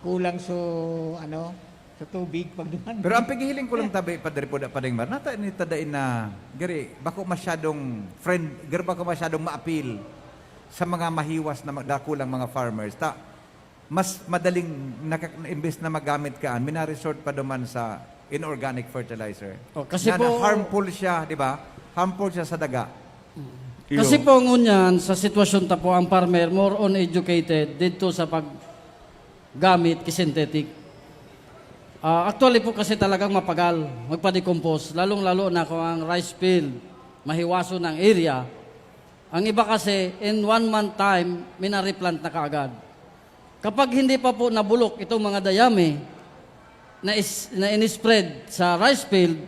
kulang so, ano, sa tubig pag duman. Pero ang paghihiling ko lang tabi, Padre Poda, Padre Mar, nata ni tadain na, gari, bako masyadong friend, gari, bako masyadong ma-appeal sa mga mahiwas na ma-, dakulang mga farmers. Ta, mas madaling nakak-, imbes na magamit ka, mina-resort pa duman sa inorganic fertilizer. Oh, kasi Na, na po harmful siya, di ba? Harmful siya sa daga. Iyo. Kasi po ngunyan, sa sitwasyon ta po, ang farmer more on educated dito sa paggamit ki synthetic. Ah, actually po kasi talagang mapagal magpa-decompose, lalong-lalo na kung ang rice field, mahiwason ang area. Ang iba kasi, in one month time, mina-replant na kaagad. Kapag hindi pa po nabulok itong mga dayami na is-, na in-spread sa rice field,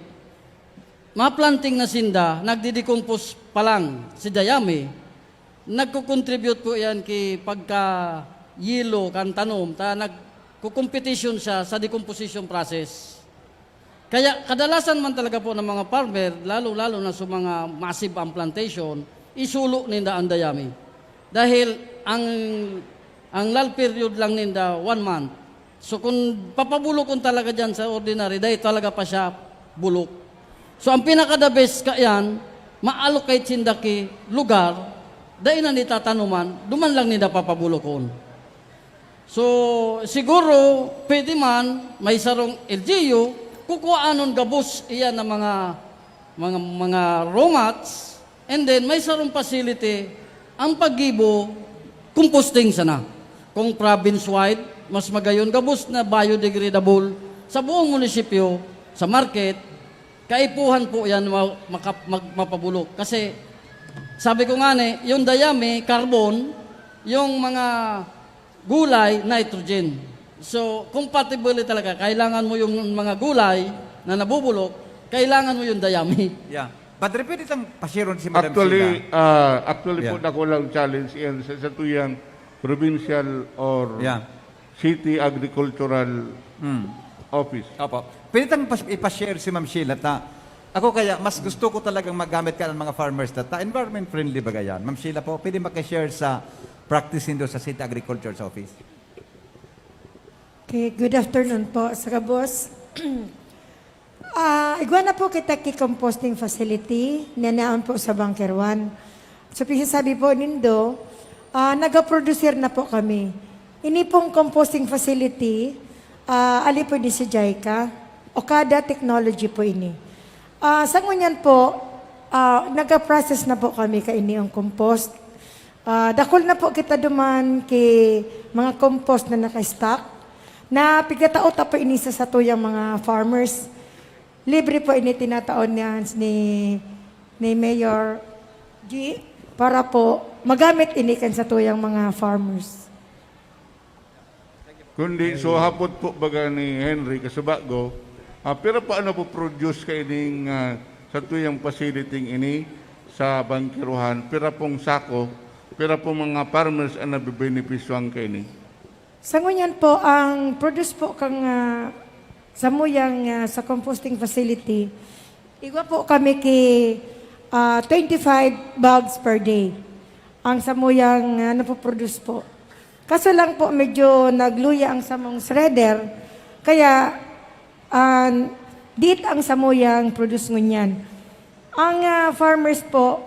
ma-planting na sinda, nagdi-decompose pa lang si dayami, nagko-contribute po yan ki pagka-yelo kan tanom, ta nagko-competition siya sa decomposition process. Kaya kadalasan man talaga po ng mga farmer, lalo-lalo na sa mga massive ang plantation, isulo ninda ang dayami. Dahil ang, ang lull period lang ninda, one month. So kung papabulokon talaga dyan sa ordinary, dahil talaga pa siya bulok. So ang pinaka-the best kaiyan, ma-allocate sinda ki lugar, dai na nitatanuman, duman lang ninda papabulokon. So, siguro, pwede man, may sarong L G U, kukuhaanon gabos iyan ng mga, mga, mga raw mats, and then may sarong facility, ang paggibo, composting sana. Kung province-wide, mas magayon gabos na biodegradable sa buong munisipyo, sa market, kaipuhan po yan ma-, makap-, mag-, mapabulok. Kasi, sabi ko nga ni, yung dayami, carbon, yung mga gulay, nitrogen. So, compatible talaga. Kailangan mo yung mga gulay na nabubulok, Kailangan mo yun, Dayami. Yeah. Padre, pwede tang pashiron si Madam Actually, Sheila? ah, actually po, Yeah. dakulang challenge iyan sa satuyang provincial or Yeah. city agricultural Hmm. office. Opo. Pwede tang pas- ipashare si Ma'am Sheila ta. Ako kaya, mas gusto ko talagang magamit ka ng mga farmers ta. ta. Environment friendly ba yan? Ma'am Sheila po, pwede makishare sa practice nindo sa City Agriculture's Office? Okay, good afternoon po sa gabos. Ah, igwa na po kita ki composting facility na naon po sa Bunker One. So, pigsasabi po nindo, ah, nagaproducer na po kami. Ini pong composting facility, ah, ali po ini sa JICA, Okada Technology po ini. Ah, sa ngunyan po, ah, nagaprocess na po kami kaini ang compost. Ah, dakul na po kita duman ki mga compost na naka-stock. Na pigtatao ta po ini sa satuyang mga farmers. Libre po ini tinataon niyan ni, ni Mayor G para po magamit ini kan satuyang mga farmers. Kundi, so hapot po baga ni Henry Kasubago, ah, pira po ano po produce kaining ah, satuyang facility ini sa Bangkiruhan? Pira pong sako? Pira pong mga farmers ang nabibenepisyohan kaini? Sa ngunyan po, ang produce po kang ah, samuyang ah, sa composting facility, igwa po kami ki ah, twenty-five bags per day ang samuyang ah, napoproduce po. Kaso lang po, medyo nagluya ang samong shredder, kaya ah, dit ang samuyang produce ngunyan. Ang ah, farmers po,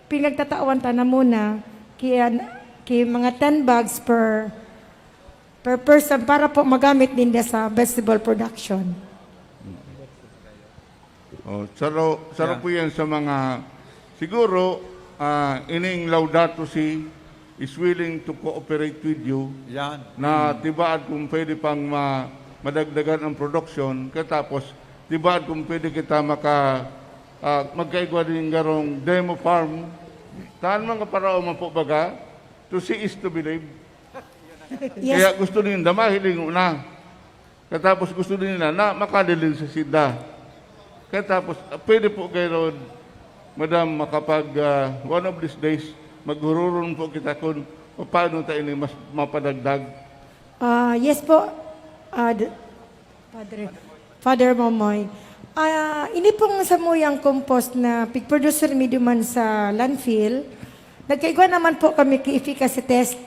pinagtatawan ta na muna ki, ki mga ten bags per per person para po magamit ninda sa vegetable production. Oh, saro, saro Yeah. po yan sa mga, siguro, ah, ining Laudato Si is willing to cooperate with you Yan. na tibaad kung pwede pang ma- madagdagan ang production, katapos tibaad kung pwede kita maka ah, magkaigwa din garong demo farm. Tan mga paraoma po baga, to see is to believe. Yes. Kaya gusto ninda mahiling na. Katapos gusto din nila na makadiling sa sida. Katapos, ah, pwede po kayo, Madam, makapag, ah, one of these days, maghururon po kita kung paano tayo ini mas mapadagdag. Ah, yes po, ah, d- Padre, Father Momoy. Ah, ini pong samuyang compost na pig-produce mi duman sa landfill, nagkaigwa naman po kami ki efficacy test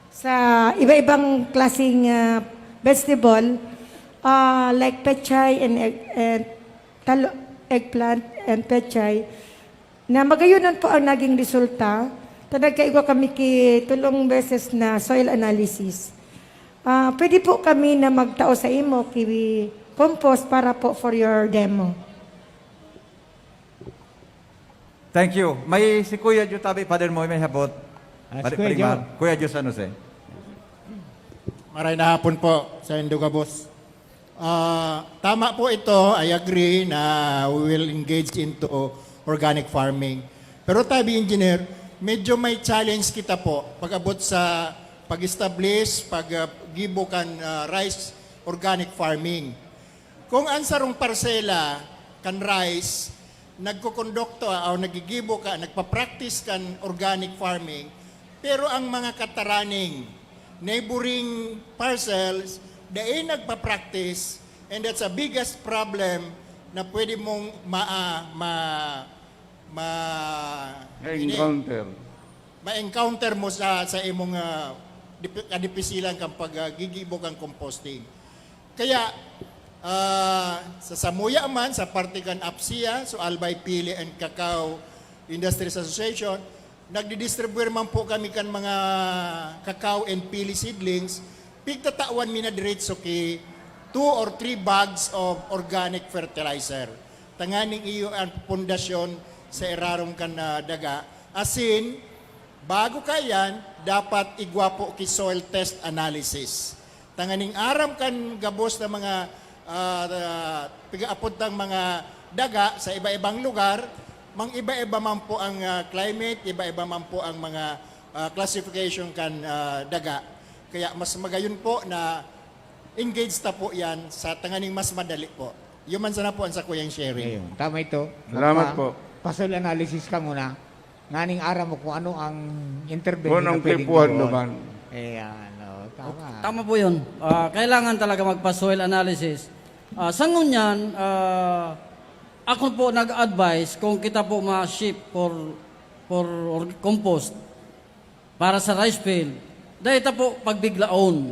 sa iba-ibang klaseng ah, vegetable, ah, like pechay and, egg, and talo, eggplant and pechay. Na magayonon po ang naging resulta, ta nagkaigwa kami ki tulong beses na soil analysis. Ah, pwede po kami na magtao sa imo ki compost para po for your demo. Thank you. May si Kuya Jus, tabi, Father Moy, may hapot. Ah, si Pare- Kuya Paring Jus. Mar- Kuya Jus San Jose. Maray na hapon po, Saindo Gabos. Ah, tama po ito, I agree na we will engage into organic farming. Pero tabi, Engineer, medyo may challenge kita po pag-abot sa pag-establish, pag-gibo kan ah, rice organic farming. Kung ang sarong parsela kan rice, nagkukondukto o nagigibo ka, nagpa-practice kan organic farming, pero ang mga kataraning, neighboring parcels, dai nagpa-practice, and that's the biggest problem na pwede mong ma, ma, ma, Na-encounter. ma-encounter mo sa sa imong ah, dip- kadipisilan kang paggigibo kang composting. Kaya ah, sa samuya man, sa parte kan APSEA, so Albay Pili and Cacao Industries Association, nagdidistribute man po kami kan mga cacao and pili seedlings. Pigtatawan mi na diretso ki two or three bags of organic fertilizer. Tanganing iyo ang pundasyon sa irarom kan ah, daga. Asin, bago kaiyan, dapat igwa po ki soil test analysis. Tanganing aram kan gabos na mga ah, ah, pigaapod tang mga daga sa iba-ibang lugar, mang iba-iba man po ang ah, climate, iba-iba man po ang mga ah, classification kan ah, daga. Kaya mas magayon po na engage ta po yan sa tanganing mas madali po. Yun man sana po ang sakuyang sharing. Ayun, tama ito. Salamat po. Pa-soil analysis ka muna. Nganing aram mo kung ano ang intervention Kung na anong pwedeng kaipuhan gawon. naman. Ayan, oh, tama. Tama po yun. Ah, kailangan talaga magpa-soil analysis. Ah, sa ngunyan, ah, ako po nag-advise kung kita po ma-ship for, for or compost para sa rice field, dahil ta po pagbiglaon.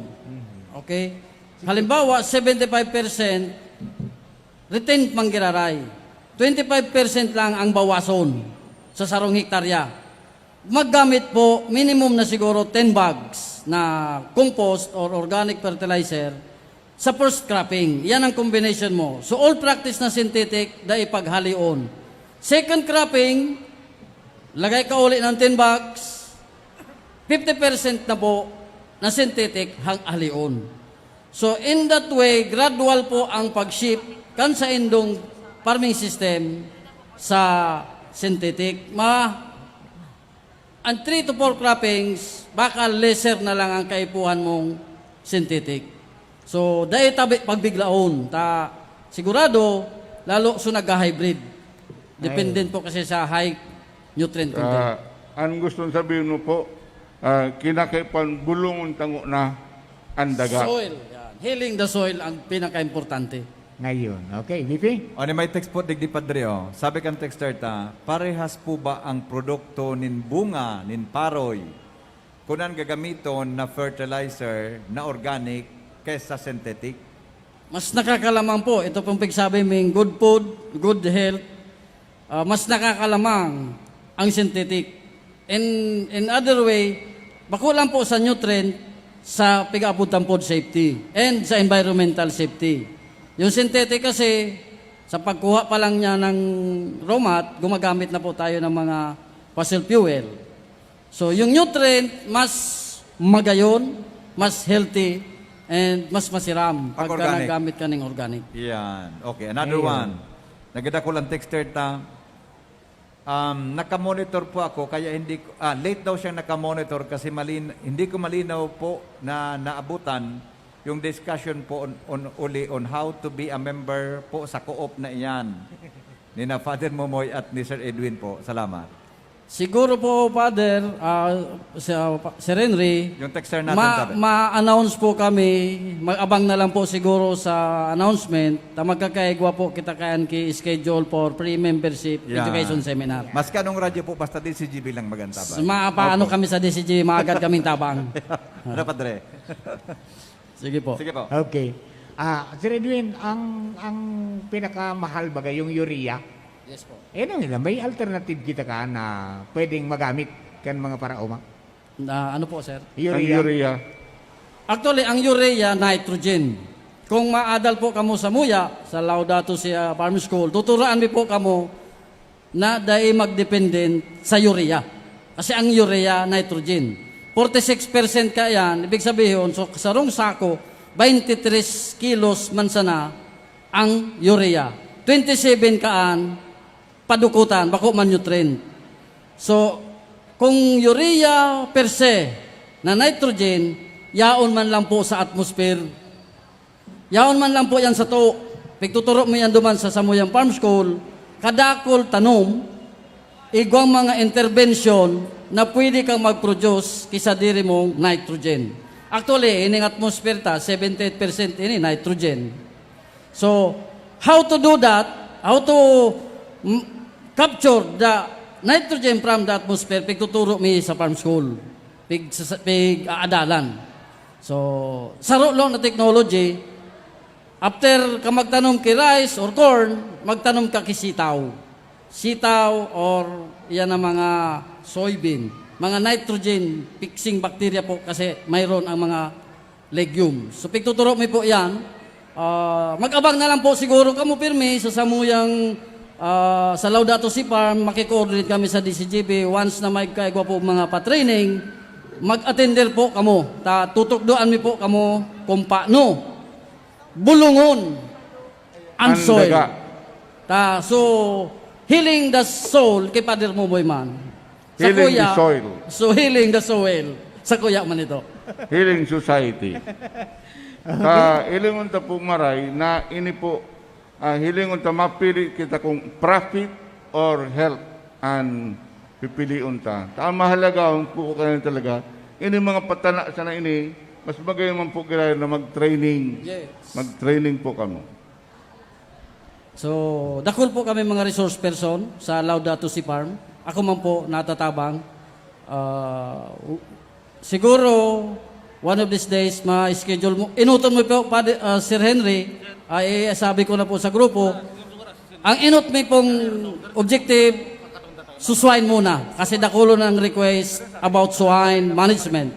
Okay? Halimbawa, seventy-five percent retained manggiraray. Twenty-five percent lang ang bawason sa sarong hektarya. Maggamit po, minimum na siguro ten bags na compost or organic fertilizer sa first cropping. Yan ang combination mo. So all practice na synthetic, dai paghalion. Second cropping, lagay ka uli ng ten bags, fifty percent na po na synthetic hang halion. So in that way, gradual po ang pag-shift kan sa indong farming system sa synthetic. Ma, ang three to four croppings, baka lesser na lang ang kaipuhan mong synthetic. So, dai tabi pagbiglaon. Ta, sigurado, lalo so nagka-hybrid. Dependent po kasi sa high nutrient content. Ah, ang gustong sabihin mo po, ah, kinakaipan bulungon tango na ang daga. Soil. Yan. Healing the soil ang pinaka-importante. Ngayon. Okay, V P? O, ni may text po digdi, Padre, oh. Sabi kan texter ta, "Parehas po ba ang produkto nin bunga nin paroy kun an gagamiton na fertilizer na organic kesa synthetic?" Mas nakakalamang po. Ito pong pigsabi ming good food, good health, ah, mas nakakalamang ang synthetic. In, in other way, bako lang po sa nutrient, sa pig-aabot ang food safety and sa environmental safety. Yung synthetic kasi, sa pagkuha pa lang niya ng raw mat, gumagamit na po tayo ng mga fossil fuel. So, yung nutrient, mas magayon, mas healthy, and mas masiram Pag pagka organic. nagamit ka ng organic. Yan. Okay, another Ayun. One. Nagdadakul ang texter ta. Um, nakamonitor po ako, kaya hindi ko, ah, late daw siyang nakamonitor kasi malin, hindi ko malinaw po na naabutan yung discussion po on, on, uli on how to be a member po sa co-op na iyan. Ni na Father Momoy at ni Sir Edwin po. Salamat. Siguro po, Father, ah, sa, Sir Henry, Yung texter natin, ma- sabi. ma-announce po kami, mag-abang na lang po siguro sa announcement, ta magkakaigwa po kita kayan ki schedule for free membership Yeah. education seminar. Maski anong radyo po, basta D C G B lang magantabang. Mapaano kami sa D C G, maagad kaming tabang. Ano, Padre? Sige po. Sige po. Okay. Ah, Sir Edwin, ang ang pinakamahal bagay yung urea. Yes po. Eh, ano nila, may alternative kita ka na pwedeng magamit kan mga paraoma? Na, ano po, sir? Ang Urea. urea. Actually, ang urea, nitrogen. Kung maadal po kamo sa Muya, sa Laudato Si, ah, Farm School, tuturuan mi po kamo na dai magdependent sa urea. Kasi ang urea, nitrogen. Forty-six percent ka yan, ibig sabihin, so, sarong sako, twenty-three kilos man sana ang urea. Twenty-seven kaan, padukutan, bako man nutrient. So, kung urea per se na nitrogen, yaon man lang po sa atmosphere, yaon man lang po yan sa to. Pigtuturo mo yan duman sa samuyang farm school, kadakul tanom, igwang mga intervention na pwede kang mag-produce kisa diri mong nitrogen. Actually, ining atmosphere ta, seventy-eight percent ini nitrogen. So, how to do that? How to mm, capture the nitrogen from the atmosphere? Pigtuturo mi sa farm school. Pig, sa, pig aadalan. So, saro lang na technology. After ka magtanom ki rice or corn, magtanom ka ki sitaw. Sitaw or yan ang mga soybean. Mga nitrogen fixing bacteria po kasi mayroon ang mga legumes. So, pigtuturo mi po yan. Ah, mag-abang na lang po siguro kamo pirmi sa samuyang, ah, sa Laudato Si Farm, maki-coordinate kami sa D C G B. Once na may kaigwa po mga pa-training, mag-attender po kamo. Ta, tutukdoan mi po kamo kung paano bulungon ang Ang soil. daga. Ta, so, healing the soul kay Father Momoy man. Sa Healing kuya, the soil. So, healing the soil. Sa kuya man ito. Healing Society. Sa ilingon ta po maray na ini po Ah, hilingon ta, mapili kita kung profit or health an pipilion ta. Ta ang mahalaga, ang puko kayo talaga, ini mga patana sana ini, mas magay man po girayo na mag-training. Yes. Mag-training po kamo. So, dakul po kami mga resource person sa Laudato Si Farm. Ako man po natatabang. Ah, u-, siguro, one of these days, ma-schedule mo. Inuton mo po, Padi-, ah, Sir Henry, ay sabi ko na po sa grupo, ang inot mi pong objective, suswain muna. Kasi dakulon ang request about swine management.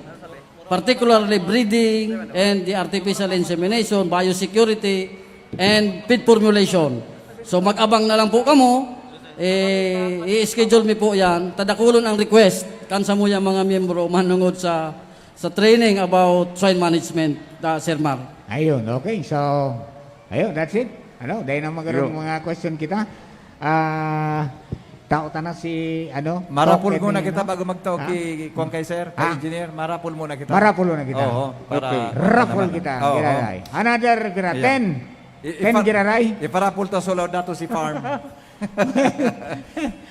Particularly breeding and the artificial insemination, biosecurity, and feed formulation. So, mag-abang na lang po kamo. Eh, i-schedule mi po yan. Tadakulon ang request kan samuyang mga miyembro manungod sa, sa training about swine management, ah, Sir Mar. Ayun, okay. So, ayun, that's it. Ano, dahil na magkaroon Yo. mga question kita. Ah, tao ta na si, ano, Marapol Top muna Engineer, kita no? bago magtao Ah? ki, kuwan kay sir, kay Ah? engineer. Marapol muna kita. Marapol muna kita. Oo, para Okay. Raffle naman. kita, Oo. Giraray. Another gira-, Ayan. ten. I-, ten ipa-, giraray. Iparapol ta sa Laudato Si Farm.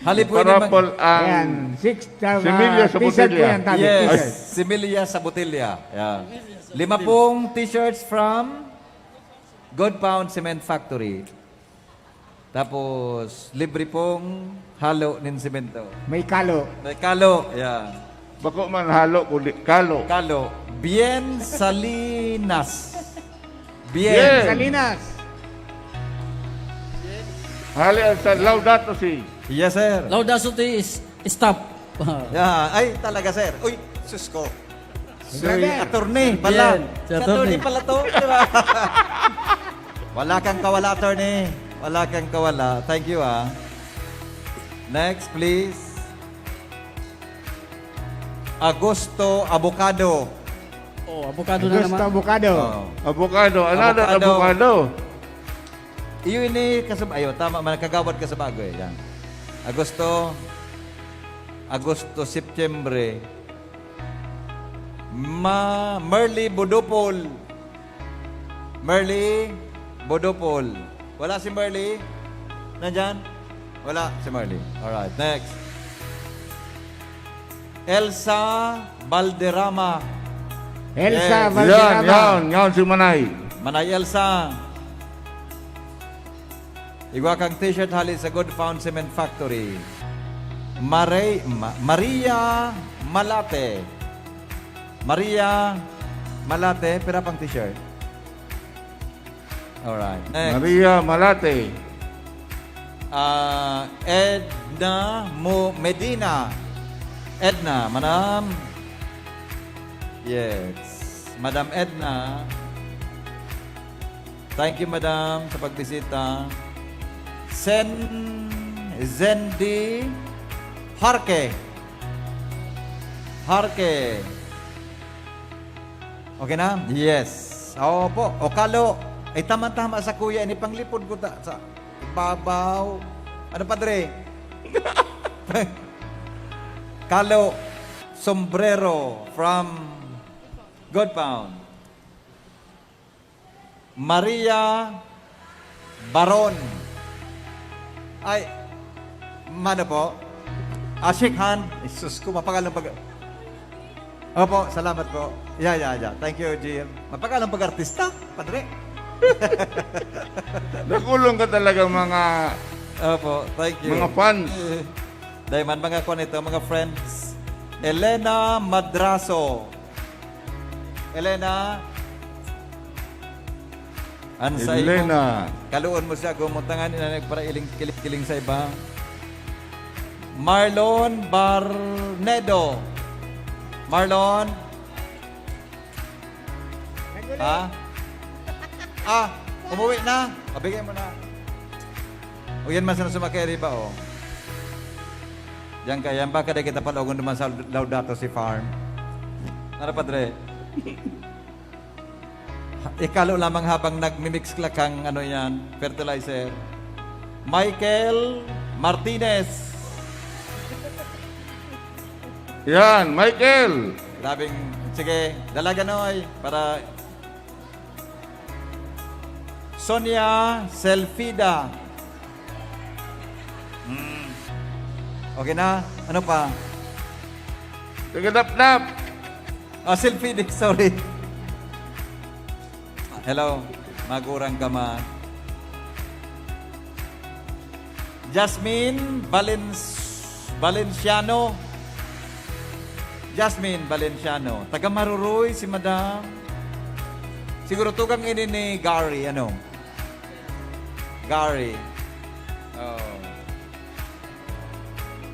Hali po ini, ma- Parapol ang Ayan, six, uh, similya sa t-shirt po botelya. yan, tabi, Yes, t-shirt. similya sa botelya. Yeah. Lima pong t-shirts from Good Pound Cement Factory. Tapos, libre pong halo nin semento. May kalo. May kalo, yeah. Bako man halo, kundi kalo. Kalo. Bien Salinas. Bien. Bien. Salinas. Hali ang sa Laudato Si. Yes, sir. Laudato Si is stop. Yeah. Ay, talaga, sir. Uy, sus ko. Si Grabe. attorney Sir pala. Bien, si Si attorney attorney. pala to, di ba? Wala kang kawala, attorney. Wala kang kawala. Thank you, ah. Next, please. Agosto Avocado. Oh, avocado na Gusto naman. Avocado. Oh. Avocado, another Avocado. avocado. Iyo ini kasab-, ayo, tama man, Kagawad Kasabago, eh, yan. Agosto, Agosto, Setyembre. Ma-, Merly Bodopol. Merly Bodopol. Wala si Merly? Nandyan? Wala si Merly. Alright, next. Elsa Valderrama. Elsa Yes. Valderrama. Yan, yan, yan si Manay. Manay Elsa. Igwa kang t-shirt hali sa Good Pound Cement Factory. Mare-, Ma-, Maria Malate. Maria Malate, pira pang t-shirt? Alright. Next. Maria Malate. Ah, Edna Mo-, Medina. Edna, madam. Yes. Madam Edna. Thank you, madam, sa pagbisita. Sen-, Zendi Harke. Harke. Okay na? Yes. Opo. O kalo. Ay, tama-tama sa kuya. Ini panglipod ko ta-, sa babaw. Ano, padre? Kalo. Sombrero from Good Pound. Maria Baron. Ay, mano po? Ah, shake hand. Jesus ko, mapagal ang pag-, Opo, salamat po. Yeah, yeah, yeah. Thank you, G M. Mapagal ang pag-artista, padre. Nagulong ka talaga, mga Opo, thank you. mga fans. Dahil man, mga kwan ito, mga friends. Elena Madraso. Elena. An sa Elena. Imong kaluon mo siya, gumutangan na nagparailing kiling-kiling sa iba. Marlon Barnedo. Marlon? Ha? Ah, umuwi na? Pabigay mo na. O yan man sana sumakay riba, oh. Diyan ka, yan ba? Kada kita palaungon naman sa Laudato Si Farm. Ano, padre? Ikalo lamang habang nagmi-mix ka kang ano yan, fertilizer. Michael Martinez. Yan, Michael. Grabing, sige, dalaga, Noy, para Sonia Selvida. Hmm. Okay na? Ano pa? Tagadapdap. Ah, Selvida, sorry. Hello, magurang ka man. Jasmine Valens-, Valenciano. Jasmine Valenciano. Taga Maruruy si Madam. Siguro tugang ini ni Gary, ano? Gary. Oh.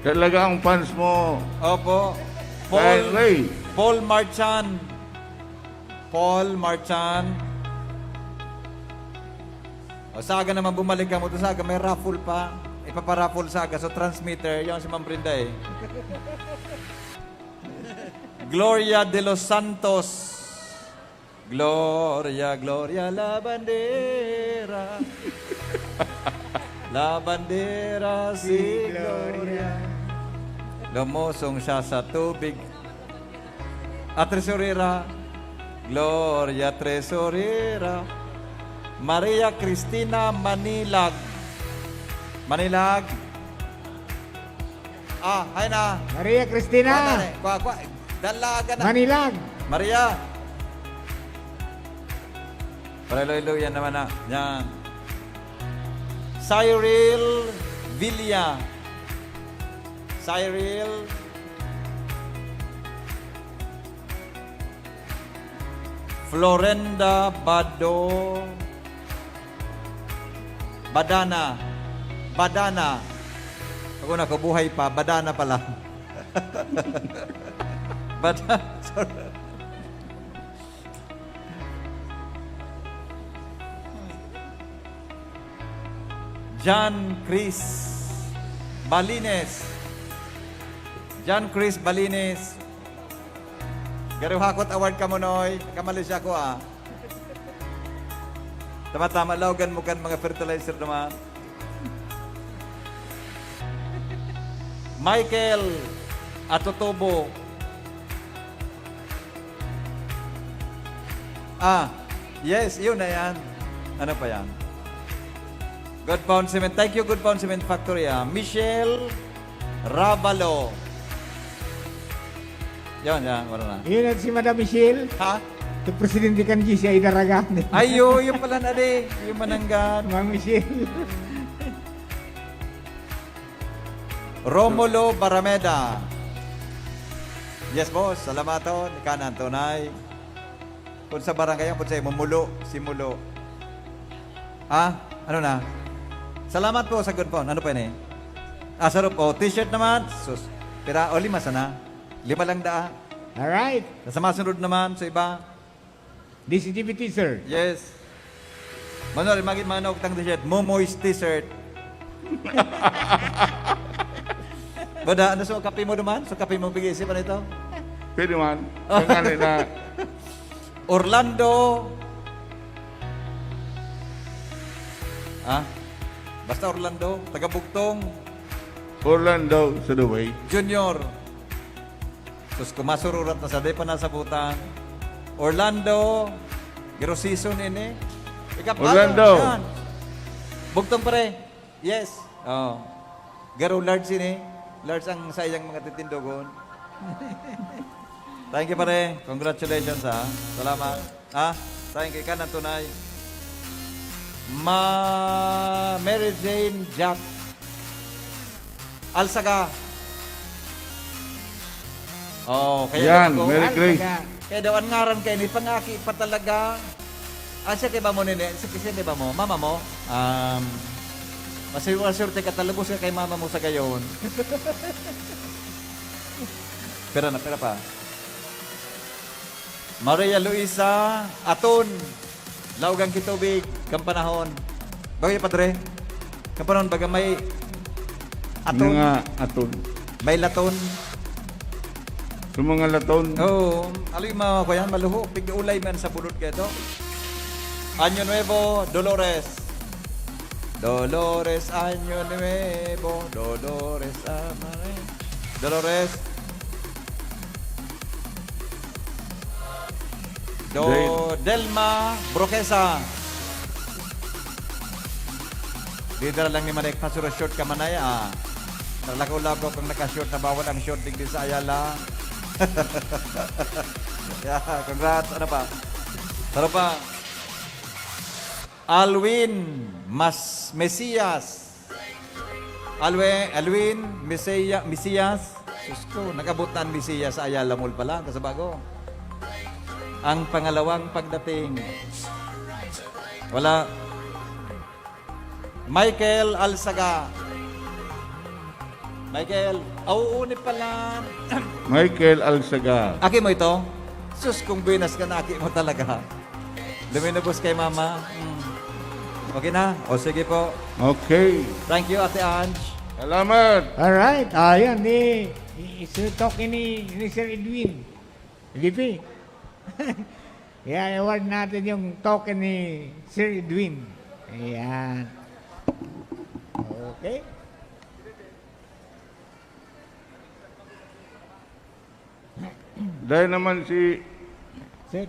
Talaga ang fans mo. Opo. Paul, Ray. Paul Marchan. Paul Marchan. O, saga naman bumalik kamo to, saga may raffle pa. Ipaparaffle saga. So, transmitter, yung si Ma'am Brenda eh. Gloria de los Santos. Gloria, Gloria, la bandera. La bandera, si Gloria. Lumusong siya sa tubig. At Tresurera, Gloria Tresurera. Maria Cristina Manilag. Manilag. Ah, hay na. Maria Cristina. Kwa na, kwa, kwa. Dalaga na. Manilag. Maria. Pareloy-loy yan naman na. Yan. Cyril Villa. Cyril. Florenda Bado-, Badana. Badana. Ako na, kabuhay pa. Badana pala. Bada-, sorry. John Chris Balines. John Chris Balines. Garo hakot award ka mo, Noy. Kamali siya ko, ah. Tama-tama, laogan mo kan mga fertilizer naman. Michael Atotobo. Ah, yes, yun na yan. Ano pa yan? Good Pound Cement. Thank you, Good Pound Cement Factory, ah. Michelle Ravalo. Yan, yan, wala na. Yun at si Madam Michelle. Ha? Yung presidente kan G C I Daraga. Ay, yun, yun pala na di. Yung mananggan. Ma'am Michelle. Romulo Barameda. Yes, boss. Salamaton. Ika na ang tunay. Kung sa barangay, kung sa imo, Mulo. Si Mulo. Ha? Ano na? Salamat po sa good phone. Ano pa ini? Ah, sarap. Oh, t-shirt naman. Sus. Pira, o, lima sana. Lima lang daa. Alright. Sa masunod naman, sa iba. D C T V t-shirt. Yes. Manuel, magi-, manok tang t-shirt. Momoy's t-shirt. Bada, ano sa kape mo naman? Sa kape mo, bigay isip, ano ito? Pwede man. Oh. Kaya nga na. Orlando. Ah? Basta Orlando, taga Bugtong. Orlando, sa Dubai. Junior. Sus, kung masururat na sa, di pa nasabutan. Orlando, garo season ini. Ikaw, Orlando. Yan. Bugtong, pare. Yes. Oh. Garo large ini. Large ang sa iyang mga titindogon. Thank you, pare. Congratulations, ha. Salamat. Ah, thank you. Ika na tunay. Ma-, Mary Jane Jack. Alsaga. Oh, kaya Yan, daw ako. Merry Grace. Alsaga. Kaya daw, ang ngaran kayo ni pangaki pa talaga. Ah, siya kay ba mo, nini? Siya, siya kay ba mo? Mama mo? Um, maswerte ka, talubos ka kay mama mo sa gayon. Pera na, pera pa. Maria Luisa Aton. Laugang kitubig, kan panahon. Bagay, padre? Kan panahon, baga may aton. Mga aton. May laton. Sa mga laton. Oo. Aloy, mga kuyan, maluho. Pig-ulay man sa bulod kayo to. Año Nuevo, Dolores. Dolores, Año Nuevo. Dolores, Amare. Dolores. Do-, Del- Delma Broquesa. Dara lang ni Manek, pasura short ka man ay, ah. Nalakaw-lakaw kang naka-short, nabawal ang short digdi sa Ayala. Yeah, congrats. Ano pa? Ano pa? Alwin Mas Mesias. Alwe-, Alwin Mesia-, Mesias. Sus ko, nag-abot na ang Mesias sa Ayala Mall pala, kasabago. Ang pangalawang pagdating. Wala. Michael Alsaga. Michael, ah, oo, ni pala. Michael Alsaga. Aki mo ito? Sus, kung buenas ka na, aki mo talaga. Luminubos kay mama. Mm. Okay na? O, sige po. Okay. Thank you, Ate Ange. Salamat. Alright. Ah, yan. Ni, i-, i-, token ni, ni Sir Edwin. V P. I-award natin yung token ni Sir Edwin. Ayan. Okay. Dahil naman si Sir.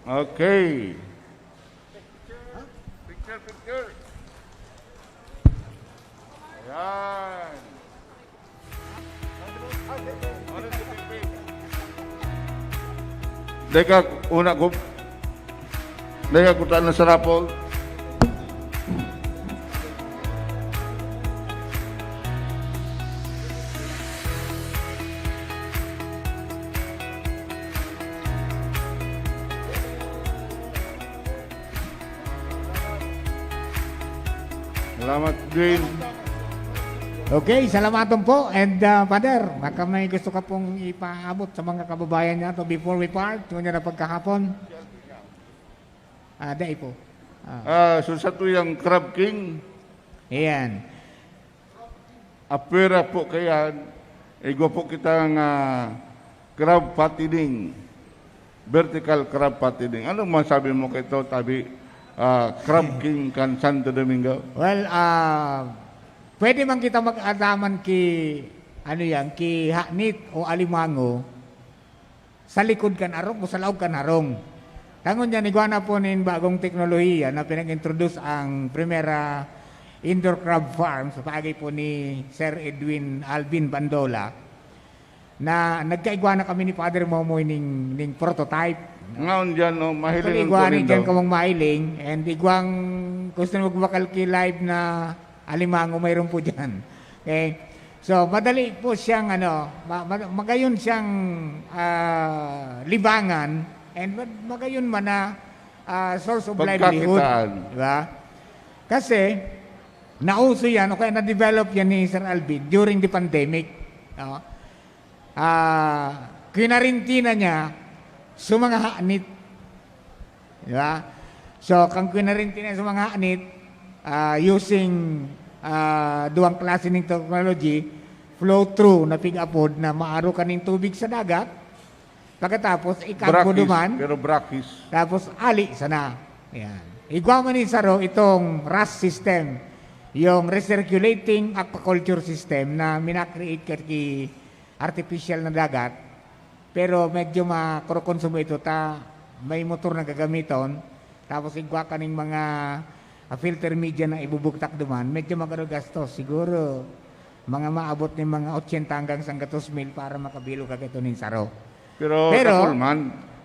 Okay. Picture, picture. Ayan. Deka, una ko. Deka, kuta na sa raffle. Salamat, Dwayne. Okay, salamaton po. And, ah, Father, baka may gusto ka pong ipaabot sa mga kababayan nato before we part, ngunyan na pagkahapon? Ah, dai po. Ah. Ah, so sa tuyang Crab King? Ayan. Apwera po kayan, igwa po kita nga crab fattening. Vertical crab fattening. Ano masabi mo kay ito, tabi, ah, Crab King kan Santo Domingo? Well, ah, pwede man kita mag-ataman ki, ano yan, ki Hanit o Alimango sa likod kan arong o sa laog kan harong. Tangon niya, igwa na po nin bagong teknolohiya na pinag-introduce ang Primera Indoor Crab Farm sa paagi po ni Sir Edwin Alvin Bandola, na nagkaigwa na kami ni Father Momoy ning, ning prototype. Ngaon dyan, no? Mahiling Actually, ang igwa ni Kulindo. Dyan kamong mahiling, and igwang gusto na magbakal ki live na alimango, mayroon po dyan. Okay? So, madali po siyang, ano, ma-, ma-, magayon siyang, ah, libangan, and ma-, magayon man na, ah, source of livelihood. Pagkakitaan. Di ba? Kasi, nauso yan, o kaya na-develop yan ni Sir Alvin during the pandemic. No? Ah, kwinarentina niya sa mga hanit. Di ba? So, kan kwinarentina sa mga hanit, ah, using, ah, duwang klase ning technology, flow-through na pig-apod na maaro kaning tubig sa dagat, pagkatapos ikagbo Brackish, duman, pero brackish. Tapos ali sana. Yan. Igwa man ni saro itong RAS system, yung recirculating aquaculture system na mina-create ka ki artificial na dagat, pero medyo makokonsumo ito ta may motor na gagamiton, tapos igwa ka ning mga, ah, filter media na ibubugtak duman, medyo magkano gastos. Siguro, mga maabot nin mga ochenta hanggang sanggatos mil para makabilog ka kaito nin saro. Pero Pero, dakul man.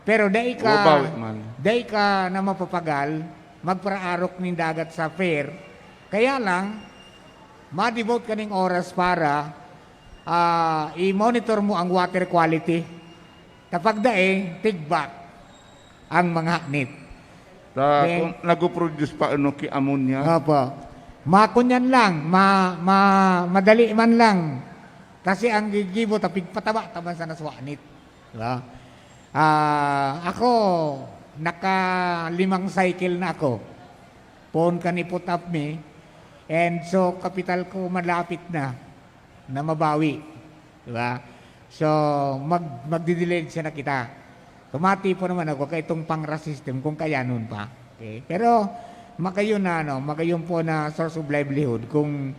pero dai ka, Mabawi man. dai ka na mapapagal, magparaarok nin dagat sa fair. Kaya lang, ma-devote ka ning oras para, ah, i-monitor mo ang water quality. Kapag dai, tigbak ang mga hanit. Ta-, Okay. kung nagpo-produce pa, ano, ki ammonia? Opo. Makunyan lang, ma-, ma-, madali man lang. Kasi ang gigibo ta, pigpataba ta man sana sa hanit. Di ba? Ah, ako, nakalimang cycle na ako. Poon kan i-put up mi. And so, kapital ko malapit na, na mabawi. Di ba? So, mag-, magdidiligensya na kita. Tumati po naman ako kaitong pang-RAS system kung kayanon pa. Okay? Pero, magayon na, ano, magayon po na source of livelihood. Kung,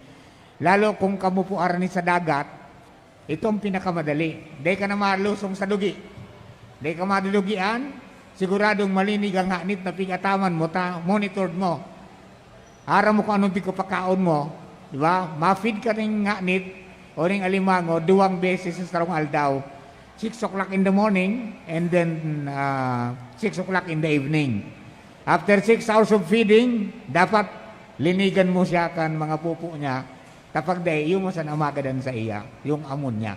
lalo kung kamo po arani sa dagat, ito ang pinakamadali. Dai ka na malusong sa dugi. Dai ka madudugian, siguradong malinig ang hanit na pig-ataman mo, ta-, monitored mo. Aram mo kung anong pagkapakaon mo, di ba? Ma-feed ka ning nganit o ning alimango duwang beses sa sarong aldaw. Six o'clock in the morning and then, ah, six o'clock in the evening. After six hours of feeding, dapat linigan mo siya kan mga pupo niya. Kapag dai, iyo mo sana magadan sa iya, yung amon niya.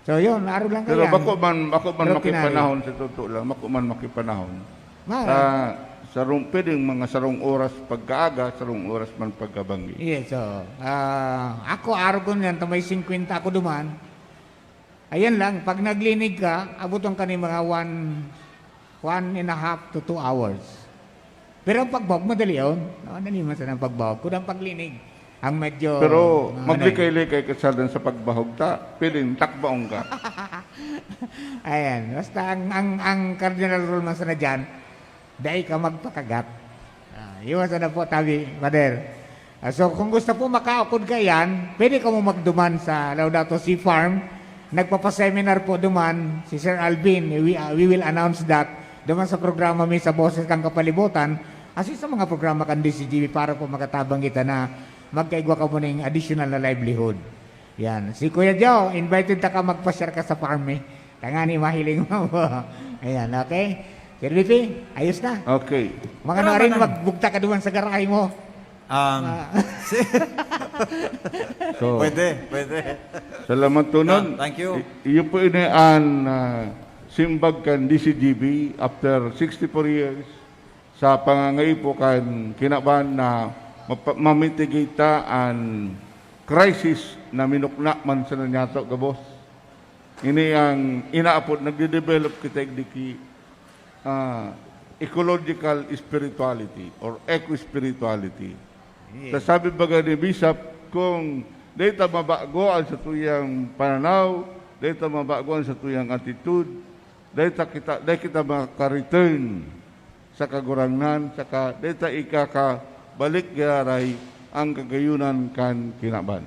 So, yun, aro lang Pero kaiyan. bako man, bako man Pero kinain. makipanahon, sa totoo lang, bako man makipanahon. Ma- Ah, sarong, pwedeng mga sarong oras pagkaaga, sarong oras man pagkabanggi. Yes, so, ah, ako, aro ko niyan, ta may singkwenta ako duman. Ayan lang, pag naglinig ka, abuton ka ni mga one, one and a half to two hours. Pero ang pagbahog, madali yun. Madali man sana ang pagbahog. Kuda ang paglinig. Ang medyo, Pero mga ano eh. maglikay-likay ka sa, sa pagbahog ta, piling takbaong ka. Ayan. Basta ang, ang, ang cardinal rule man sana dyan, dai ka magpakagat. Ah, iwasan na po, tabi, Father. Ah, so, kung gusto po makaukod kaiyan, pwede kamo magduman sa Laudato Si Farm. Nagpapaseminar po duman si Sir Alvin. We, ah, we will announce that duman sa programa mi sa Boses kan Kapalibutan, asin sa mga programa kan D C G B para po makatabang kita na magkaigwa kamo ning additional na livelihood. Yan. Si Kuya Joe, invited ta ka magpa-share ka sa farm eh. Tangani mahiling mo po. Ayan, okay? Sir V P, ayos na. Okay. Mga Pero narin, naman- magbugta ka duman sa garahe mo. Um, Ah. si- So, Pwede, pwede. Salamat, Tunon. Ah, thank you. I-, iyo po ini an, ah, simbag kan D C G B after sixty-four years sa pangangaipo kan kinaban na mapa-, mamitigate ta an crisis na minukna man sana niyato gabos. Ini ang inaapod, nagde-develop kita igdi ki, ah, ecological spirituality or eco-spirituality. Yes. Sa sabi baga ni Bishop, kung dai ta mabago ang satuyang pananaw, dai ta mabago ang satuyang attitude, dai ta kita, dai kita maka-return sa Kagurangnan, saka dai ta ikakabalik giraray ang kagayunan kan kinaban.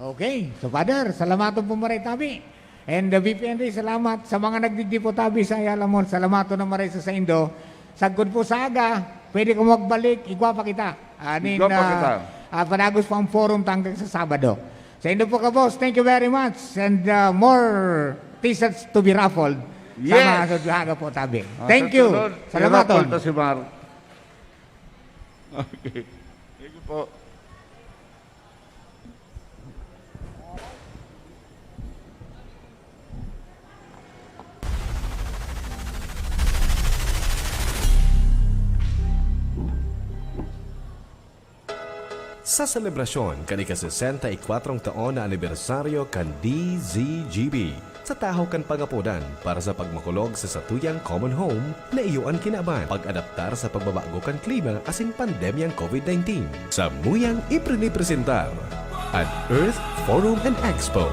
Okay. So, Father, salamaton po maray tabi. And, uh, V P N D, salamat sa mga nagdigdi po tabi sa Ayala Mall. Salamaton na maray sa saindo. Sagkod po sa aga, pwede kamo magbalik, igwa pa kita. Anin, Igwa pa ah, kita. ah, padagos pa ang forum ta hanggang sa Sabado. Saindo po, kabos, thank you very much. And, uh, more T-shirts to be raffled. Sa Yes. mga susunod po, tabi. Ah, Thank sa you. sunod, Salamaton. i-raffle ta si Mar. Okay. Thank you po. Sa selebrasyon kan ika-sesenta y kwatro taon na anibersaryo kan D Z G B, sa tahaw kan pangapodan para sa pagmakulog sa satuyang common home na iyo an kinaban, pag-adaptar sa pagbabago kan klima asin pandemyang COVID nineteen. Samuyang iprinipresentar an Earth Forum and Expo.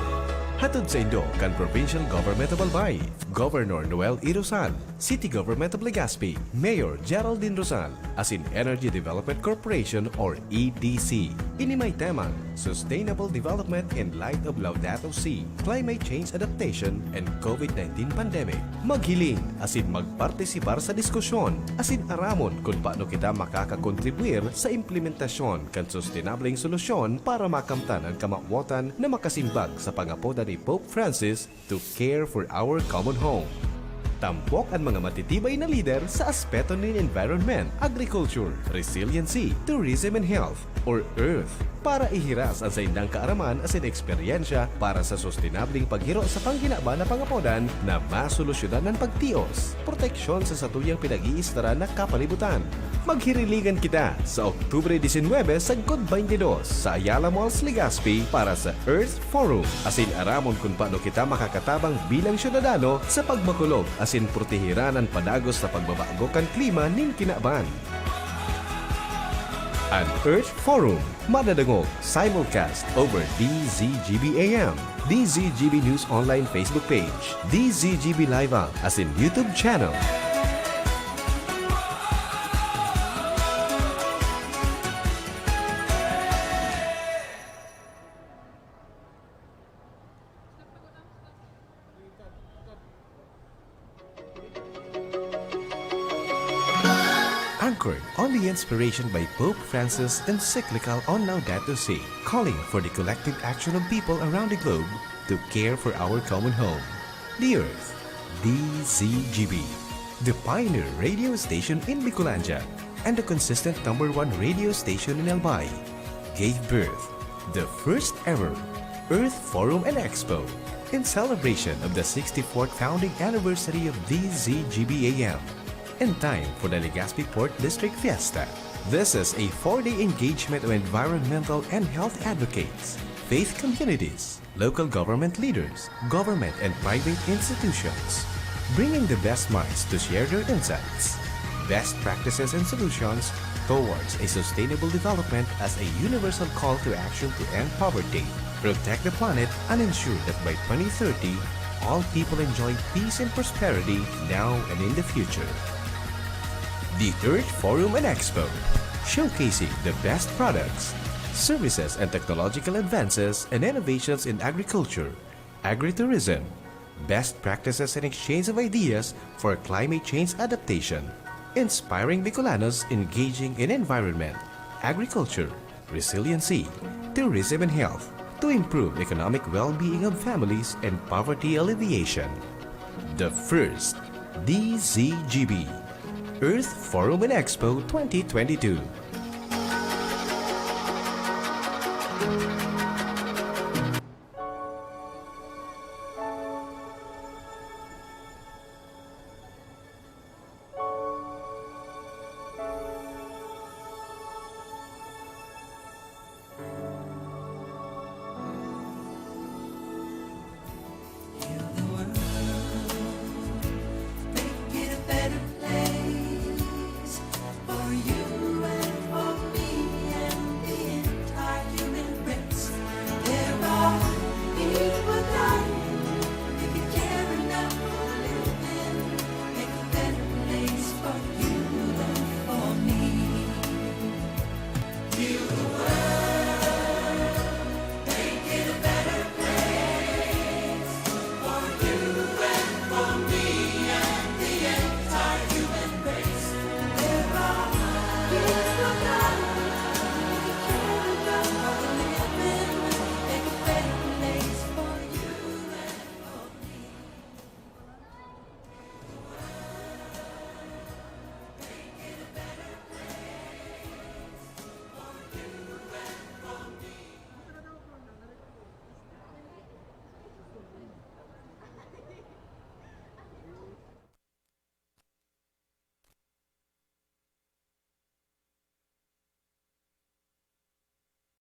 Hatod saindo kan Provincial Government of Albay, Governor Noel E. Rosal, City Government of Legazpi, Mayor Geraldine Rosal, asin Energy Development Corporation or E D C. Ini may temang Sustainable Development in Light of Laudato Si, Climate Change Adaptation, and COVID nineteen Pandemic. Maghiling asin magpartisipar sa diskusyon, asin aramon kun paano kita makakakontribuir sa implementasyon kan sustenableng solusyon para makamtan an kamawotan na makasimbag sa pangapodan ni Pope Francis to care for our common home. Tampok an mga matitibay na lider sa aspeto nin environment, agriculture, resiliency, tourism and health, or earth, para ihiras an saindang kaaraman asin eksperyensya para sa sustenableng paghiro sa pangginaba na pangapodan na masolusyonan an pagtios, proteksyon sa satuyang pinag-iistaran na kapalibutan. Maghiriligan kita sa Oktubre disinwebe sagkod baynte dos sa Ayala Malls, Legazpi para sa Earth Forum, asin aramon kun paano kita makakatabang bilang syudadano sa pagmakulog asin protehiran an padagos na pagbabago kan klima nin kinaban. An Earth Forum madadangog simulcast over D Z G B A M, D Z G B News Online Facebook page, D Z G B Live app, asin YouTube channel. Ang record on the inspiration by Pope Francis encyclical on Laudato Si, calling for the collective action of people around the globe to care for our common home, the Earth. D Z G B, the pioneer radio station in Bicolandia and the consistent number one radio station in Albay, gave birth the first ever Earth Forum and Expo in celebration of the sixty-fourth founding anniversary of D Z G B A M, in time for the Legazpi Port District Fiesta. This is a four-day engagement of environmental and health advocates, faith communities, local government leaders, government and private institutions, bringing the best minds to share their insights, best practices and solutions towards a sustainable development as a universal call to action to end poverty, protect the planet, and ensure that by twenty thirty, all people enjoy peace and prosperity now and in the future. The Earth Forum and Expo, showcasing the best products, services, and technological advances and innovations in agriculture, agritourism, best practices and exchange of ideas for climate change adaptation, inspiring Bicolanos engaging in environment, agriculture, resiliency, tourism and health to improve economic well-being of families and poverty alleviation. The first D Z G B Earth Forum and Expo twenty twenty-two.